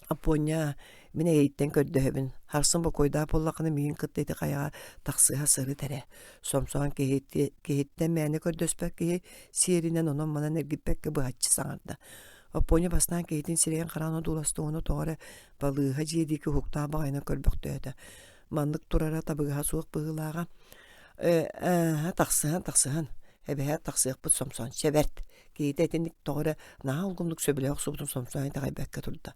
Оппуонньаа, мин эйигиттэн көрдөһөбүн, харсын бокуойдаах буоллаххына миигин кытта ити хайаҕа тахсыһа сырыт эрэ. Сомсоон киһиттэн мээнэ көрдөспөт киһи сиэринэн онон-манан эргиппэккэ быһаччы саҥарда. Оппуонньа бастаан киһитин сирэйин-хараҕын одууласта уонна тоҕо эрэ балыыһа дьиэ диэки уһуктаах баҕайынан көрбөхтөөтө. Маннык турара табыгаһа суох быһыылааҕа. Ээ, ээ, тахсыһан, тахсыһан, эбэһээт тахсыахпыт Сомсоон, чэ бэрт Киһитэ итинник тоҕо эрэ наһаа улгумнук сөбүлээх охсубутун сомсоон итэҕэйбэккэ турда.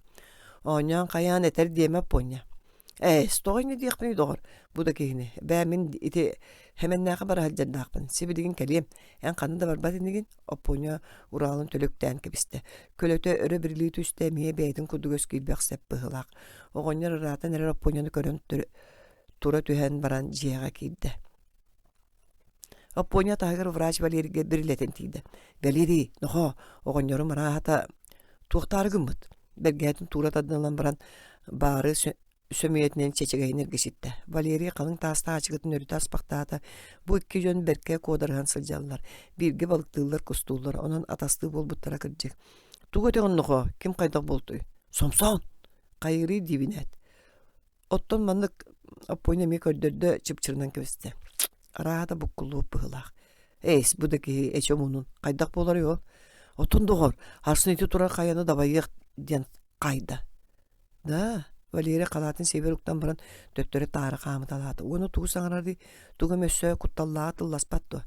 Оонньоон хайаан этэр диэмэ Оппуонньа. Ээс, тоҕо инньэ диэхпиний доҕор, бу да киһини. Бээ, мин ити Хэмэннээххэ бара сылдьардаахпын, сибилигин кэлиэм. Эн ханна да барбат инигин, Оппуонньа Уралын төлүктээн кэбистэ. Көлөтө өрө бирилии түстэ, эмиэ бэйэтин курдук өс киирбэх сэп быһыылаах. Оҕонньор ыраатан эрэр Оппуонньаны көрөн тура түһэн баран дьиэҕэ киирдэ. Оппуонньа таһыгар врач Валерийга бирилэтэн тиийдэ. «Валерий, нохоо, оҕонньорум арааһата туохтаары гыммыт?» Бэргэһэтин туура тардан ылан баран, баары сөмүйэтинэн чэчэгэйин эргичиттэ. Валерий халыҥ таастаах ачыкытын өрүтэ аспахтаата. Бу икки дьон бэркэ куодарыһан сылдьаллар. Бииргэ балыктыыллар, кустууллар, онон атастыы буолбуттара кырдьык. «Тугу этэҕин нохоо, ким хайдах буолтуй?» «Сомсоон!» Хайыырый диибин ээт. Оттон маннык Оппуонньа эмиэ көрдөрдө, чыпчырынан кэбистэ. Арааһата буккуллубут быһыылаах. Ээс, бу да киһи эчи омунун, хайдах буоларый ол? Оттон доҕор, арсын ити турар хайаны дабайыах диэн хайда. Да, Валерия халаатын сиэбэр уктан баран төттөрү таары хаамыталаата. Уонна тугу саҥарарый, тугу эмэ өссө кутталлааҕы тылласпат дуо?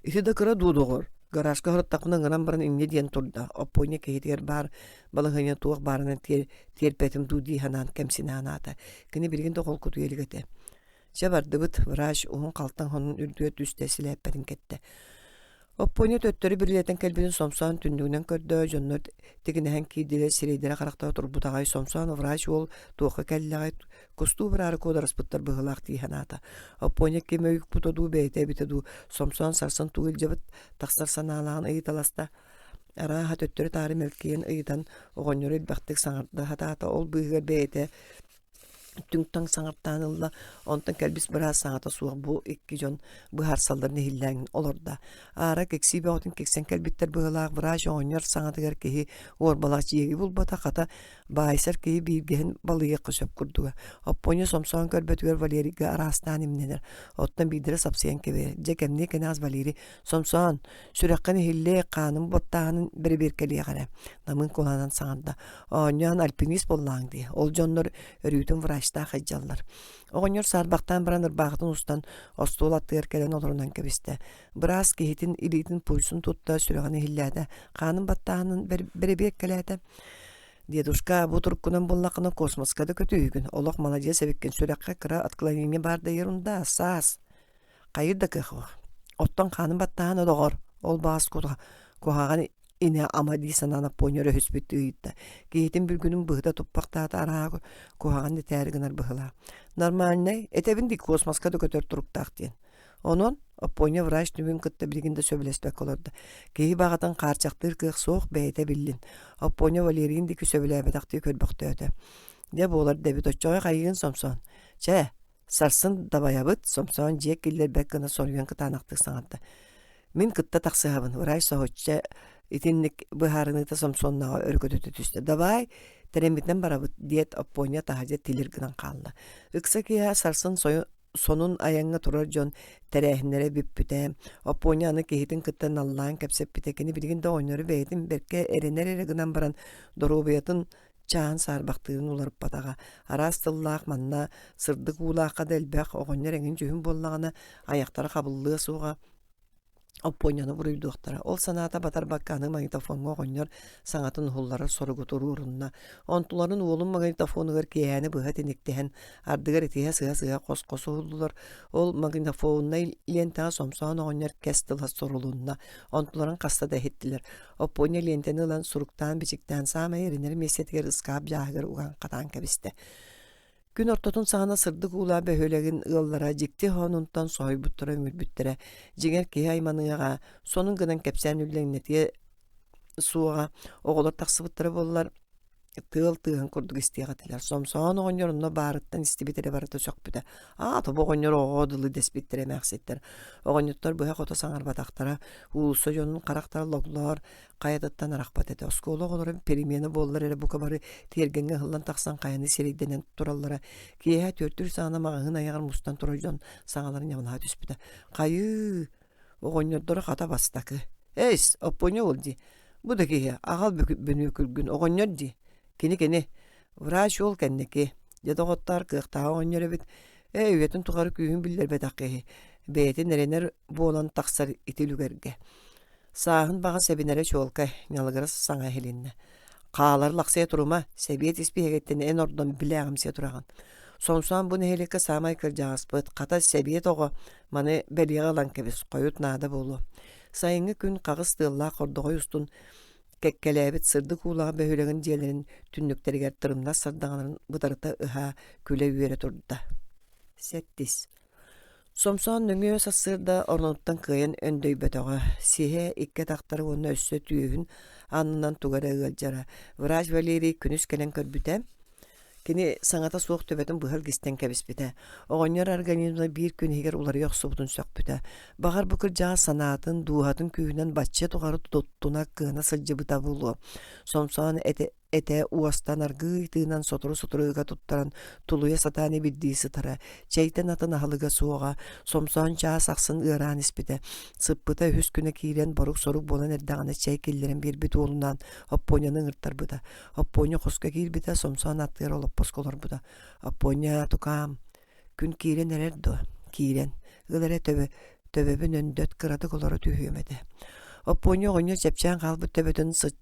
Ити да кыра дуу доҕор, гаражка сырыттахпына ыҥыран баран инньэ диэн турда, Оппуонньа киһитигэр баар балаһыанньа туох баарынан тиэрпэтим дуу дии санаан кэмсинэ санаата. Кини билигин да холкутуйа илик этэ. Чэ бардыбыт, врач уһун халтаҥ сонун үрдүгэр түстэ силээппэтин кэттэ. Оппуонньа төттөрү бирилэтэн кэлбитин сомсоон түннүгүнэн көрдө, дьоннор тигинэһэн киирдилэр, сирэйдэрэ-харахтара турбут аҕай сомсоон врач уол туохха кэллэҕэй, кустуу бараары куодараспыттар быһыылаах дии санаата. Оппуонньа ким өйүкпүтэ дуу, бэйэтэ эбитэ дуу, сомсоон сарсын тугу илдьэбит тахсар санаалааҕын ыйыталаста. Арааһа төттөрү-таары мэлкийэн ыйытан оҕонньору элбэхтик саҥарда сатаата, ол быыһыгар бэйэтэ түҥ-таҥ саҥартаан ылла, онтон кэлбит быраас саҥата суох бу икки дьон быһаарсалларын иһиллээн олордо. Аара киксии бөҕөтүн киксэн кэлбиттэр быһыылаах врач оҕонньор саҥатыгар киһи уорбалаах дьиэги булбата, хата баайсар киһи бииргэһин балыйыахха сөп курдуга. Оппуонньа сомсоон көрбөтүгэр Валерийга араастаан имнэнэр, оттон биирдэрэ сапсыйан кэбиһэр. Дьэ кэмниэ кэнэҕэс Валерий «Сомсоон, сүрэххин иһиллиэ, хааным баттааһынын бэрэбиэркэлиэх эрэ» намыын куһаҕанан саҥарда. Оонньоон альпинист буоллаҕыҥ дии, ол дьоннор өрүүтүн врачтар. Врачтаах илдьэллэр. Оҕонньор саарбахтаан баран ырбаахытын устан остуол аттыгар кэлэн олорунан кэбистэ. Быраас киһитин илиитин пульсун тутта, сүрэҕин иһиллээтэ, хаанын баттааһынын бэрэбиэркэлээтэ. Дедушка, бу туруккунан буллаххына космоска да көтүүһүгүн. Олох маладьыас эбиккин, сүрэххэ кыра отклонение баар да ерунда, саас. Хайыр да кыах суох. Оттон хаанын баттаһан олоҕор, ол баҕас куһаҕан инэ ама дии санаан Аппонньор өһүспүт ыйытта. Киһитин бүлгүнүн быһыта туппахтаата арааһа куһаҕан дэтээри гынар быһыылаах. Нормальнай, этэбин дии космоска да көтөр туруктаах диэн. Онон Оппуонньа врач түмүгүн кытта билигин да сөбүлэспэккэ олордо. Киһи баҕатын хаарчахтыыр кыах суох бэйэтэ биллин. Оппуонньа Валерийын диэки сөбүлээбэтэхтии көрбөхтөөтө. Дьэ буолар да эбит оччоҕо хайыгын Сомсоон. Чэ, сарсын дабайабыт, Сомсоон дьиэ киллэрбэт гына соруйан кытаанахтык саҥарда. Мин кытта тахсыһабын, врач соһуччу итинник быһаарыныыта Сомсоннаҕа өрүкүтүтэ түстэ. Давай, тэрэммитинэн барабыт, диэт Оппуонньа таһырдьа тилир гынан хаалла. Ыкса киэһэ сарсын сонун айаҥҥа турар дьон тэрээһиннэрэ бүппүтэ. Оппуонньа аны киһитин кытта наллаан кэпсэппитэ. Кини билигин да оҕонньору бэйэтин бэркэ эрэнэр эрэ гынан баран, доруобуйатын чааһын саарбахтыырын уларыппатаҕа. Араас тыллаах манна сырдык уулаахха да элбэх оҕонньор эҥин дьүһүн буоллаҕына, айахтара хабыллыа суоҕа. Оппуонньаны буруйдуохтара. Ол санаата батарбакка аны магнитофоҥҥа оҕонньор саҥатын уһулларар соругу туруорунна. Онтуларын уолун магнитофонугар киэһээни быһа тиниктэһэн, ардыгар итиһэ сыһа-сыһа хос-хос уһуллулар. Ол магнитофоннай лиэнтэҕэ Сомсоон оҕонньор кэс тыла сурулунна. Онтуларын хаста да иһиттилэр. Оппуонньа лиэнтэни ылан суруктаан-бичиктээн саамай эрэнэр миэстэтигэр ыскаап дьааһыгар уган хатаан кэбистэ. Күн ортотун саҕана сырдык уулаах бөһүөлэгин ыаллара дьикти хоонунтан соһуйбуттара үҥүрбүттэрэ. Дьиҥэр киһи айманыаҕа, сонун гынан кэпсээн үллэҥнэтиэ суоҕа. Оҕолор тахсыбыттара буоллар, тыал тыаһын курдук истиэх этилэр. Сомсоон оҕонньор онно баарыттан истибит эрэ барыта сөхпүтэ. Аа, тобо оҕонньор оҕоҕо дылы дэспиттэрэ эмээхситтэр. Оҕонньоттор быһа-хото саҥарбатахтара. Уулусса дьонун харахтара логлоор, хайатыттан арахпат этэ. Оскуола оҕолоро перемена буоллар эрэ бука бары тиэргэҥҥэ ыһыллан тахсан хайаны сирэйдэнэн тураллара. Киэһэ түөртүүр саҕана маҕаһыын айаҕар мустан турар дьон саҥалара ньамалаһа түспүтэ. Хайыы, оҕонньордоро хата бастакы. Эйс, Оппуонньа уол дии. Бу да киһи, аҕал бөнүөкүлгүн, оҕонньор дии. Кини-кини. Врач уол кэнники. Дьэ доҕоттоор, кыахтаах оҕонньор эбит. Ээ, үйэтин тухары күүһүн биллэрбэтэх киһи. Бэйэтин эрэнэр буолан тахсар ити үлүгэргэ. Сааһын баҕа сэбинэрэ чуолкай, ньалыгырас саҥа иһилиннэ. Хаалар лахсыйа турума, сэбиэт испииһэгиттэн эн ордон билээҕимсийэ тураҕын. Сомсоон бу нэһилиэккэ саамай кырдьаҕаспыт, хата сэбиэт оҕо маны бэлиэҕэ ылан кэбис, хойут наада буолуо. Сайыҥҥы күн хаҕыс тыаллаах хордоҕой устун кэккэлээбит сырдык уулаах бөһүөлэгин дьиэлэрин түннүктэригэр тырымнас сардаҥаларын бытарыта ыһаа күлэ-үөрэ турда. Сэттис Сомсоон нөҥүө сарсыарда оронуттан кыайан өндөйбөтөҕө, сиһэ икки атахтара уонна өссө түөһүн аннынан туга эрэ ыалдьара. Врач Валерий күнүс кэлэн көрбүтэ, кини саҥата суох төбөтүн быһа илгистэн кэбиспитэ. Оҕонньор организма биир күн иһигэр уларыйа охсубутун сөхпүтэ. Баҕар бу кырдьаҕас санаатын, дууһатын күүһүнэн бачча тухары туттуна кыана сылдьыбыта буолуо. Сомсоон этэ этэ уостан аргыый тыынан сотору-сотору ыга туттаран тулуйа сатаан ибирдии сытара, чэйтэн атын аһылыга суоҕа, сомсоон чаас ахсын ыараан испитэ. Сыппыта үһүс күнэ киирэн борук-сорук буолан эрдэҕинэ чэй киллэрэн биэрбит уолунаан Оппуонньаны ыҥыртарбыта. Оппуонньа хоско киирбитэ, сомсоон аттыгар олоппоско олорбута. «Оппуонньа, тукаам, күн киирэн эрэр дуо?» «Киирэн. Ыл эрэ төбө, төбөбүн өндөт, кыратык олоро түһүөм этэ». Оппуонньа оҕонньор чэпчээн хаалбыт төбөтүн сыт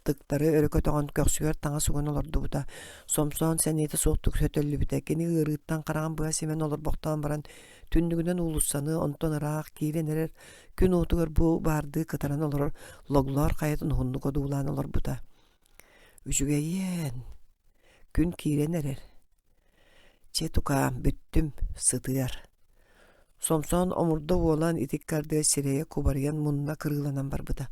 тыктары өрө көтөҕөн көхсүгэр таҥас уган олордубута. Сомсоон сэниэтэ суохтук сөтөллүбүтэ. Кини ыарыыттан хараҕын быһа симэн олорбохтоон баран, түннүгүнэн уулуссаны, онтон ыраах киирэн эрэр күн уотугар бу баардыы кытаран олорор Логлоор хайатын уһуннук одуулаан олорбута. Үчүгэйиэн, күн киирэн эрэр. Чэ, тукаам, бүттүм, сытыар. Сомсоон омурда уолан ити ыккардыгар сирэйэ кубарыйан мунна кырыыланан барбыта.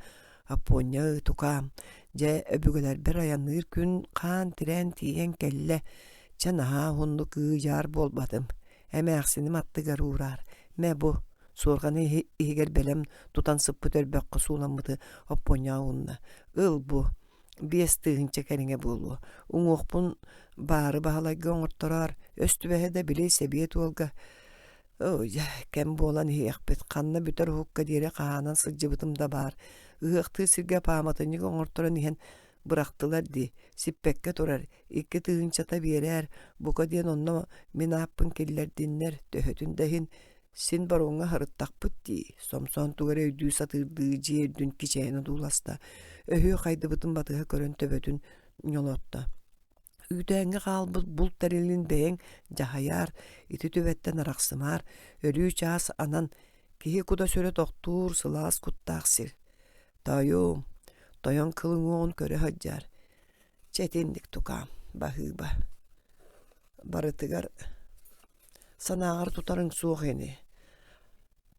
Аппуонньа тукаам, дьэ өбүгэлэрбэр айанныыр күн хаан тирээн тиийэн кэллэ. Чэ наһаа уһуннук ыы-дьаар буолбатым. Эмээхсиним аттыгар уураар. Мэ бу, суорҕаны иһигэр бэлэм тутан сыппыт өрбөххө сууламмыты Оппуонньаҕа уунна. Ыл бу, 5000 кэриҥэ буолуо. Уҥуохпун баары Баһылайга оҥортороор, өс түбэһэ да били сэбиэт уолга Оо, дьэ, кэм буолан иһиэхпит, ханна бүтэр уһукка диэри хаһаанан сылдьыбытым да баар. Ыһыахтыыр сиргэ пааматынньык оҥорторон иһэн. Бырахтылар дии, сиппэккэ турар, 2000-та биэрээр, бука диэн онно мин ааппын киллэрдиннэр, төһөтүн да иһин син боруоҥҥа сырыттахпыт дии, Сомсоон тугу эрэ өйдүү сатыырдыы дьиэ үрдүн кичэйэн одууласта, өһүө хайдыбытын батыһа көрөн төбөтүн ньолотто. Үүтээҥҥэ хаалбыт булт тэрилин бэйэҥ дьаһайаар, ити түбэттэн арахсымаар, өлүү чаас анан, киһи кута-сүрэ тохтуур сылаас куттаах сир. Тоойуом, тойон кылыҥ уоҕун көрө сылдьаар, чэ итинник тукаам, баһыыба. Барытыгар санааҕар тутарыҥ суох ини,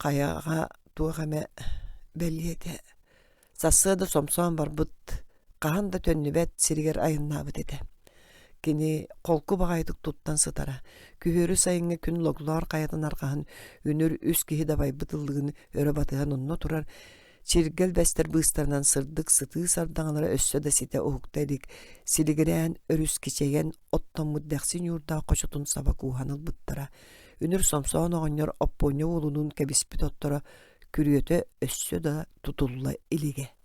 хайаҕа туох эмэ бэлиэтэ Сарсыарда сомсоон барбыт, хаһан да төннүбэт сиригэр айаннаабыт этэ. Кини холку баҕайытык туттан сытара. Күһүөрү сайыҥҥы күн Логлоор хайатын арҕаһын үнүр үс киһи дабайбыт ыллыгын өрө батыһан онно турар чиргэл бэстэр быыстарынан сырдык сытыы сардаҥалара өссө да ситэ уһукта илик силигирээн өрүс кичэйэн оттоммут дэхси ньуурдаах хочотун саба кууһан ылбыттара. Үнүр Сомсоон оҕонньор Оппуонньа уолунуун кэбиспит отторо күрүөтэ өссө да тутулла илигэ.